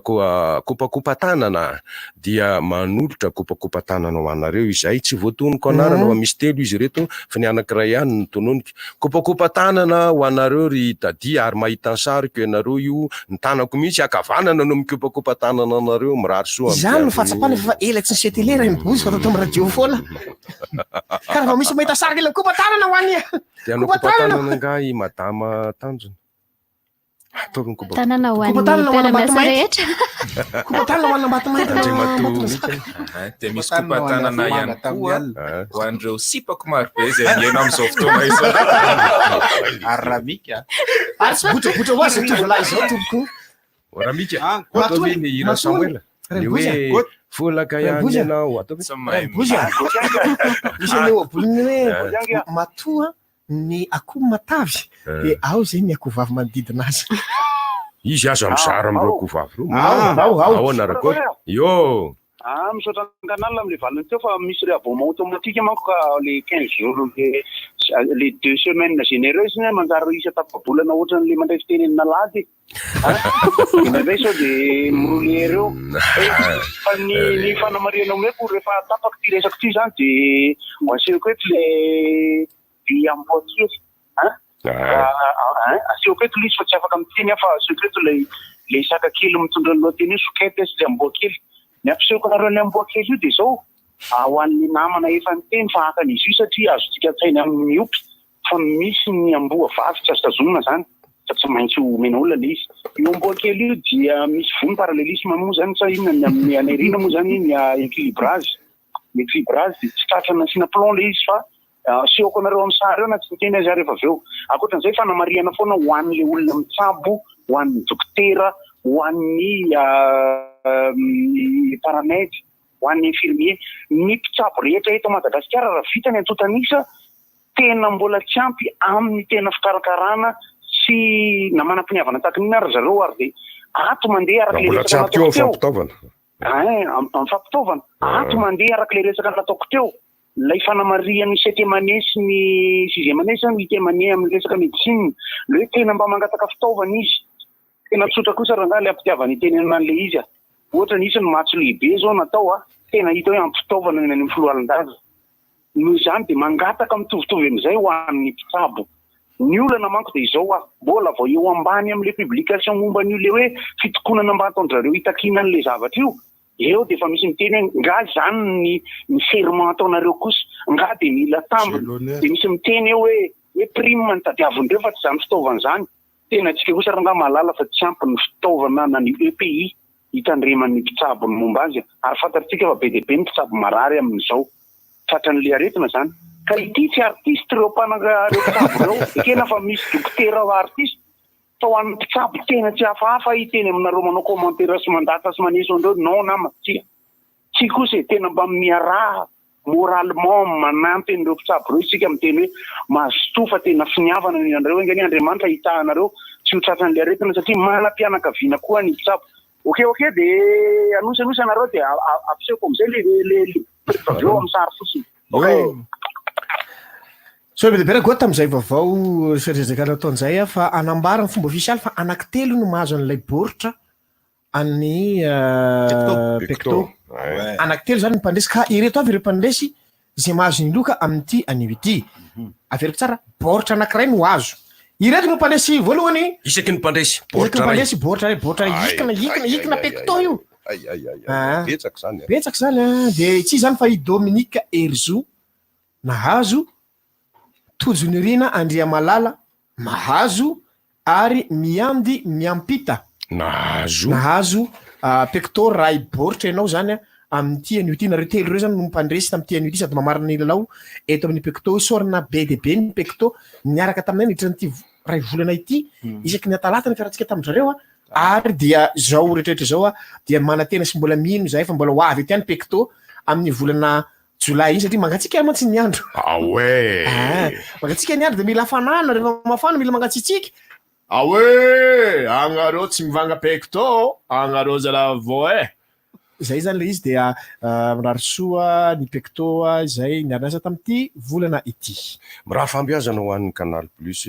kopakopa-tanana. Dia manolotra kopakopa-tanana ho anareo izay. Tsy voatonoko anarana fa misy telo izy ireto fa ny anankiray ihany no tononiko. Kopakopa-tanana ho anareo ry Daddy ary mahita ny sariko ianareo io. Ny tanako mihitsy ankavanana no mikopakopa-tanana anareo. Mirary soa amin'ny
Izany no
dianareo.
fahatsapana fa ela tsy nisy télé raha mibozy fa tato amin'ny radio foana. Ka raha vao misy mahita sary kely kopa-tanana ho an'i
Dia hanao
kopa-tanana.
kopa-tanana angaha i Madama Tanjona? Ataovy ny kopa-
Tanana ho an'ny
Kopa-tanana ho
mpiara-miasa
an'Ambatomainty.
rehetra.
Kopa-tanana ho an'Ambatomainty.
Andriamatoa
Ambatondrazaka.
Mika.
Ah, Dia misy
Kopa-tanana ho an'ny
kopa-tanana ihany
afomanga tamin'ny
koa
alina.
ho an'ireo sipako marobe izay miaina amin'izao fotoana izao.
Ary Ramika.
Ary tsy botrabotra ho azy izao tovolahy izao tompoko.
Ramika,
Ah,
ataovy ny hira
Matoa-
Samoela. Ny
Raimboza.
hoe folaka ihany
Raimboza.
ianao. Ataovy.
Tsy mahay
Raimboza. Misy an'ilay ohabolana hoe matoa ny akoho matavy dia ao izay ny akoho vavy manodidina azy.
Izy aza mizara amin'ireo akoho vavy ireo.
Ao, ao, ao.
Ahoana Rakoto? Yo!
Ah, misaotra ny canal amin'ilay valiny teo fa misy réabonnement automatique manko ka le 15 jours le les deux semaines généreuses iny manjary isa tapa-bolana ohatran'le mandray fitenenana lady. Indraindray sao dia mirouler eo. Fa ny ny fanamarihana omeko rehefa tapaka ity resako ity izany dia ho asehoko eto le vy amboa kely. Hein? Hein? Asehoko eto ilay izy fa tsy afaka miteny aho fa asehoko eto ilay ilay saka kely mitondra ny lohateny hoe sokety sy ilay amboa kely. Ny ampisehoko anareo an'ilay amboa kely io dia izao, ho an'ny namana efa niteny fa haka an'izy io satria azontsika an-tsaina amin'ny miompy fa misy ny amboa vavy tsy azo tazomina zany fa tsy maintsy omena olona le izy. Io amboa kely io dia misy voa ny parallélisme moa zany sa inona ny amin'ny an'Airina moa zany ny équilibrage. Ny équilibrage dia tsy tratra nasiana plomb le izy fa asehoko anareo amin'ny sary eo na tsy miteny aza aho rehefa avy eo. Ankoatran'izay fanamarihana foana ho an'le olona mitsabo, ho an'ny dokotera, ho an'ny paramed, ho an'ny infirmier. Ny mpitsabo rehetra eto Madagasikara raha vita ny antontan'isa Tena mbola tsy ampy amin'ny tena fikarakarana sy na manam-piniavana tahaka ny inona ary ry zareo ary dia ato mandeha araka
Raha
ilay
mbola tsy
resaka
ampy koa
nataoko teo.
amin'ny fampitaovana.
Ein, amin'ny fampitaovana. Ato mandeha araka ilay resaka nataoko teo. Ilay fanamarihan'ny septième année sy ny sixième année sa huitième année amin'ny resaka médecine. Ilay hoe tena mba mangataka fitaovana izy. Tena tsotra kosa rangahy ilay ampitiavana itenenana an'ilay izy a. Ohatra nisy ny matso lehibe izao natao a, tena hita hoe ampy fitaovana ny any amin'ny foloalindaza. Noho izany dia mangataka mitovitovy amin'izay ho an'ny mpitsabo. Ny olana manko dia izao hoa, mbola vao eo ambany amin'ilay publication momba an'io ilay hoe fitokonana mba ataon-dry zareo hitakiana an'ilay zavatra io, eo dia efa misy miteny hoe nga izany ny ny serment ataonareo kosa, nga dia mila tambiny, dia misy miteny eo hoe hoe prime no tadiavin'ireo fa tsy izany fitaovana izany. Tena antsika kosa rangaha mahalala fa tsy ampy ny fitaovana na ny EPI hitandreman'ny mpitsabo ny momba azy ary fantatsika fa be dia be ny mpitsabo marary amin'izao tratran'ilay aretina izany ka ity tsy artiste ireo mpananga ireo mpitsabo ireo ekena fa misy dokotera artiste fa ho an'ny mpitsabo tena tsy hafahafa hiteny aminareo manao commentaire sy mandatsa sy maneso an'ireo non nama tsia Tsia kosa e, tena mba miaraha moralement manampy an'ireo mpitsabo ireo isika miteny hoe mazotoa fa tena finiavana ny anareo, enga anie Andriamanitra hitaha anareo tsy ho tratran'ilay aretina satria manam-pianakaviana koa ny mpitsabo. Ok ok de anosy anosy anareo de ampisehoko amizay le le le avy eo amin'ny sary fotsiny. Ok.
Sao be dia be raha tamin'izay vaovao resadresaka nataon'izay aho fa hanambara ny fomba ofisialy fa anankitelo no mahazo an'ilay baoritra an'ny Pecto. Anankitelo izany ny mpandresy ka ireto avy ireo mpandresy izay mahazo ny loka amin'ity anio ity. Averiko tsara, baoritra anankiray no azo. Ireto no mpandresy voalohany.
Isaky ny mpandresy,
Isaky ny
baoritra iray.
mpandresy, baoritra iray, baoritra iray. Hikina, hikina, hikina Pecto io.
Ay, ay, ay, ay.
Ah.
Betsaka izany. eh.
Betsaka izany an. Dia tsy iza izany fa i Dominique Herizo nahazo, Tojonirina Andriamalala mahazo ary Miandy Miampita
Nahazo.
nahazo pecto ray baoritra ianao zany amin'ity anio ity nareo telo ireo zany no mpandresy tamin'ity anio ity sady mamarana ny lalao eto amin'ny pecto isaorana be dia be ny pecto niaraka taminay niditra an'ity ray volana ity isaky ny atalata ny fiarantsika tamin-dry zareo ary dia izao rehetrarehetra izao dia manantena sy mbola mino izahay fa mbola ho avy eto ihany pecto amin'ny volana Jolay iny satria mangatsiaka mantsy ny andro.
Ah ouais.
Ah, mangatsiaka ny andro dia mila hafanana, rehefa mafana mila mangatsiatsiaka.
Ah ouais, agnareo tsy mivanga pecto, agnareo zalahy vao eh.
Zay zany le izy dia mirary soa ny Pecto izay niara-niasa tamin'ity volana ity.
Mirary fahombiazana ho an'ny Canal Plus.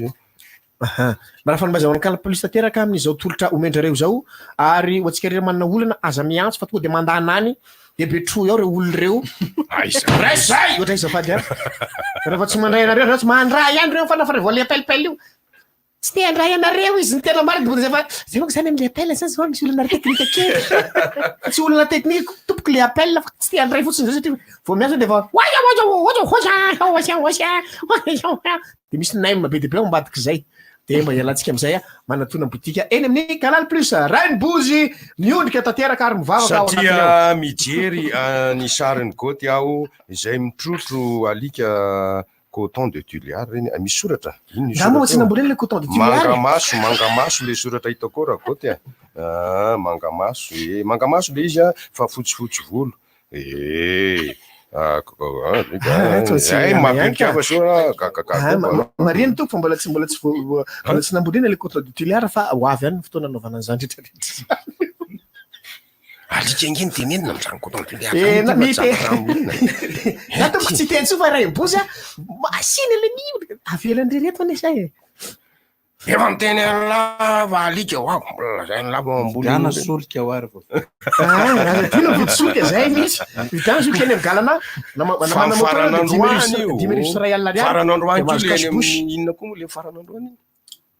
Aha. Mirary fahombiazana ho an'ny Canal Plus tanteraka amin'izao tolotra omen-drareo izao ary ho antsika rehetra manana olana aza miantso fa tonga dia mandana any dia betroy ao ireo olona ireo.
Aiza.
Raiso zay! Ohatra azafady an. Rehefa tsy mandray anareo, tsy mandray ihany ireo fa na fa rehefa le appel appel io. Tsy te handray anareo izy ny tena marina dia efa zay manko zany amle appel zany zao misy olana teknika kely tsy olana teknika tompoko le appel fa tsy te handray fotsiny zay satria vao miasa dia efa oaya oaya oaya oaya oaya oaya dia misy naim be dia be ao ambadik'izay dia mba hialantsika amin'izay a manatona boutique eny amin'ny Canal Plus Rainibozy miondrika tanteraka ary mivavaka ao anatiny ao
Satria mijery ny sarin'i Goty aho izay mitrotro alika Coton de Tuléar reny ah, misy soratra? Inona io
Nga moa
soratra
tsy
io?
nambolena le coton de Tuléar e?
Manga maso, manga maso le soratra hitako ao Ragoty a. Ah, manga maso e, manga maso le izy a, fa fotsifotsy volo. E, ah, ah,
Ah, toa tsy
eh,
miala ihany
mampiondrika
ka.
hafa soa gagagaga
Ah,
koa.
marina tompoko fa mbola tsy mbola tsy vo- mbola tsy nambolena le coton de Tuléar fa ho avy any ny fotoana anaovana an'izany rehetra rehetra izany.
Alika ange no tenenina amin'izany coton de Tuléar
Eh,
zany
na
ity fa
mety
tsy zavatra
Na tompoko tsy hiteny intsony fa raim-bozy a, asiana le miondrika, avelan'ny reto anie zay e.
Efa miteny an'lah fa alika ho aho, mbola lazain'lah fa ambony.
Vidiana solika ho ary vao.
Ah, aza adino mividy solika zay mihitsy. Vidiana solika eny amin'ny galana, na ma- na
Fa
manana moto
farany
dia dimy arivo
androany
sy-
io.
1500 ariary.
Farany androany
Dia
koa
mahazo
le any
cash push.
amin'ny inona koa moa le farany androany iny?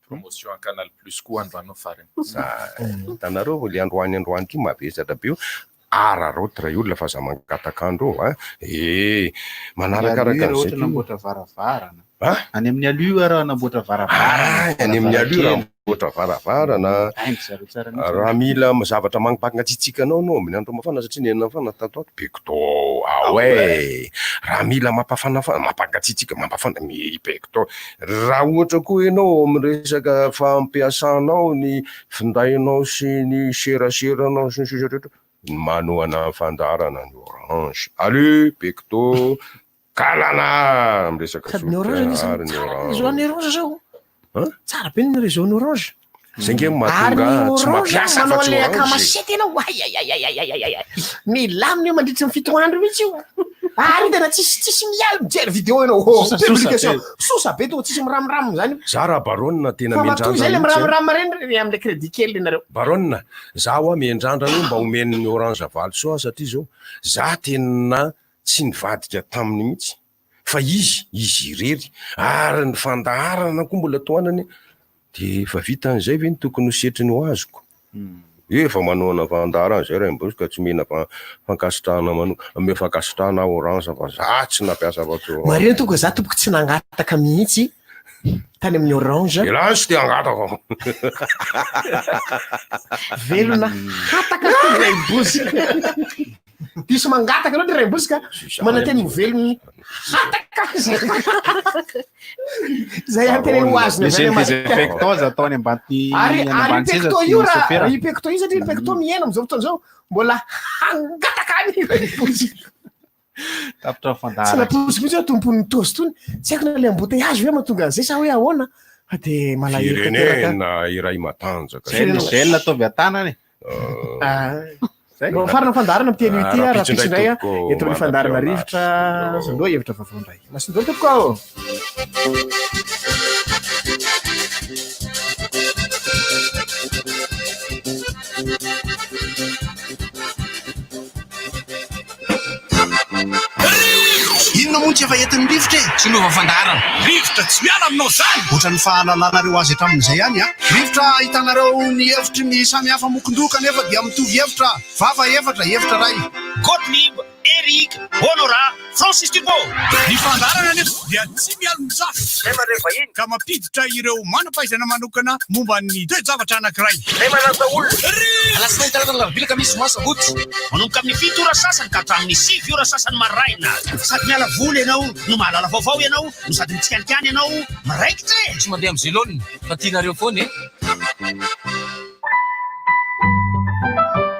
Promotion Canal Plus koa androany no farany.
Hitanareo le androany androany ty mavesatra be io. Araraoty ray olona fa aza mangataka andro eo a. Eh, manarakaraka
Alu
an'izay
ohatra
koa.
namboatra varavarana.
Ha?
Any amin'ny alu raha namboatra varavarana.
Ah, any amin'ny alu raha namboatra varavarana.
Haingo zareo tsara mihitsy.
Raha mila zavatra magnipagnantsitsika anao anao amin'ny andro mafana satria ny andro mafana tato ato Pecto. Ah ouais. Raha mila mampafanafana, mampangatsiatsiaka, mampafana, mi Pecto. Raha ohatra koa ianao amin'ny resaka fampiasanao ny findainao sy ny seraseranao sy ny sisa rehetra, ny manohana ny fandaharana ny Orange. Alu Pecto. Kalana! Miresaka
Sady ny
solika
orange anie
ary ny
tsara
orange.
réseau ny orange zao.
Hein?
Tsara be ny réseau ny orange.
Zay nge no
Ary
mahatonga
ny
ahy tsy
orange
mampiasa
manao
afa-tsy
an'ilay
orange.
akamasety ianao, ay ay ay ay ay ay ay ay. Milamina io mandritry ny fito andro mihitsy io. Ary tena tsisy tsisy miala mijery vidéo ianao. Oh,
Sosa, sosa
publication.
be.
Sosa be tonga tsisy miramram zany.
Za raha baronne tena
Fa matoa izay
miandrandra
le
mihitsy a.
miramram reny amin'ilay crédit kely nareo.
Baronne, za hoa miandrandra hoe mba omen'ny orange valisoa satria zao za tena tsy nivadika taminy mihitsy fa izy, izy irery ary ny fandaharana koa mbola tohanany dia efa vita an'izay ve ny tokony ho setriny ho azoko? Efa manohana fandaharana izay Raimbozy ka tsy omena fankasitrahana manokana, omeo fankasitrahana aho Orange fa za tsy nampiasa afa-tsy Orange.
Marina tompoko, za tompoko tsy nangataka mihitsy tany amin'ny Orange.
Elah tsy te hangataka.
Velona hataka Raimbozy. Diso mangataka loatra ray Bosy ka manantena ho velon'ny hataka zay anteneny ho azony avy
Misy
any
ny désinfectant aza atao any ambany
Ary
any
ary
ambany seza
pecto
tsy
io raha
sofera.
i pecto io satria pecto mihena amin'izao fotoana izao mbola hangataka any ray Bosy.
Tapitra ny
Tsy
fandaharana.
nampoiziko mihitsy hoe tompon'ny tozy tony. Tsy haiko na le embouteillage ve mahatonga an'izay sa hoe ahoana fa dia malahelo tanteraka.
Firenena iray matanjaka.
Gel gel ataovy an-tanana e.
Zay. Mba farana fandaharana amin'ity anio ity,
Ah,
rahampitso indray
tompoko,
eto amin'ny fandaharana rivotra sandoha hevitra vaovao indray. Masindoha tompoko aho.
Inona moa no tsy efa entin'ny rivotra e? Tsy miova fandaharana. Rivotra tsy miala aminao izany! Ohatran'ny fahalalanareo azy hatramin'izay ihany an! Rivotra ahitanareo ny hevitry ny samy hafa mokon-doha kanefa dia mitovy hevitra, vava efatra, hevitra iray.
Gottlieb, Eric, Honorat, Francis Turbo.
Ny fandaharana anefa dia tsy mialon-jafy ka mampiditra ireo manam-pahaizana manokana momba ny toe-javatra anankiray.
Alatsinainy, talata, alarobia, alakamisy, zoma, sabotsy. Manomboka amin'ny fito ora sasany ka hatramin'ny sivy ora sasany maraina. Sady miala voly ianao no mahalala vaovao ianao no sady mitsikalikany ianao miraikitra e!
Tsy mandeha amin'ny zelone fa tianareo foana e!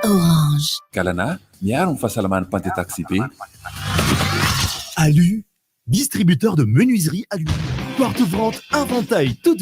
Orange.
Galana, miaro ny fahasalaman'ny mpandeha taxi-be.
Alu, distributeur de menuiserie aluminium. Porte ouvrante, inventail, toute